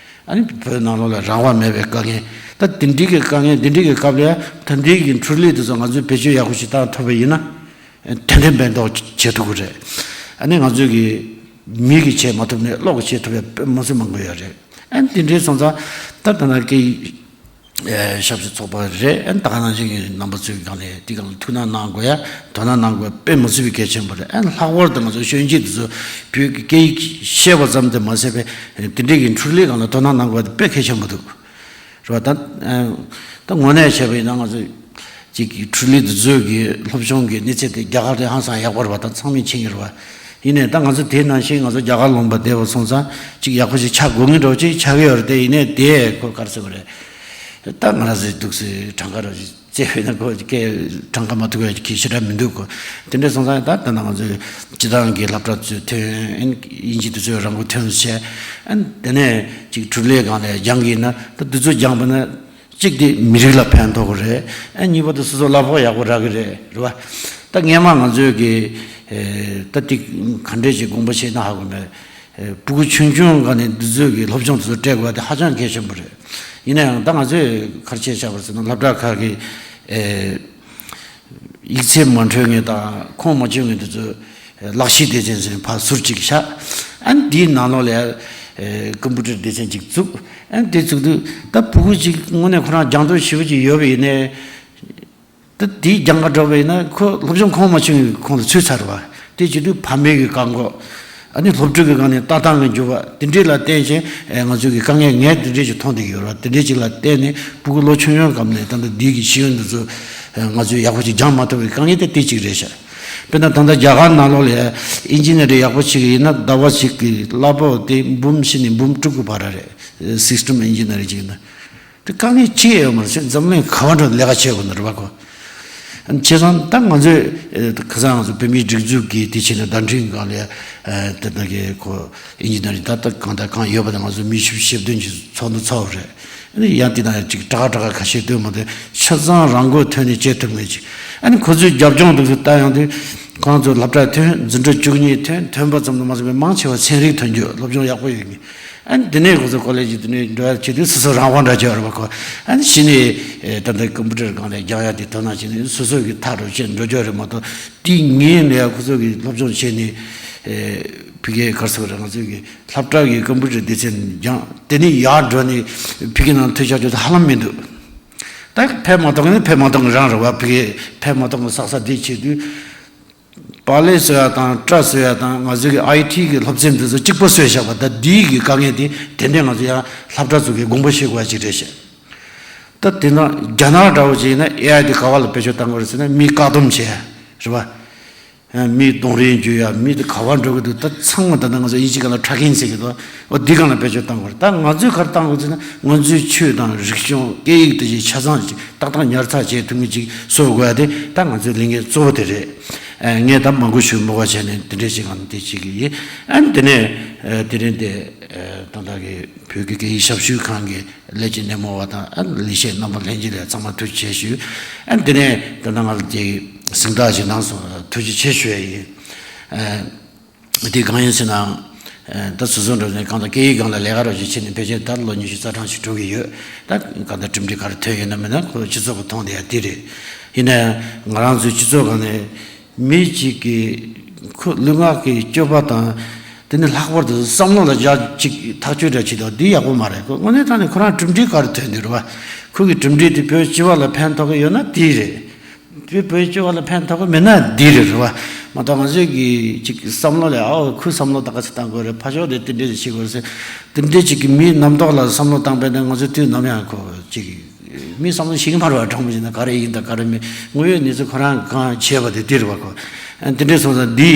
ཨ་ནི་བོད་ནང་ལོགས་ལ་རང་དབང་མེད་པའི་དཀའ་ངལ། ད་དེ་འདྲའི་གི་དཀའ་ངལ་དེ་འདྲའི་གི་སྐབས་ལ་ད་འདྲའི་གི་འཕྲུལ་ལས་དེ་ཚོ་ང་ཚོས་བེད་སྤྱོད་ཡག་པོ་ཞིག་བཏང་ཐུབ་པ་ཡིན་ན། ཏན་ཏན་ཕན་ཐོགས་བྱེད་ཐུབ་ཀྱི་རེད། ཨ་ནི་ང་ཚོས་གི་མིག་གིས་བྱེད་མ་ཐུབ་ནས་གློག་གིས་བྱེད་ཐུབ་པའི་དཔེ་མི་སྲིད་མང་པོ་ཡོད་རེད། ཨ་ནི་དེ་འདྲའི་སོང་ཙང་ད་ད་ན་སྐད་ཡིག་ཨེ་ཞབས་ཞུ་ཚོགས་པ་རེད། ཨ་ནི་ད་ག་ནང་བཞིན་གྱི་རྣམ་པ་ཚོའི་སྒང་ནས་དེ་སྒང་ལ་ཐུགས་སྣང་གནང་དགོས་ཡ། དོ་སྣང་གནང་དགོས་དཔེ་མི་སྲིད་པའི་གལ་ཆེན་པོ་རེད། ཨ་ནི་ལྷག་པར་དུ་ང་ཚོ་གཞོན་སྐྱེས་དེ་ཚོ་བོད་ཀྱི་སྐད་ཡིག་ཤེས་པ་ཙམ་དུ་མ་ཟད་པའི་དེ་འདྲའི་གི་འཕྲུལ་ལས་སྒང་ལ་དོ་སྣང་གནང་དགོས་པ་དེ་དཔེ་གལ་ཆེན་པོ་འདུག། རེད་བ། ད་ཨ་ད་དངོས་གནས་བྱས་པ་ཡིན་ན་ང་ཚོ་ཅིག་གི་འཕྲུལ་ལས་དེ་ཚོའི་གི་སློབ་སྦྱོང་གི་གནས་ཚད་དེ་རྒྱ་གར་དེ་ཧང་སང་ཡག་པོ་རེད་བ། ད་ཚང་མས་མཁྱེན་གྱི་རེད་བ། ཡིན་ནའི་ད་ང་ཚོ་དེ་ནང་བཞིན་ང་ཚོ་རྒྱ་གར་ལུང་པ་བསྡད་པ་སོང་ཙང་ཅིག་ཡག་པོ་ཞིག་ཆགས་དགོས་ངེས་འདྲ་བོ་ཅིག་ཆགས་ཀྱི་ཡོད་རེད་དེ། ཡིན་ནའི་དེ་ཁོ་ག་རེ་ཟེར་དགོས་རེད། ད་ང་རང་ཚོའི་འདུག་སེ་གྲངས་ཀ་རང་བཞིན་བཙལ་བས་ན་ཁོ་སྐད་གྲངས་ཀ་མ་ཐུག་ཡ་གི་ཞེ་དྲག་མི་འདུག་གོ། དེ་འདྲ་སོང་ཙང་ད་ད་ནང་ང་ཚོའི་སྤྱི་བཏང་གི་སློབ་གྲྭ་ཚོས་ཐོན། ཨན་དབྱིན་ཇི་དེ་ཚོས་རང་མགོ་ཐོན་བྱས། ཨན་དེ་ནས་ཅིག་འཕྲུལ་ལས་སྒང་ལ་སྦྱང་གི་ཡིན་ན་ད་དེ་ཚོ་སྦྱངས་པ་ན་གཅིག་དེ་མི་རིགས་ལ་ཕན་ཐོགས་ཀྱི་རེད། ཨན་གཉིས་པ་དེ་སོ་སོ་གླ་ཕོགས་ཡག་པོ་རག་གི་རེད། རེད་བ། ད་སྔས་མ་ང་ཚོས་གི་ཨེ་ད་དེ་ག་འདྲས་ཅིག་དགོངས་པ་བཞེས་ན་ཧ་གོ་མེད། ཨེ་ཕྲུ་གུ་ཆུང་ཆུང་སྒང་ནས་འདི་ཚོའི་གི་སློབ་སྦྱོང་དེ་ཚོ་སྤྲད་དགོས་པ་དེ་ཧ་ཅང་གལ་ཆེན་པོ་རེད། ཡིན་ན་ཡང་ད་ང་ཚོས་ག་རེ་བྱས་བཞག་པ་ཟེར་ན་སློབ་གྲྭ་ཁག་གི་ཨེ་ཡིག་ཚད་མ་འཕྲོད་མཁན་དང་ཁོངས་མ་ཆུད་མཁན་དེ་ཚོ་ལག་ཤེས་སྡེ་ཚན་ཟེར་ཕར་ཟུར་གཅིག་བཞག། ཨ་ནི་དེའི་ནང་ལོགས་ལ་ཨེ་ཀམ་པུ་ཊར་སྡེ་ཚན་གཅིག་བཙུགས། ཨ་ནི་དེ་བཙུགས་དུས་ད་ཕྲུ་གུ་གཅིག་དངོས་གནས་ཁོ་རང་སྦྱང་འདོད་ཞེ་པོ་ཅིག་ཡོད་པ་ཡིན་ནའི། ད་དེའི་སྦྱང་ག་འགྲོ་བ་ཡིན་ན་ཁོ་སློབ་སྦྱོང་ཁོངས་མ་ཆུད་ནས་ཁོང་དུ་ཚུད་ཚར་བ། དེ་བྱེད་དུས་ཕ་མའི་གི་བཀག་འགོག། ཨ་ནི་སློབ་ཕྲུག་གི་སྒང་ནས་ལྟ་སྟངས་ཀྱི་འགྱུར་བ་དེ་འདྲས་ལ་བརྟེན་བྱས་ཨེ་ང་ཚོའི་གི་དཀའ་ངལ་ངས་དེ་འདྲས་ཅིག་མཐོང་བསྡད་ཀྱི་ཡོད་རེད་བ། དེ་འདྲས་ཅིག་ལ་བརྟེན་ནས་ཕྲུ་གུ་ལོ་ཆུང་ཆུང་སྒང་ནས་ད་ལྟ་འདི་གི་ཤེས་ཡོན་འདི་ཚོ་ཨེ་ང་ཚོས་ཡག་པོ་ཅིག་སྦྱང་མ་ཐུབ་པའི་དཀའ་ངལ་དེ་དེ་གཅིག་རེད་ཤག། དཔེར་ན་ད་ལྟ་རྒྱ་གར་ནང་ལོགས་ལ་ཨིན་ཇི་ནི་ཡར་ཡག་པོ་བྱེད་ཀྱི་ཡིན་ན་ཟླ་བ་གཅིག་གི་གླ་ཕོགས་དེ་འབུམ་བཞི་ནས་འབུམ་དྲུག་གི་བར་རེད། སིས་ཊམ་ཨིན་ཇི་ནི་ཡར་ཅིག་ཡིན་ན། དེ་དཀའ་ངལ་ཅི་ཡང་ཡོད་མ་རེད། འཛམ་གླིང་ག་བ་འགྲོ་ལས་ཀ་བྱེད་དགོས་ནི་རེད་པ་ཁོ། བྱས་ཙང་ད་ང་ཚོས་ཨེ་ཁ་སང་ང་ཚོ་བོད་མིའི་སྒྲིག་འཛུགས་ཀྱི་དེ་བྱས་ནས་བརྡ་འཕྲིན་སྒང་ལ་ཨེ་དེ་ད་གའི་ཁོ་ཨིན་ཇི་ནི་ཡར་ད་ལྟ་གང་དང་གང་ཡོད་པ་དང་ང་ཚོ་མི་བཞི་བཅུ་ཞེ་བདུན་གྱི་ཚོགས་འདུ་ཚོགས་རེད། ཨ་ནི་ཡང་དེ་དང་ཅིག་དྲག་དྲག་ཁ་ཤས་སྟོན་མ་ཐུབ། ཆ་ཚང་རང་མགོ་ཐོན་ནས་བྱེད་ཐུབ་མེད་ཅིག། ཨ་ནི་ཁོ་ཚོའི་རྒྱབ་ལྗོངས་དེ་ཚོ་ལྟ་ཡོང་དུས་ཁོང་ཚོ་སློབ་གྲྭ་ཐོན། འཛིན་གྲྭ་བཅུ་གཉིས་ཐོན། ཐོན་པ་ཙམ་དུ་མ་ཟད་པའི་མང་ཆེ་བ་ཚན་རིག་ཐོན་རྒྱུ་སློབ་སྦྱོང་ཡག་པོ་ཡོད་མཁན། ཨ་ནི་དེ་ནས་ཁོ་ཚོ་ཀོ་ལེ་ཇི་དེ་ནས་འགྲོ་ཡ་བྱེད་དུས་སོ་སོ་རང་དབང་འདྲ་བྱས་པ་རེད་པ་ཁོ། ཨ་ནི་གཞི་ནས་ཨེ་ད་ལྟ་ཀམ་པུ་ཊར་སྒང་ལ་སྦྱང་ཡ་དེ་དོ་སྣང་བྱས་ནས་སོ་སོ་གི་ཐག་རོ་བཅད་འགྲོ་རྒྱུ་རེད་མ་གཏོགས། དེའི་ངས་ལས་ཁོ་ཚོ་གི་སློབ་སྦྱོང་བྱས་ནས་ཨེ་ཕ་གིའི་ག་རེ་ཟེར་དགོས་རེད། ང་ཚོ་གི་སློབ་གྲྭ་གི་ཀམ་པུ་ཊར་སྡེ་ཚན་སྦྱངས། དེ་ནས་ཡར་འགྲོ་ནས་ཕ་གི་ནང་ཐོན་ཆོག་རྒྱུ་དེ་ཧ་ལམ་མི་འདུག། ད་ཕན་མ་ཐོགས་ནི་ཕན་མ་ཐོགས་ནི་རང་རེད་བ། ཕ་གི་ཕན་མ་ཐོགས་ནི་བསགས་ས་དེ་བྱེད་དུས། པཱ་ལེ་བཟོ་ཡ་དང་སྐྲ་བཟོ་ཡ་དང་ང་ཚོའི་གི་ཨའི་ཊི་གི་སློབ་ཚན་འདི་ཚོ་གཅིག་པ་བཟོས་བཞག་པ། ད་འདིའི་གི་དཀའ་ངལ་དེ་ཏན་ཏན་ང་ཚོ་ཡང་སློབ་གྲྭ་ཚོ་གི་དགོངས་པ་བཞེས་དགོས་པ་ཅིག་རེད་ཤག། ད་དེ་ན་རྒྱ་ནག་འདྲ་བོ་ཅིག་ཡིན་ན་ཨེ་ཨའི་དེ་ག་བ་ལ་བེད་སྤྱོད་བཏང་དགོས་རེད་ཟེར་ན་མི་བཀག་སྡོམ་བྱས་རེད་བ། མི་གདོང་རིས་འཇུ་ཡ། མི་དེ་ག་བ་འགྲོ་གི་འདུག། ད་ཚང་མ་ད་ལྟ་ང་ཚོ་དབྱིན་ཇི་སྒང་ལ་ཊེ་རེ་ཀིང་ཟེར་གི་འདུག། འོ་འདི་སྒང་ལ་བེད་སྤྱོད་བཏང་དགོས་རེད། ད་ང་ཚོས་ག་རེ་བཏང་དགོས་ཟེར་ན་ང་ཚོའི་ཆོས་དང་རིག་གཞུང་སྐད་ཡིག་དེ་བཞིན་ཆ་ཚང་ཅིག་ཏག་ཏག་ཉར་ཚགས་བྱེད་ཐུབ་མཁན་ཅིག་བཟོ་དགོས་ཡ་དེ་ད་ང་ཚོའི་ལས་འགན་གཙོ་བོ་དེ་རེད། ཨ་ངས་ད་མང་པོ་ཞུ་མི་དགོས་བྱས་ནས་དེ་འདྲས་ཞིག་ངང་དེ་བྱེད་ཀྱི་ཡིན། ཨ་ནི་དེ་ནས་ཨ་དེ་རིང་དེ་ཨ་ད་ལྟ་གི་བོད་ཀྱི་སྐད་ཡིག་ཞབས་ཞུ་ཁང་གི་ལས་ཀྱི་སྣེ་མོ་བ་དང་ཨ་ལས་བྱེད་རྣམ་པ་ལྷན་རྒྱས་ལ་ཚང་མ་ཐུགས་རྗེ་ཆེ་ཞུ། ཨ་ནི་དེ་ནས་ད་ལྟ་ང་ལ་དེ་གཟེངས་རྟགས་ཞིག་གནང་སོང་། ཐུགས་རྗེ་ཆེ་ཞུ་ཡ་ཡིན། ཨ་དེ་གང་ཡིན་ཟེར་ན། ཨ་ད་སོ་སོ་འགྲོ་ནས་གང་དང་སྐད་ཡིག་སྒང་ལ་ལས་ཀ་རོགས་ཞིག་བྱས་ནས་ཕལ་ཆེར་ད་ལོ་ཉི་ཤུ་རྩ་གྲངས་ཤིག་འགྲོ་གི་ཡོད། ད་གང་ལྟར་གྲུབ་འབྲས་ག་རེ་ཐོན་ཡོད་ན་མེད་ན་ཁོ་སྤྱི་ཚོགས་ཀྱིས་མཐོང་བསྡད་ཡ་དེ་རེད། ཡིན་ན་ཡང་ང་རང་ཚོའི་སྤྱི་ཚོགས་སྒང་ནས་མི་གཅིག་གིས་ཁོ་ལུས་ངག་གི་སྤྱོད་པ་དང་། དེ་ནི་ལྷག་པར་དུ་བསམ་བློ་ལ་རྒྱ་ཅིག་ཐག་གཅོད་འདྲ་བྱེད་དོ་འདི་ཡག་པོ་མ་རེད། ཁོ་དངོས་གནས་དྲང་གནས་ཁོ་རང་གྲུབ་འབྲས་ག་རེ་ཐོན་འདུག་རེད་བ། ཁོ་གི་གྲུབ་འབྲས་དེ་བོད་སྤྱི་པ་ལ་ཕན་ཐོགས་ཀྱི་ཡོད་ན་དེ་རེད། བོད་བོད་སྤྱི་པ་ལ་ཕན་ཐོགས་ཀྱི་མེད་ན་འདི་རེད་རེད་བ། མ་གཏོགས་ང་ཚོས་ཀྱི་ཅིག་བསམ་བློ་ལས་ཨའོ་ཁོའི་བསམ་བློ་ད་ག་ཚོད་བཏང་དགོས་རེད། ཕ་ཕྱོགས་དེ་དེ་འདྲས་ཞིག་བྱེད་དགོས་རེད་ཟེར། དེ་འདྲས་ཅིག་གི་མིའི་རྣམ་རྟོག་ལ་བསམ་བློ་བཏང་པས་ན་ང་ཚོས་དུས་ནམ་ཡང་ཁོ་ཅིག་མིའི་བསམ་བློ་ཤེས་ཀྱི་མ་རེད་པ། དྲང་པོ་བྱས་ན་ག་རེ་ཡིན་དང་ག་རེ་མིན། དངོས་ཡོད་གནས་ཚུལ་ཁོ་རང་གང་བྱས་པ་དེ་དེ་རེད་པ། ཁོ་དེ་འདྲས་སོང་ཙང་འདི་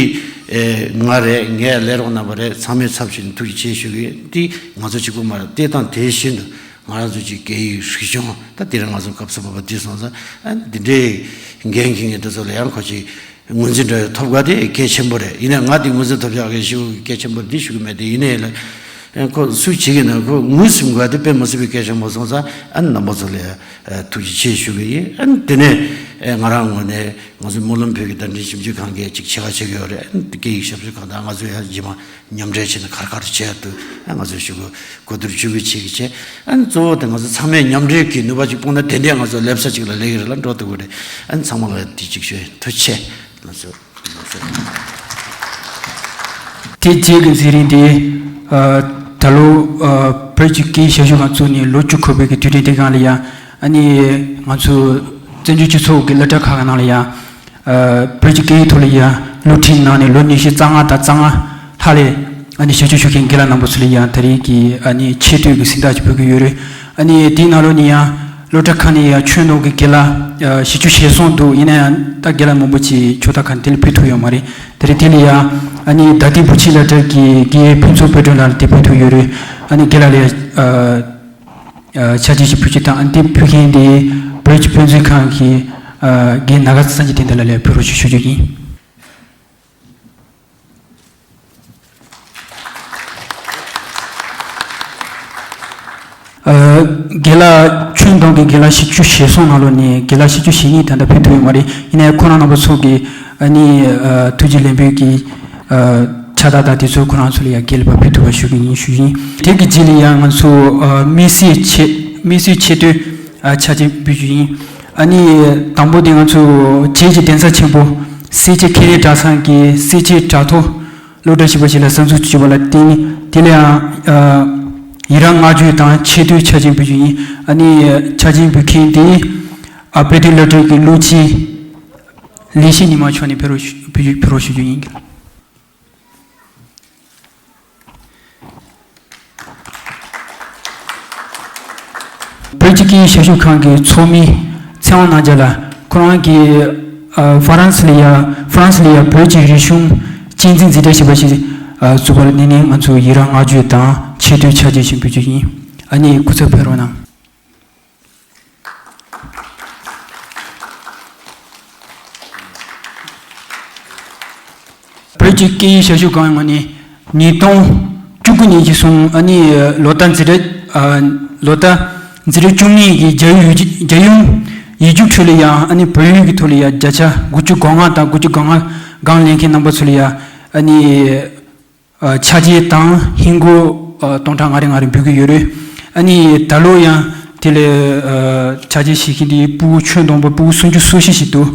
ང་རེད། ངས་ལས་རོགས་རྣམ་པ་རེད། ཚང་མའི་ཚབ་བྱས་ནས་ཐུགས་རྗེ་ཆེ་ཞུ་གི་ཡིན། འདི་ང་ཚོ་གཅིག་པུ་མ་རེད། དེ་དང་དེ་བཞིན་དུ་ང་རང་ཚོ་གཅིག་སྐད་ཡིག་རིག་གཞུང་ད་དེ་རིང་ང་ཚོ་སྐབས་སུ་བབས་པ་འདི་སོང་ཙང་ཨ་འདི་འདྲའི་འགན་འཁྱེར་མཁན་དེ་ཚོ་ལ་ཡང་ཁོ་ཅིག་ངོས་འཛིན་འདྲ་ཐོབ་དགོས་དེ་གལ་ཆེན་པོ་རེད། ཡིན་ནའི་ང་དེ་ངོས་འཛིན་ཐོབ་ཡག་གི་ཞུ་གལ་ཆེན་པོ་འདི་ཞུ་གི་མེད་དེ། ཡིན་ནའི་ལ་ཁོ་སུ་བྱེད་ཀྱི་ན་ཁོ་ངོས་ཟིན་དགོས་དེ་དཔེ་མི་སྲིད་པའི་གལ་ཆེན་པོ་སོང་ཙང་ཨ་རྣམ་པ་ཚོ་ལ་ཐུགས་རྗེ་ཆེ་ཞུ་གི་ཡིན། ཨ་དེ་ནས་ང་རང་ངོས་ནས་ང་ཚོའི་སྨོན་ལམ་བོད་ཀྱི་བརྡ་འཕྲིན་ཞིབ་འཇུག་ཁང་གིས་ཅིག་ཆེད་ཁ་བྱེད་ཀྱི་ཡོད་རེད། ཨ་སྐད་ཡིག་ཞབས་ཞུ་ཁང་དང་ང་ཚོ་ཡང་རྗེས་མ་མཉམ་འབྲེལ་བྱས་ནས་ག་རེ་ག་རེ་བྱེད་ཡ་འདུག་ཨ་ང་ཚོས་ཞུ་གི་གོ་བསྡུར་ཞུ་གི་བྱེད་ཀྱི་བྱས། ཨ་གཙོ་བོ་དེ་ང་ཚོ་ཚང་མས་མཉམ་འབྲེལ་གྱི་ནུས་པ་ཅིག་སྤུངས་ན་དེ་འདྲས་ང་ཚོ་སླེབས་ས་ཅིག་ལ་སླེབས་ཀྱི་རེད་ལ་འགྲོ་ཐུབ་ཀྱི་རེད། ཨ་ཚང་མ་ལ་ཡང་དེ་ཅིག་ཞུ་ཡིན། ཐུགས་རྗེ་ཆེ། ང་ཚོ་དེ་རྗེས་ཀྱི་མཛད་རིམ་དེ་ཨ་ད་ལོ་ཨ་བོད་ཀྱི་སྐད་ཡིག་ཞབས་ཞུ་ཁང་བཙུགས་ནས་ལོ་བཅུ་འཁོར་བའི་གི་དུས་དྲན་དེ་སྒང་ལ་ཡང་ཨ་ནི་ང་ཚོ་བཙན་བྱོལ་སྤྱི་ཚོགས་ཀྱི་སློབ་གྲྭ་ཁག་གི་ནང་ལ་ཡང་ཨ་བོད་ཀྱི་སྐད་ཡིག་ཐོག་ལ་ཡང་སློབ་ཁྲིད་གནང་ནས་ལོ་ཉི་ཤུ་རྩ་ལྔ་དང་རྩ་ལྔ་ལྷག་ལས་ཨ་ནི་ཞབས་ཞུ་ཞུ་མཁན་རྒན་ལགས་རྣམ་པ་ཚོ་ལ་ཡང་ད་རེས་ཀྱི་ཨ་ནི་ཆེ་བསྟོད་ཀྱི་གཟེངས་རྟགས་ཅིག་ཕུལ་གྱི་ཡོད་རེད། ཨ་ནི་དེའི་ནང་ལོགས་ནས་ཡང་སློབ་གྲྭ་ཁག་ནས་ཡང་ཁྱོན་བསྡོམས་ཀྱི་རྒན་ལགས་ཨ་བཞི་བཅུ་ཞེ་གསུམ་འདུག་ཡིན་ན་ཡང་ད་རྒན་ལགས་མང་པོ་ཅིག་ཕྱོགས་མཐའ་ཁག་ནས་དེ་ལ་ཕུལ་ཐུབ་ཡོད་མ་རེད། ད་རེས་དེ་ལ་ཡང་ཨ་ནི་རྡ་སྟེང་བུ་ཆེ་སློབ་གྲྭ་གི་རྒན་ཕུན་ཚོགས་དཔལ་སྒྲོན་ལགས་ལ་དེ་ཕུལ་ཐུབ་ཡོད་རེད། ཨ་ནི་རྒན་ལགས་ལ་ཡང་ཨ། ཨ་ཕྱག་རྗེས་ཤིག་ཕུལ་རྒྱུ་དང་། ཨ་འདི་ཕུལ་མཁན་དེ་བོད་ཀྱི་དཔེ་མཛོད་ཁང་གི་ཨ་རྒན་ནཱ་ག་སངས་རྒྱས་བསྟན་དར་ལགས་ལ་ཕུལ་རོགས་ཞེས་ཞུ་རྒྱུ་ཡིན། ཨ་རྒན་ལགས་ཁྱོན་བསྡོམས་ཀྱི་རྒན་ལགས་བཞི་བཅུ་ཞེ་གསུམ་ནང་ལོགས་ནས་རྒན་ལགས་བཞི་བཅུ་ཞེ་གཉིས་ད་ལྟ་ཕེབས་ཐུབ་ཡོད་མ་རེད། ཡིན་ནའི་ཁོ་རང་རྣམ་པ་ཚོ་གིས་ཨ་ནི་ཨ་ཐུགས་རྗེ་ལེགས་འབུལ་གྱི་ཨ་ཕྱག་རྟགས་དང་དེ་ཚོ་ཁོ་རང་ཚོ་ལ་ཡང་དགེ་ལེགས་པ་ཕུལ་ཐུབ་པ་ཞུ་གི་ཡིན་ཞུ་ཡིན། དེ་གི་རྗེས་ལ་ཡང་ང་ཚོ་ཨ་དམིགས་བསལ་ཆེ་དམིགས་བསལ་ཆེ་བསྟོད་ཨ་ཕྱག་རྗེས་འབུལ་རྒྱུ་ཡིན། ཨ་ནི་དང་པོ་དེ་ང་ཚོ་བྱེས་ཀྱི་གདན་ས་ཆེན་པོ་སེར་བྱེས་ཁེ་ལས་གྲྭ་ཚང་གི་སེར་བྱེས་གྲྭ་ཐོག་སློབ་གྲྭ་ཞེས་པ་ཞིག་ལ་གསར་འཛུགས་བྱས་པ་ལ་བརྟེན་དེ་ལ་ཡང་ཨ་ཡི་རང་བསྔགས་བརྗོད་དང་ཆེ་བསྟོད་ཕྱག་རྗེས་འབུལ་རྒྱུ་ཡིན། ཨ་ནི་ཕྱག་རྗེས་འབུལ་མཁན་དེ་ཨ་དཔལ་ལྡན་སློབ་གྲྭའི་གི་སློབ་སྤྱི་ལེགས་བཤད་ཉི་མ་མཆོག་ནས་ཕེབས་རོགས་ཞུ་ཕེབས་རོགས་ཞུ་རྒྱུ་ཡིན། བོད་ཀྱི་སྐད་ཡིག་ཞབས་ཞུ་ཁང་གི་ཚོགས་མི་ཚེ་དབང་རྣམ་རྒྱལ་ལགས་ཁོ་རང་གིས་ཨ་ཧྥ་རན་སི་ལ་ཡ་ཧྥ་རན་སི་ལ་ཡ་བོད་ཀྱི་རིག་གཞུང་གཅེས་འཛིན་འཛིན་གྲྭ་ཞེས་པ་ཞིག་ཨ་བཙུགས་པ་ལ་དེ་ནས་ང་ཚོ་ཡི་རང་བསྔགས་བརྗོད་དང་ཆེ་བསྟོད་ཕྱག་རྗེས་ཤིག་འབུལ་རྒྱུ་ཡིན། ཨ་ནི་སྐུ་ཚབ་ཕེབས་རོགས་གནང་། བོད་ཀྱི་སྐད་ཡིག་ཞབས་ཞུ་ཁང་ངོས་ནས་ཉིས་སྟོང་བཅུ་དགུ་ནས་བཟུང་ཨ་ནི་ལོ་ལྟར་འཛིན་གྲྭ་ཨ་ལོ་ལྟར་འཛིན་གྲྭ་བཅུ་གཉིས་ཀྱི་རྒྱལ་ཡོངས་རྒྱལ་ཡོངས་ཡིག་རྒྱུགས་ཁྲོད་ལ་ཡང་ཨ་ནི་བོད་ཡིག་གི་ཐོག་ལ་ཡང་བརྒྱ་ཆ་དགུ་བཅུ་གོ་ལྔ་དང་དགུ་བཅུ་གོ་ལྔ་སྒང་ལེན་མཁན་རྣམ་པ་ཚོ་ལ་ཡང་ཨ་ནི། ཨ་ཕྱག་རྗེས་དང་ཧིན་སྒོར་ཨ་སྟོང་ཕྲག་ལྔ་རེ་ལྔ་རེ་འབུལ་གྱི་ཡོད་རེད། ཨ་ནི་ད་ལོ་ཡང་དེ་ལས་ཨ་ཕྱག་རྗེས་བཞེས་མཁན་དེ་ཕྲུ་གུ་ཁྱོན་བསྡོམས་པ་ཕྲུ་གུ་སུམ་ཅུ་སོ་བཞི་ཞིག་འདུག་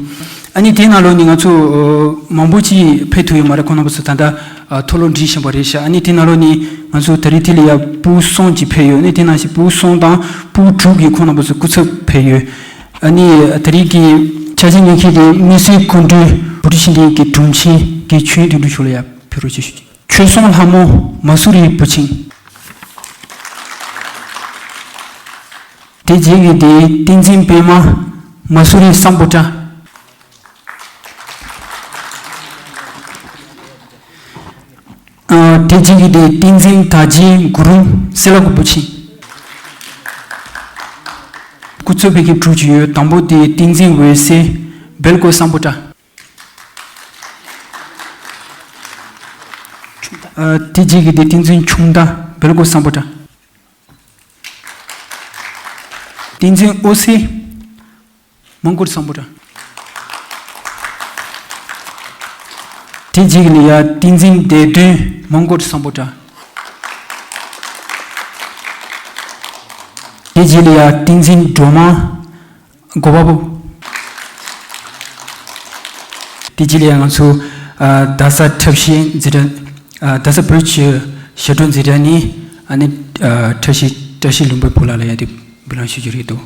ཨ་ནི་དེའི་ནང་ལོགས་ནས་ང་ཚོ་ཨ་མང་པོ་ཅིག་ཕེབས་ཐུབ་ཡོད་མ་རེད། ཁོང་རྣམ་པ་ཚོ་ད་ལྟ་ཨ་མཐོ་སློབ་འགྲིམ་བཞིན་པ་རེད་ཤག་ཨ་ནི་དེའི་ནང་ལོགས་ནས་ང་ཚོ་ད་རེས་དེ་ལ་ཡང་ཕྲུ་གུ་གསུམ་ཅིག་ཕེབས་ཡོད། ཨ་ནི་དེ་ནང་བཞིན་ཕྲུ་གུ་གསུམ་དང་ཕྲུ་གུ་དྲུག་གིས་ཁོང་རྣམ་པ་ཚོ་སྐུ་ཚབ་ཕེབས་ཡོད། ཨ་ནི་ད་རེས་ཀྱི་ཕྱག་རྗེས་ཉན་མཁན་དེ་དམིགས་བསལ་སྐུ་མགྲོན་བོད་ཁྲིད་ཤེས་ལྡན་གྱི་དྲུང་ཆེ་གི་ཆོས་དོན་གྲུབ་མཆོག་ལ་ཡང་ཕེབས་རོགས་ཞེས་ཞུ། ཆོས་སྲུང་ལྷ་མོ་མ་སུ་རིའི་བུ་ཆེན། དེ་རྗེས་ཀྱི་དེ་བསྟན་འཛིན་པད་མ་མ་སུ་རི་སམ་བྷོ་ཊ། ཨ་དེ་རྗེས་ཀྱི་དེ་བསྟན་འཛིན་དར་རྒྱས་གུ་རུ་སེ་ལ་ཀུ་བུ་ཆེན། སྐུ་ཚབ་ཕེབས་མཁན་དྲུག་ཅིག་ཡོད། དང་པོ་དེ་བསྟན་འཛིན་འོད་ཟེར་སྦེལ་ཀོབ་སམ་བྷོ་ཊ། ཨ་དེ་རྗེས་ཀྱི་དེ་བསྟན་འཛིན་ཆུང་མདའ་སྦེལ་ཀོབ་སམ་བྷོ་ཊ། བསྟན་འཛིན་ཨོ་སེ་མོན་གྷོ་སམ་བྷོ་ཊ། དེ་རྗེས་ཀྱི་ལ་ཡ་བསྟན་འཛིན་བདེ་དོན་མོན་གྷོ་སམ་བྷོ་ཊ། དེ་རྗེས་ལ་ཡ་བསྟན་འཛིན་སྒྲོལ་མ། གོ་བ་པོ། དེ་རྗེས་ལ་ང་ཚོ་ཨ་རྡ་ས་འཁྲབ་གཞས་འཛིན་གྲྭ་ཨ་རྡ་ས་བོད་ཀྱི་ཞབས་བྲོ་འཛིན་གྲྭ་ནས་ཨ་ནི་ཨ་འཁྲབ་གཞས་བཀྲ་ཤིས་ལྷུན་པོའི་བུ་ལགས་ལ་ཡ་དེ་འབུལ་ལམ་ཞུ་རྒྱུ་རེད་འདུག་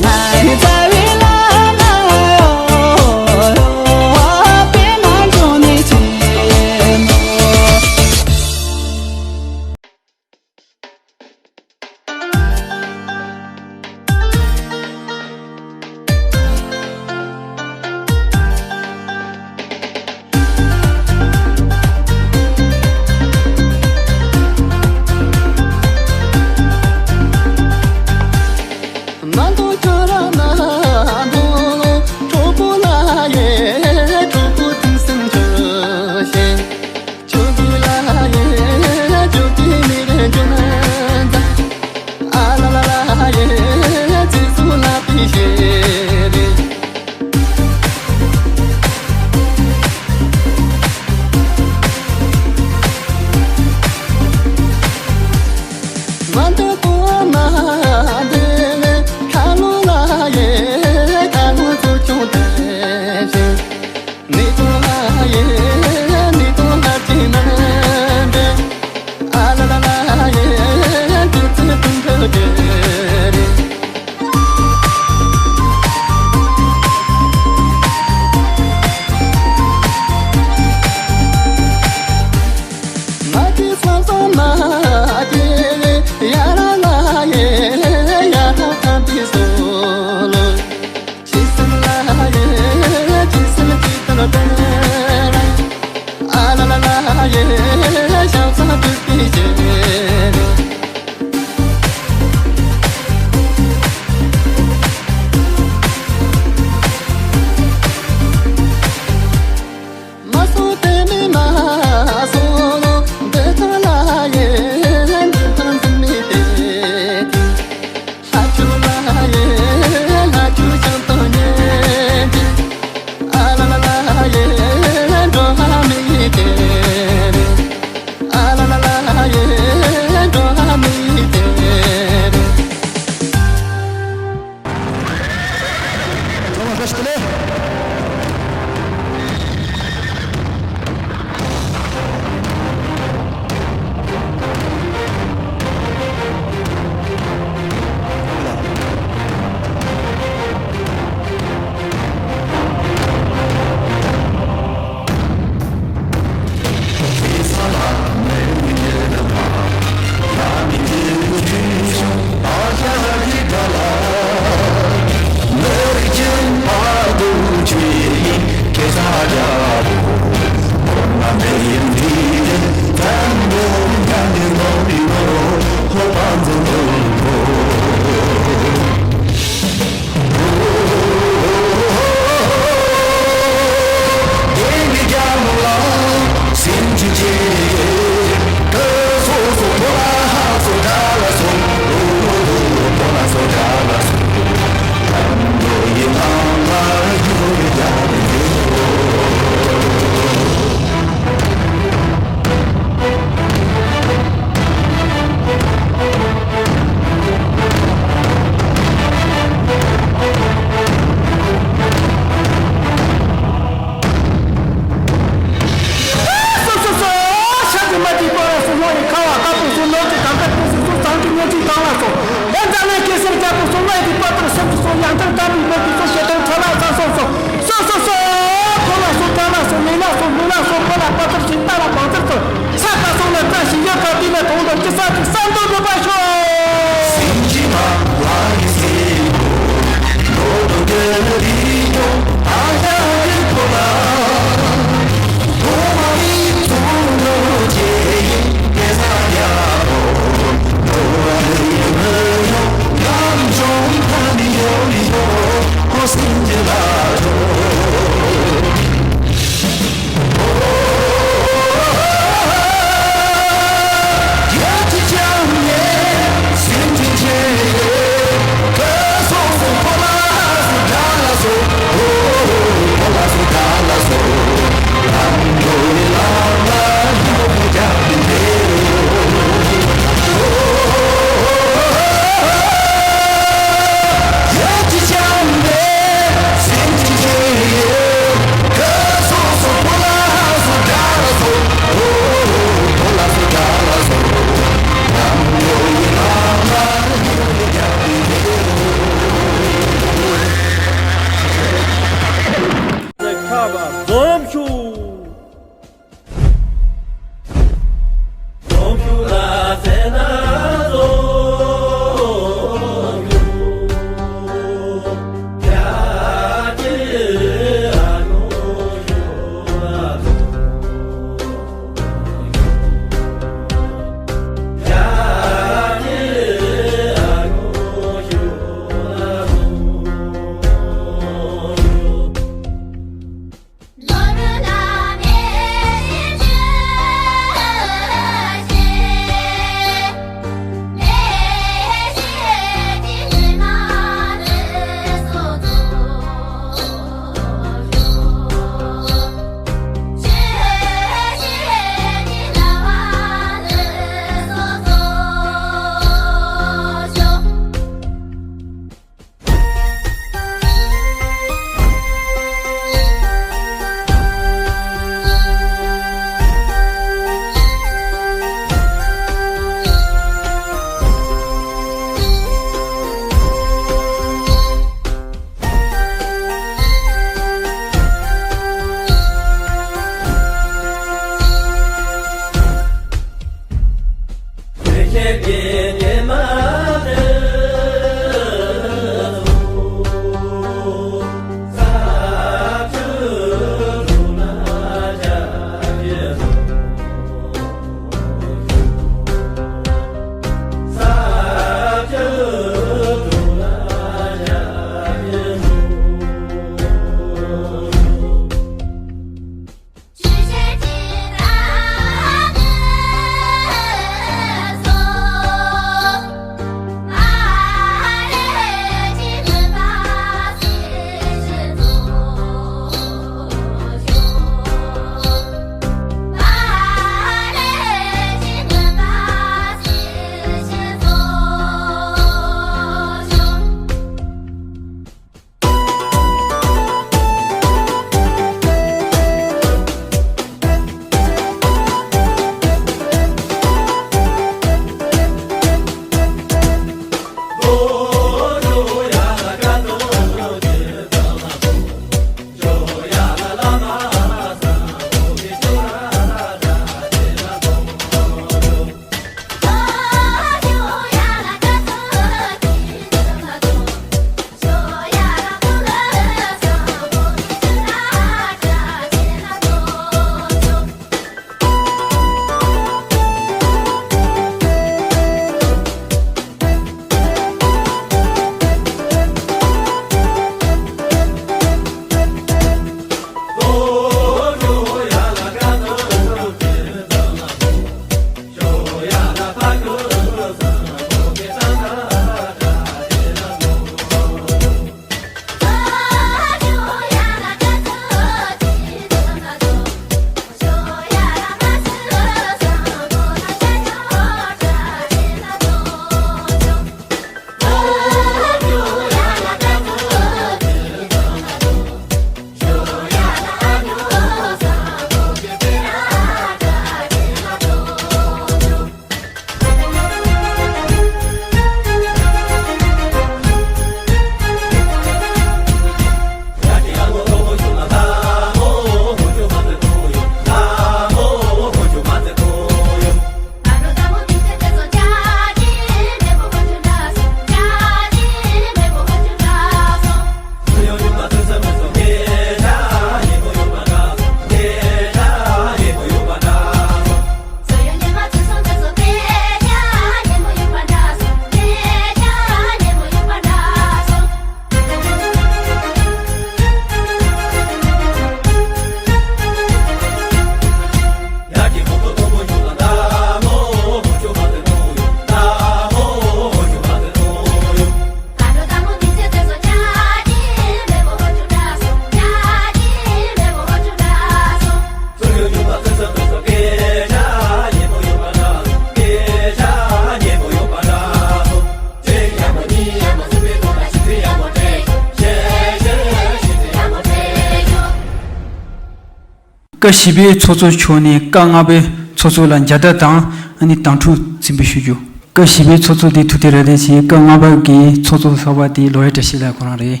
ཀ་བཞི་པའི་ཚོགས་གཙོ་མཆོག་ནས་ཀ་ལྔ་པའི་ཚོགས་གཙོ་ལ་མཇལ་དར་དང་ཨ་ནི་དམ་ཕྲུག་འཛིན་སྤེལ་ཞུ་རྒྱུ། ཀ་བཞི་པའི་ཚོགས་གཙོ་དེ་ཐུབ་བསྟན་རབ་བརྟན་ཞིག་ཀ་ལྔ་པ་གི་ཚོགས་གཙོ་གསར་པ་དེ་ལོ་ཡ་བཀྲ་ཤིས་ལགས་ཁོ་རང་རེད།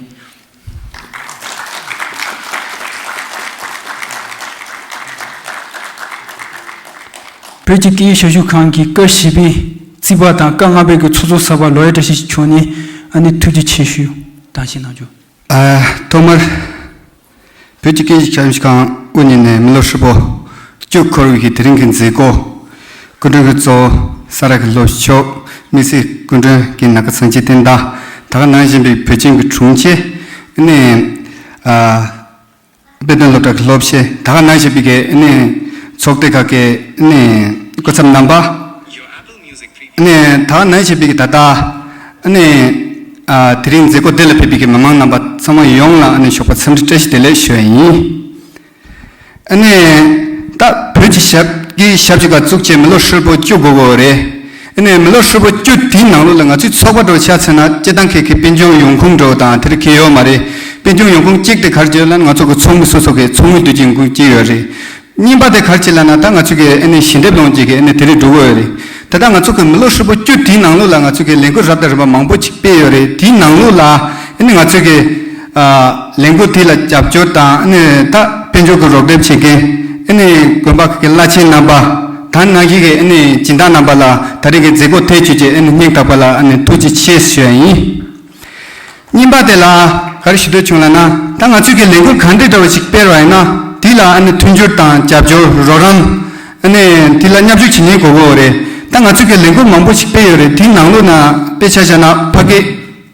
བོད་ཀྱི་སྐད་ཡིག་ཞབས་ཞུ་ཁང་གི་ཀ་བཞི་པའི་རྩིས་པ་དང་ཀ་ལྔ་པའི་གི་ཚོགས་གཙོ་གསར་པ་ལོ་ཡ་བཀྲ་ཤིས་མཆོག་ནས་ཨ་ནི་ཐུགས་རྗེ་ཆེ་ཞུ་དང་ཞུ་གནང་རྒྱུ། ཨ། ཐོག་མར་བོད་ཀྱི་སྐད་ཡིག་ཞབས་ཞུ་ཁང་དབུ་བརྙེས་ནས་མི་ལོ་ཧྲིལ་པོ་བཅུ་འཁོར་བའི་གི་དེ་རིང་གི་མཛད་སྒོ། སྐུ་མགྲོན་གྱི་གཙོ་བོ་ས་རཱ་གི་སློབ་ཕྲུག་དམིགས་བསལ་སྐུ་མགྲོན་གྱི་ནང་ཁ་སངས་རྒྱས་བསྟན་དར། ད་ག་ནང་བཞིན་པའི་བོད་ཁྱིམ་གྱི་དྲུང་ཆེ། ནས། ཨ། དཔེ་སྟོན་སློབ་གྲྭ་གི་སློབ་ཆེན། ད་ག་ནང་བཞིན་པའི་གི་ནས་ཚོགས་སྡེ་ཁག་གི་ནས་སྐུ་ཚབ་རྣམ་པ། ནས་ད་ག་ནང་བཞིན་པའི་གི་ད་ལྟ་ནས་ཨ་དེ་རིང་མཛད་སྒོ་འདི་ལ་ཕེབས་པའི་གི་མི་མང་རྣམ་པ་ཚང་མ་ཡོངས་ལ་ནས་ཞོགས་པ་འཚམས་འདྲི་བཀྲ་ཤིས་བདེ་ལེགས་ཞུ་ཡ་ཡིན། ནས་ད་བོད་ཀྱི་ཞབས་ཀྱི་ཞབས་ཀྱི་ཁ་བཙུགས་བྱས་མི་ལོ་ཧྲིལ་པོ་བཅུ་འགོར་གི་རེད། ཨ་ནི་མི་ལོ་ཧྲིལ་པོ་བཅུ་དེའི་ནང་ལོགས་ལ་ང་ཚོའི་ཚོགས་པ་འདྲ་བོ་ཆ་མཚོན་ན་སྤྱིར་བཏང་གི་གི་དཔལ་འབྱོར་ཡོང་ཁུངས་འདྲ་བོ་དང་དེ་རིགས་གི་ཡོད་མ་རེད། དཔལ་འབྱོར་ཡོང་ཁུངས་གཅིག་དེ་ག་རེ་བརྗོད་ལབ་ན་ང་ཚོ་གི་ཚོགས་མི་སོ་སོ་གི་ཚོགས་མི་དུས་ཀྱི་ཡོང་ཁུངས་གཅིག་ཡོད་རེད། གཉིས་པ་དེ་ག་རེ་བྱེད་ལབ་ན་ད་ང་ཚོ་གི་ཨ་ནི་ཞལ་འདེབས་སློང་བྱེད་ཀྱི་ཨ་ནི་དེ་རིགས་འགྲོ་གི་ཡོད་རེད། ད་ལྟ་ང་ཚོ་གི་མི་ལོ་ཧྲིལ་པོ་བཅུ་དེའི་ནང་ལོགས་ལ་ང་ཚོ་གི་ལས་འགུལ་རབ་དང་རིམ་པ་མང་པོ་ཅིག་སྤེལ་ཡོད་རེད། དེའི་ནང་ལོགས་ལ་ཨ་ནི་ང་ཚོ་གི་ཨ་ལས་འགུལ་དེ་ལ་རྒྱབ་སྐྱོར་དང་ཨ་ནི་ད་དཔལ་འབྱོར་གྱི་རོགས་འདེགས་བྱེད་མཁན་ཨ་ནི་དགོན་པ་ཁག་གི་བླ་ཆེན་རྣམ་པ། ད་ནང་བཞིན་གྱི་ཨ་ནི་སྦྱིན་བདག་རྣམ་པ་ལ་ད་རེས་ཀྱི་མཛད་སྒོ་དེ་བརྒྱུད་བྱས་ཨ་ནི་སྙིང་ཐག་པ་ལ་ཨ་ནི་ཐུགས་རྗེ་ཆེ་ཞུ་ཡ་ཡིན། གཉིས་པ་དེ་ལ་ག་རེ་ཞུ་འདོད་བྱུང་ལབ་ན་ད་ང་ཚོས་ཀྱི་ལས་འགུལ་གང་འདྲ་འདྲ་བ་ཞིག་སྤེལ་བ་ཡིན་ན་དེ་ལ་ཨ་ནི་མཐུན་འགྱུར་དང་རྒྱབ་སྐྱོར་རོགས་རམ། ཨ་ནི་དེ་ལ་མཉམ་ཞུགས་བྱེད་མཁན་དགོས་ཀྱི་ཡོད་རེད། ད་ང་ཚོས་ཀྱི་ལས་འགུལ་མང་པོ་ཞིག་སྤེལ་ཡོད་རེད། དེའི་ནང་ལོགས་ན་དཔེ་ཆ་བཞག་ན་ཕ་གི་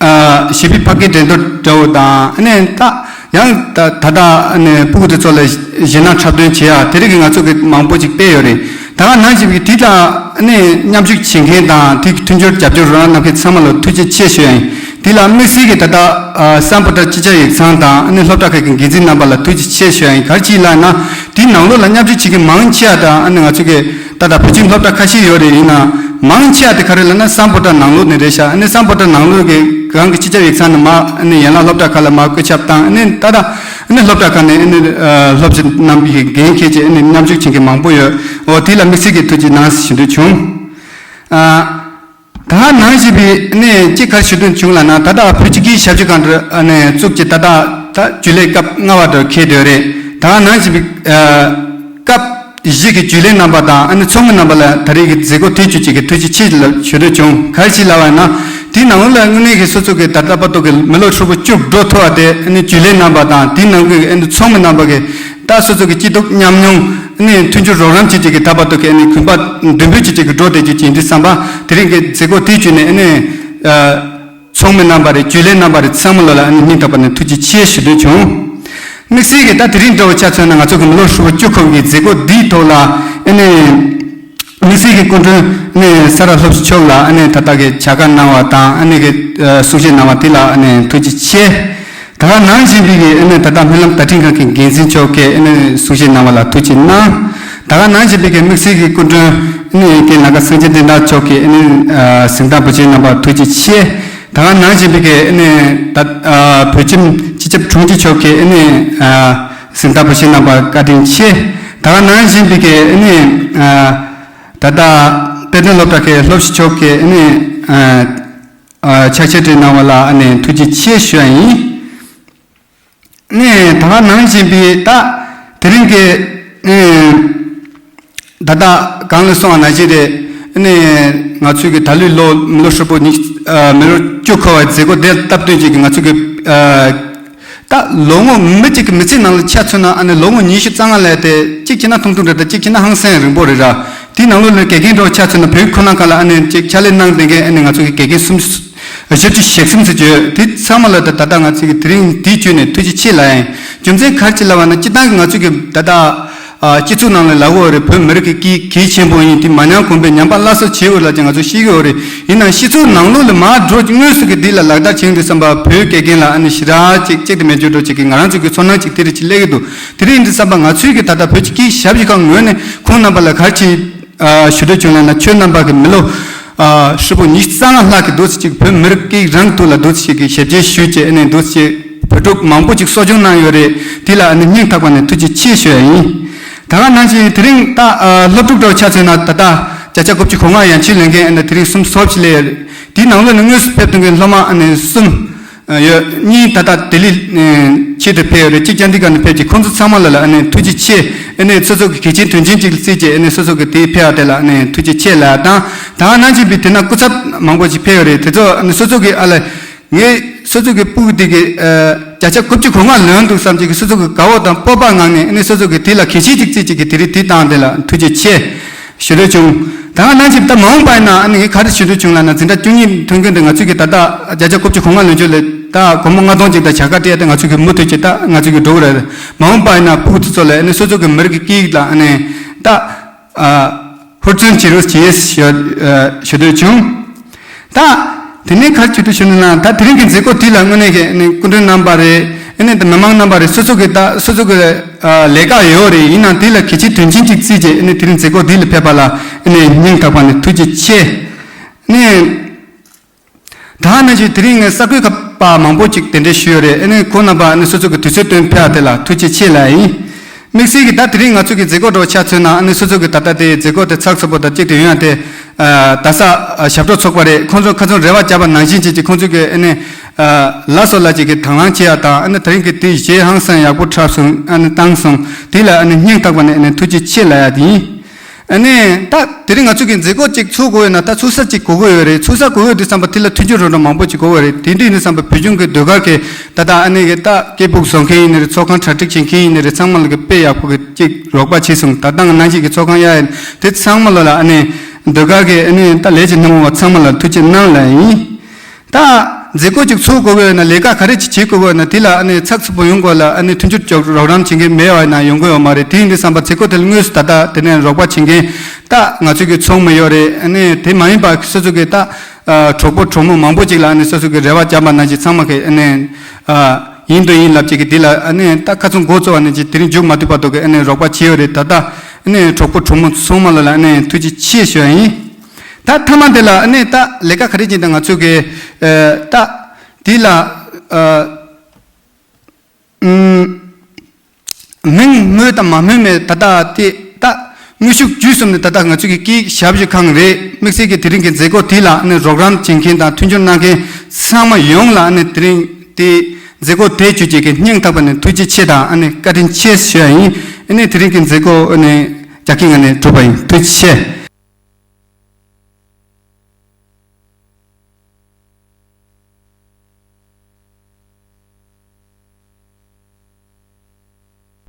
ཨ་བྱིས་པའི་ཕ་གིའི་འགྲན་བསྡུར་འདྲ་བོ་དང་ཨ་ནི་ད་ཡང་ད་ད་ལྟ་ཨ་ནི་སྤུ་གུ་དེ་ཚོ་ལ་གཞས་སྣ་འཁྲབ་སྟོན་བྱེད་ཡ་དེ་རིགས་ཀྱི་ང་ཚོ་གི་མང་པོ་ཅིག་སྤེལ་ཡོད་རེད། ད་ག་ནང་བཞིན་གྱི་དེ་དང་ཨ་ནི་མཉམ་ཞུགས་བྱེད་མཁན་དང་དེ་གི་མཐུན་སྦྱོར་རྒྱབ་སྐྱོར་རོགས་རམ་གནང་མཁན་ཚང་མ་ལ་ཐུགས་རྗེ་ཆེ་ཞུ་ཡ་ཡིན། དེ་ལ་དམིགས་བསལ་གྱི་ད་ལྟ་ཨ་སམ་བྷོ་ཊ་སྤྱི་ཁྱབ་ཡིག་ཚང་དང་ཨ་ནི་སློབ་གྲྭ་ཁག་གི་འགན་འཛིན་རྣམ་པ་ལ་ཐུགས་རྗེ་ཆེ་ཞུ་ཡ་ཡིན། ག་རེ་བྱས་ལབ་ན་དེའི་ནང་ལོགས་ལ་མཉམ་ཞུགས་བྱེད་མཁན་མང་ཆེ་བ་དང་ཨ་ནི་ང་ཚོ་གི་ད་ལྟ་བོད་ཁྱིམ་སློབ་གྲྭ་ཁ་ཤས་ཡོད་རེད། ཡིན་ན་མང་ཆེ་བ་དེ་ག་རེ་ལབ་ན་སམ་བྷོ་ཊ་ནང་ལོགས་ནས་རེད་ཤག་ཨ་ནི་སམ་བྷོ་ཊ་ནང་ལོགས་ཀྱི་གང་གི་སྤྱི་ཁྱབ་ཡིག་ཚང་ནས་མར་ཨ་ནི་ཡན་ལག་སློབ་གྲྭ་ཁག་ལ་མར་བཀོད་ཁྱབ་བཏང་ཨ་ནི་ད་ལྟ་ཨ་ནི་སློབ་གྲྭ་ཁག་ནས་ཨ་ནི་ཨ་སློབ་སྤྱི་རྣམ་པ་གིས་འགན་འཁྱེར་བྱས་ཨ་ནི་མཉམ་ཞུགས་བྱེད་མཁན་མང་པོ་ཡོད། འོ་དེ་ལ་དམིགས་བསལ་གྱི་ཐུགས་རྗེ་གནང་ཞུ་འདོད་བྱུང་། ཨ། ད་ནང་བཞིན་པའི་ཨ་ནི་གཅིག་ག་རེ་ཞུ་འདོད་བྱུང་ལབ་ན་ད་ལྟ་བོད་ཀྱི་སྐད་ཡིག་ཞབས་ཞུ་ཁང་དུ་ཨ་ནི་བཙུགས་ཀྱི་ད་ལྟ་ད་རྒྱུན་ལས་སྐབས་ལྔ་པ་དུ་འཁེལ་སྡོད་རེད། ད་ནང་བཞིན་པའི་ཨ་སྐབས་བཞི་གི་རྒྱུན་ལས་རྣམ་པ་དང་ཨ་ནི་ཚོགས་མི་རྣམ་པ་ལ་ད་རེས་ཀྱི་མཛད་སྒོ་དེ་བརྒྱུད་ཅིག་གི་ཐུགས་རྗེ་ཆེ་ལ་ཞུ་འདོད་བྱུང་། ག་རེ་ཞིག་ལབ་པ་ཡིན་ན་དེའི་ནང་ལ་དངོས་གནས་ཀྱི་སོ་སོ་གི་ད་ལྟ་བར་དུ་གི་མི་ལོ་ཧྲིལ་པོ་བཅུ་འགྲོ་ཐུབ་པ་དེ་ཨ་ནི་རྒྱུན་ལས་རྣམ་པ་དང་དེའི་ནང་གི་ཨ་ནི་ཚོགས་མི་རྣམ་པ་གི་ད་སོ་སོ་གི་སྐྱིད་སྡུག་མཉམ་མྱོང་ཨ་ནི་མཐུན་འགྱུར་རོགས་རམ་བྱེད་ཅིག་གི་ད་བར་དུ་གི་ཨ་ནི་གུས་པ་མདུན་སྤོས་བྱེད་ཅིག་གི་འགྲོ་བསྡད་རྒྱུ་ཅིག་ཡིན་དུས་ཙམ་པ་དེ་རིང་གི་མཛད་སྒོ་དེ་བརྒྱུད་ནས་ཨ་ནི་ཨ་ཚོགས་མི་རྣམ་པ་རེད། རྒྱུན་ལས་རྣམ་པ་རེད། ཚང་མ་ལོ་ལ་ཨ་ནི་སྙིང་ཐག་པ་ནས་ཐུགས་རྗེ་ཆེ་ཞུ་འདོད་བྱུང་། དམིགས་བསལ་གྱི་ད་དེ་རིང་འདྲ་བོ་ཆ་མཚོན་ན་ང་ཚོ་གི་མི་ལོ་ཧྲིལ་པོ་བཅུ་འཁོར་བའི་མཛད་སྒོ་འདིའི་ཐོག་ལ་ཨ་ནི་དམིགས་བསལ་གྱི་སྐུ་མགྲོན་ནི་ས་རཱ་སློབ་ཕྲུག་མཆོག་ལ་ཨ་ནི་ད་ལྟ་གི་བྱ་དགའ་གནང་བ་དང་ཨ་ནི་གི་ཨ་གསུང་བཤད་གནང་བ་དེ་ལ་ཨ་ནི་ཐུགས་རྗེ་ཆེ། ད་ག་ནང་བཞིན་པའི་གི་ཨ་ནི་ད་ལྟ་སྨོན་ལམ་བརྡ་འཕྲིན་ཁང་གི་འགན་འཛིན་མཆོག་གིས་ཨ་ནི་གསུང་བཤད་གནང་བ་ལ་ཐུགས་རྗེ་གནང་། ད་ག་ནང་བཞིན་པའི་གི་དམིགས་བསལ་གྱི་སྐུ་མགྲོན་ཨ་ནི་གི་ལ་ཁ་སངས་རྒྱས་བསྟན་དར་མཆོག་གིས་ཨ་ནི་ཨ་གཟེངས་རྟགས་འབུལ་ཆེད་གནང་བ་ཐུགས་རྗེ་ཆེ། ད་ག་ནང་བཞིན་པའི་གི་ཨ་ནི་ད་ཨ་བོད་ཁྱིམ་སྤྱི་ཁྱབ་དྲུང་ཆེ་མཆོག་གིས་ཨ་ནི་ཨ་གཟེངས་རྟགས་འབུལ་ཆེད་གནང་བ་བཀའ་དྲིན་ཆེ། ད་ག་ནང་བཞིན་པའི་གི་ཨ་ནི་ཨ་ད་ལྟ་དཔེ་སྟོན་སློབ་གྲྭ་གི་སློབ་སྤྱི་མཆོག་གིས་ཨ་ནི་ཨ་ཨ་ཕྱག་ཕྱིར་བྲིས་གནང་བ་ལ་ཨ་ནི་ཐུགས་རྗེ་ཆེ་ཞུ་བ་ཡིན། ནས་ད་ག་ནང་བཞིན་པའི་ད་དེ་རིང་གི་ཨེ་ད་ལྟ་གང་ལ་སོང་བ་ནང་བཞིན་རེད། ནས་ང་ཚོའི་གི་ད་ལོའི་ལོ་མི་ལོ་ཧྲིལ་པོ་ཉི་ཨ་མི་ལོ་བཅུ་འཁོར་བའི་མཛད་སྒོ་དེ་སྟབས་བསྟུན་བྱེད་ཀྱི་ང་ཚོའི་གི་ཨ་ད་ལོ་ངོ་མི་གཅིག་གི་མི་ཚེ་ནང་ལ་ཆ་མཚོན་ན་ཨ་ནི་ལོ་ངོ་ཉི་ཤུ་རྩ་ལྔ་ལས་དེ་གཅིག་བྱས་ན་ཐུང་ཐུང་རེད། ད་གཅིག་བྱས་ན་ཧང་སང་རིང་པོ་རེད་ར། དེའི་ནང་ལོགས་ལ་དགེ་རྒན་འདྲ་བོ་ཆ་མཚོན་ན་བོད་ཁོ་ན་ག་ལ་ཨ་ནི་ཅིག་ཕྱག་ལས་གནང་བསྡད་མཁན་ཨ་ནི་ང་ཚོ་གི་དགེ་རྒན་གསུམ་བཞི་བཅུ་ཞེ་གསུམ་ཙམ་ཡོད། དེ་ཚང་མ་ལ་ད་ད་ལྟ་ང་ཚོ་གི་དེ་རིང་འདིའི་བརྒྱུད་ནས་ཐུགས་རྗེ་ཆེ་ལབ་ཡིན། རྒྱུ་མཚན་ག་རེ་ཅིག་ལབ་པ་ན་སྤྱིར་བཏང་གི་ང་ཚོ་གི་ད་ལྟ་ཨ་སྤྱི་ཚོགས་ནང་ལ་ལབ་ཡོད་རེད། བོད་མི་རིགས་ཀྱི་སྐད་གལ་ཆེན་པོ་ཡིན། དེ་མ་ཉམས་གོང་འཕེལ་ཉམས་པ་སླར་གསོ་བྱེད་དགོས་ལབ་ཀྱང་ང་ཚོ་ཤེས་ཀྱི་ཡོད་རེད། ཡིན་ནའང་སྤྱི་ཚོགས་ནང་ལོགས་ལ་མར་འགྲོ་དངོས་སུ་གི་འདི་ལ་ལག་བསྟར་བྱེད་ཡོང་དུས་ཙམ་པ་བོད་དགེ་རྒན་ལ་ཨ་ནི་ཞེ་དྲག་ཅིག་གཅིག་དེ་མེད་འཇོག་འགྲོ་ཅིག་གི་ང་རང་ཚོ་གི་ཚོར་སྣང་ཅིག་དེ་རེད་ཅིག་སླེབས་ཀྱི་འདུག་དེ་རིང་འདི་བསམ་པ་ང་ཚོའི་གི་ད་ལྟ་བོད་ཀྱི་སྐད་ཞབས་ཞུ་ཁང་ངོས་ནས་ཁོང་རྣམ་པ་ལ་ག་རེ་ཅིག་ཨ་ཞུ་འདོད་བྱུང་ལབ་ན། ཁྱོད་རྣམ་པ་གི་མི་ལོ་ཨ་ཧྲིལ་པོ་ཉི་ཤུ་རྩ་ལྔ་ལྷག་གི་འདུག་སེ་ཅིག་བོད་མི་རིགས་ཀྱི་རང་ཐོག་ལ་འདུག་སེ་ཅིག་གི་ཞབས་ཕྱི་ཞུས་བྱས་ཨ་ནི་འདུག་སེ་བོད་ཕྲུག་མང་པོ་ཅིག་གསོ་སྐྱོང་གནང་ཡོད་རེད། དེ་ལ་ཨ་ནི་སྙིང་ཐག་པ་ནས་ཐུགས་རྗེ་ཆེ་ཞུ་ཡ་ཡིན། ད་ག་ནང་བཞིན་དེ་རིང་ད་ཨ་སློབ་ཕྲུག་འདྲ་བོ་ཆ་མཚོན་ན་ད་ལྟ་བརྒྱ་ཆ་དགུ་བཅུ་གོ་ལྔ་ཡན་ཆད་ལོན་མཁན་ཨ་ནི་དེ་རིང་སུམ་ཅུ་སོ་བཞི་སླེབས་ཡོད་རེད། དེའི་ནང་ལོགས་ནས་དངོས་སུ་ཕེབས་ཐུབ་མཁན་སློབ་མ་ཨ་ནི་གསུམ་ཨ་ཡོད། གཉིས་ད་ལྟ་ལྡི་ལི་ཨ་ཆེད་དུ་ཕེབས་ཡོད་རེད། གཅིག་ཅན་ཌི་གྷར་ནས་ཕེབས་ཀྱི། ཁོང་ཚོ་ཚང་མ་ལ་ལ་ཨ་ནི་ཐུགས་རྗེ་ཆེ། ཨ་ནི་སོ་སོ་གི་གལ་ཆེའི་དོན་ཆེན་གཅིག་ལ་བརྩིས་བྱས་ཨ་ནི་སོ་སོ་གི་དེའི་ཕེབས་པ་དེ་ལ་ཨ་ནི་ཐུགས་རྗེ་ཆེ་ལབ་དང་། ད་ག་ནང་བཞིན་པའི་དེ་ན་སྐུ་ཚབ་མང་པོ་ཞིག་ཕེབས་ཡོད་རེད། དེ་ཚོ་ཨ་ནི་སོ་སོ་གི་ཨ་ལ། ངས་སོ་སོ་གི་སྤུ་གུ་དེ་གི་ཨ་བརྒྱ་ཆ་དགུ་བཅུ་གོ་ལྔ་ལོན་འདུག་བསམ་གྱི་གི་སོ་སོ་གི་དགའ་བོ་དང་སྤོབས་པ་ངང་ནས་ཨ་ནི་སོ་སོ་གི་དེ་ལ་གལ་ཆེའི་གཅིག་གཅིག་གི་དེ་རིགས་དེ་བཏང་དེ་ལ་ཐུགས་རྗེ་ཆེ་ཞུ་འདོད་བྱུང་། ད་ག་ནང་བཞིན་ད་མ་འོངས་པ་ཡིན་ན་ཨ་ནི་ངས་ག་རེ་ཞུ་འདོད་བྱུང་ལབ་ན། འཛིན་གྲྭ་བཅུ་གཉིས་ཐོན་མཁན་དེ་ང་ཚོས་གི་ད་ལྟ་བརྒྱ་ཆ་དགུ་བཅུ་གོ་ལྔ་ལོན་ཆོག་ལས་ད་སྒོར་མོ་ལྔ་སྟོང་ཅིག་དང་བྱ་དགའ་སྤྲད་དེ་ང་ཚོས་གི་མུ་མཐུད་ཀྱི་ད་ང་ཚོས་གི་འགྲོ་གི་རེད། མ་འོངས་པ་ཡིན་ན་སྤུ་གུ་དེ་ཚོ་ལ་ཨ་ནི་སོ་སོ་གི་མི་རིགས་ཀྱི་སྐད་ཡིག་ལ་ཨ་ནི་ད། ཨ་ཧུར་བརྩོན་བྱེད་རོགས་བྱེད་ཞུ་ཨ་ཞུ་འདོད་བྱུང་། ད་དེ་ནས་ག་རེ་ཞུ་འདོད་བྱུང་ན། ད་དེ་རིང་གི་མཛད་སྒོ་དེ་ལ་དངོས་གནས་ཀྱི་ཨ་ནི་སྐུ་མགྲོན་རྣམ་པ་རེད། ཨ་ནི་ད་མི་མང་རྣམ་པ་རེད། སོ་སོ་གི་ད་སོ་སོ་གི་ཨ་ལས་ཀ་ཡོད་རེད། ཡིན་ནའང་དེ་ལ་གལ་ཆེའི་དོན་ཆེན་གཅིག་བརྩིས་བྱས་ཨ་ནི་དེ་རིང་མཛད་སྒོ་དེ་ལ་ཕེབས་པ་ལ་ཨ་ནི་སྙིང་ཐག་པ་ནས་ཐུགས་རྗེ་ཆེ། ཨ་ནི། ད་ནང་བཞིན་དེ་རིང་ངས་གསར་འགོད་པ་མང་པོ་ཅིག་གདན་འདྲེན་ཞུས་ཡོད་རེད། ཨ་ནི་ཁོང་རྣམ་པ་ཨ་ནི་སོ་སོ་གི་དུས་ཚོད་བཏོན་ཕེབས་པ་དེ་ལ་ཐུགས་རྗེ་ཆེ་ལབ་ཡིན། དམིགས་བསལ་གྱི་ད་དེ་རིང་ང་ཚོ་གི་མཛད་སྒོ་འདྲ་བོ་ཆ་མཚོན་ན་ཨ་ནི་སོ་སོ་གི་ད་ལྟ་དེ་མཛད་སྒོ་དེ་ཚགས་ཚུད་པོ་དང་གཅིག་དེ་ཡོང་ཡ་དེ་ཨ་རྡ་ས་ཨ་ཞབས་བྲོ་ཚོགས་པ་རེད། ཁོང་ཚོ་ཁ་ཚོན་རེ་བ་བརྒྱབ་པ་ནང་བཞིན་བྱས་ཀྱི་ཁོང་ཚོ་གི་ཨ་ནི་ཨ་ལ་སོགས་ལ་ཅིག་གི་དང་བླངས་བྱེད་ཡ་དང་། ཨ་ནི་དེ་རིང་གི་དེ་གཞས་ཧང་སང་ཡག་པོ་འཁྲབ་སོང་། ཨ་ནི་བཏང་སོང་། དེ་ལ་ཨ་ནི་སྙིང་ཐག་པ་ནས་ཨ་ནི་ཐུགས་རྗེ་ཆེ་ལབ་ཡ་དེ་ཡིན། ཨ་ནི་ད་དེ་རིང་ང་ཚོ་གི་མཛད་སྒོ་ཅིག་ཚུགས་དགོས་ཡོད་ན་ད་ཚུགས་ས་ཅིག་དགོས་ཀྱི་ཡོད་རེད། ཚུགས་ས་དགོས་ཡོད་དུས་ཙམ་པ་དེ་ལ་མཐུན་འགྱུར་རོགས་རམ་མང་པོ་ཅིག་དགོས་ཀྱི་ཡོད་རེད། དེ་དུས་ནས་བསམ་པ་བོད་གཞུང་གི་ཟློས་གར་གི་ད་ལྟ་ཨ་ནི་གི་ད་སྐད་སྦུག་བཟོ་མཁན་ཡིན་ནི་རེད། ཚོགས་ཁང་གྲ་སྒྲིག་བྱེད་མཁན་ཡིན་ནི་རེད། ཚང་མ་ལ་གི་དཔེ་ཡག་པོ་གི་ཅིག་རོགས་པ་བྱས་སོང་། ད་ལྟ་ང་ནང་བཞིན་གི་ཚོགས་ཁང་གཡར་ཡིན་དེ་ཚང་མ་ལ་ལ་ཨ་ནི་ཟློས་གར་གི་ཨ་ནི་ད་ལས་ཀྱི་སྣེ་མོ་བ་ཚང་མ་ལ་ཐུགས་རྗེ་གནང་ལབ་ཡིན། ད་མཛད་སྒོ་ཅིག་ཚུགས་དགོས་ཀྱི་ཡོད་ན་ལས་ཀ་ག་རེ་ཅིག་བྱེད་དགོས་ཀྱི་ཡོད་ན་དེ་ལ་ཨ་ནི་ཚགས་ཚུད་པོ་ཡོང་དགོས་ལ་ཨ་ནི་མཐུན་འགྱུར་ཅོག་རོགས་རམ་བྱེད་མཁན་མེད་པ་ཡིན་ན་ཡོང་གི་ཡོད་མ་རེད། དེ་ཡིན་དུས་བསམ་པ་མཛད་སྒོ་དེ་ལ་དངོས་སུ་ད་ལྟ་དེ་ནས་རོགས་པ་བྱེད་མཁན་ད་ང་ཚོ་གི་ཚོགས་མི་ཡོད་རེད། ཨ་ནི་དེ་མ་ཡིན་པ་སོ་སོ་གི་ད་ཨ་གྲོགས་པོ་གྲོགས་མོ་མང་པོ་ཅིག་ལ་ཨ་ནི་སོ་སོ་གི་རེ་བ་བརྒྱབ་པ་ནང་བཞིན་ཚང་མ་གི་ཨ་ནི་ཨ་ཡིན་དུ་ཡིན་ལབ་ཅིག་གི་དེ་ལ་ཨ་ནི་ད་ཁ་ཚོན་འགོ་གཙོ་བ་ནས་ཅིག་དེ་རིང་མཇུག་མ་བསྡུས་བར་དུ་གི་ཨ་ནི་རོགས་པ་བྱས་ཡོད་རེད། ད་ལྟ་ཨ་ནི་གྲོགས་པོ་གྲོགས་མོ་ཚང་མ་ལ་ལ་ཨ་ནི་ཐུགས་རྗེ་ཆེ་ཞུ་ཡ་ཡིན། ད་མཐའ་མ་དེ་ལ་ཨ་ནི་ད་ལས་ཀ་ག་རེ་བྱེད་ད་ང་ཚོ་གི་ཨ་ད་དེ་ལ་ཨ་ཨམ་མིང་སྨོས་དང་མ་སྨོས་མེད་ད་ལྟ་དེ་ད་དངོས་ཤུགས་བརྒྱུད་གསུམ་ནས་ད་ལྟ་ང་ཚོ་གི་སྐད་ཞབས་ཞུ་ཁང་རེད། དམིགས་བསལ་གྱི་དེ་རིང་གི་མཛད་སྒོ་དེ་ལ་ཨ་ནི་རོགས་རམ་བྱེད་མཁན་དང་མཐུན་འགྱུར་གནང་མཁན་ཚང་མ་ཡོངས་ལ་ཨ་ནི་དེ་རིང་དེ་མཛད་སྒོ་དེ་བརྒྱུད་བྱེད་ཀྱི་སྙིང་ཐག་པ་ནས་ཐུགས་རྗེ་ཆེ་དང་ཨ་ནི་བཀའ་དྲིན་ཆེ་ཞུ་ཡ་ཡིན། ཨ་ནི་དེ་རིང་གི་མཛད་སྒོ་ཨ་ནི་རྒྱ་སྐད་ངོས་ནས་གྲུབ་པ་ཡིན། ཐུགས་རྗེ་ཆེ།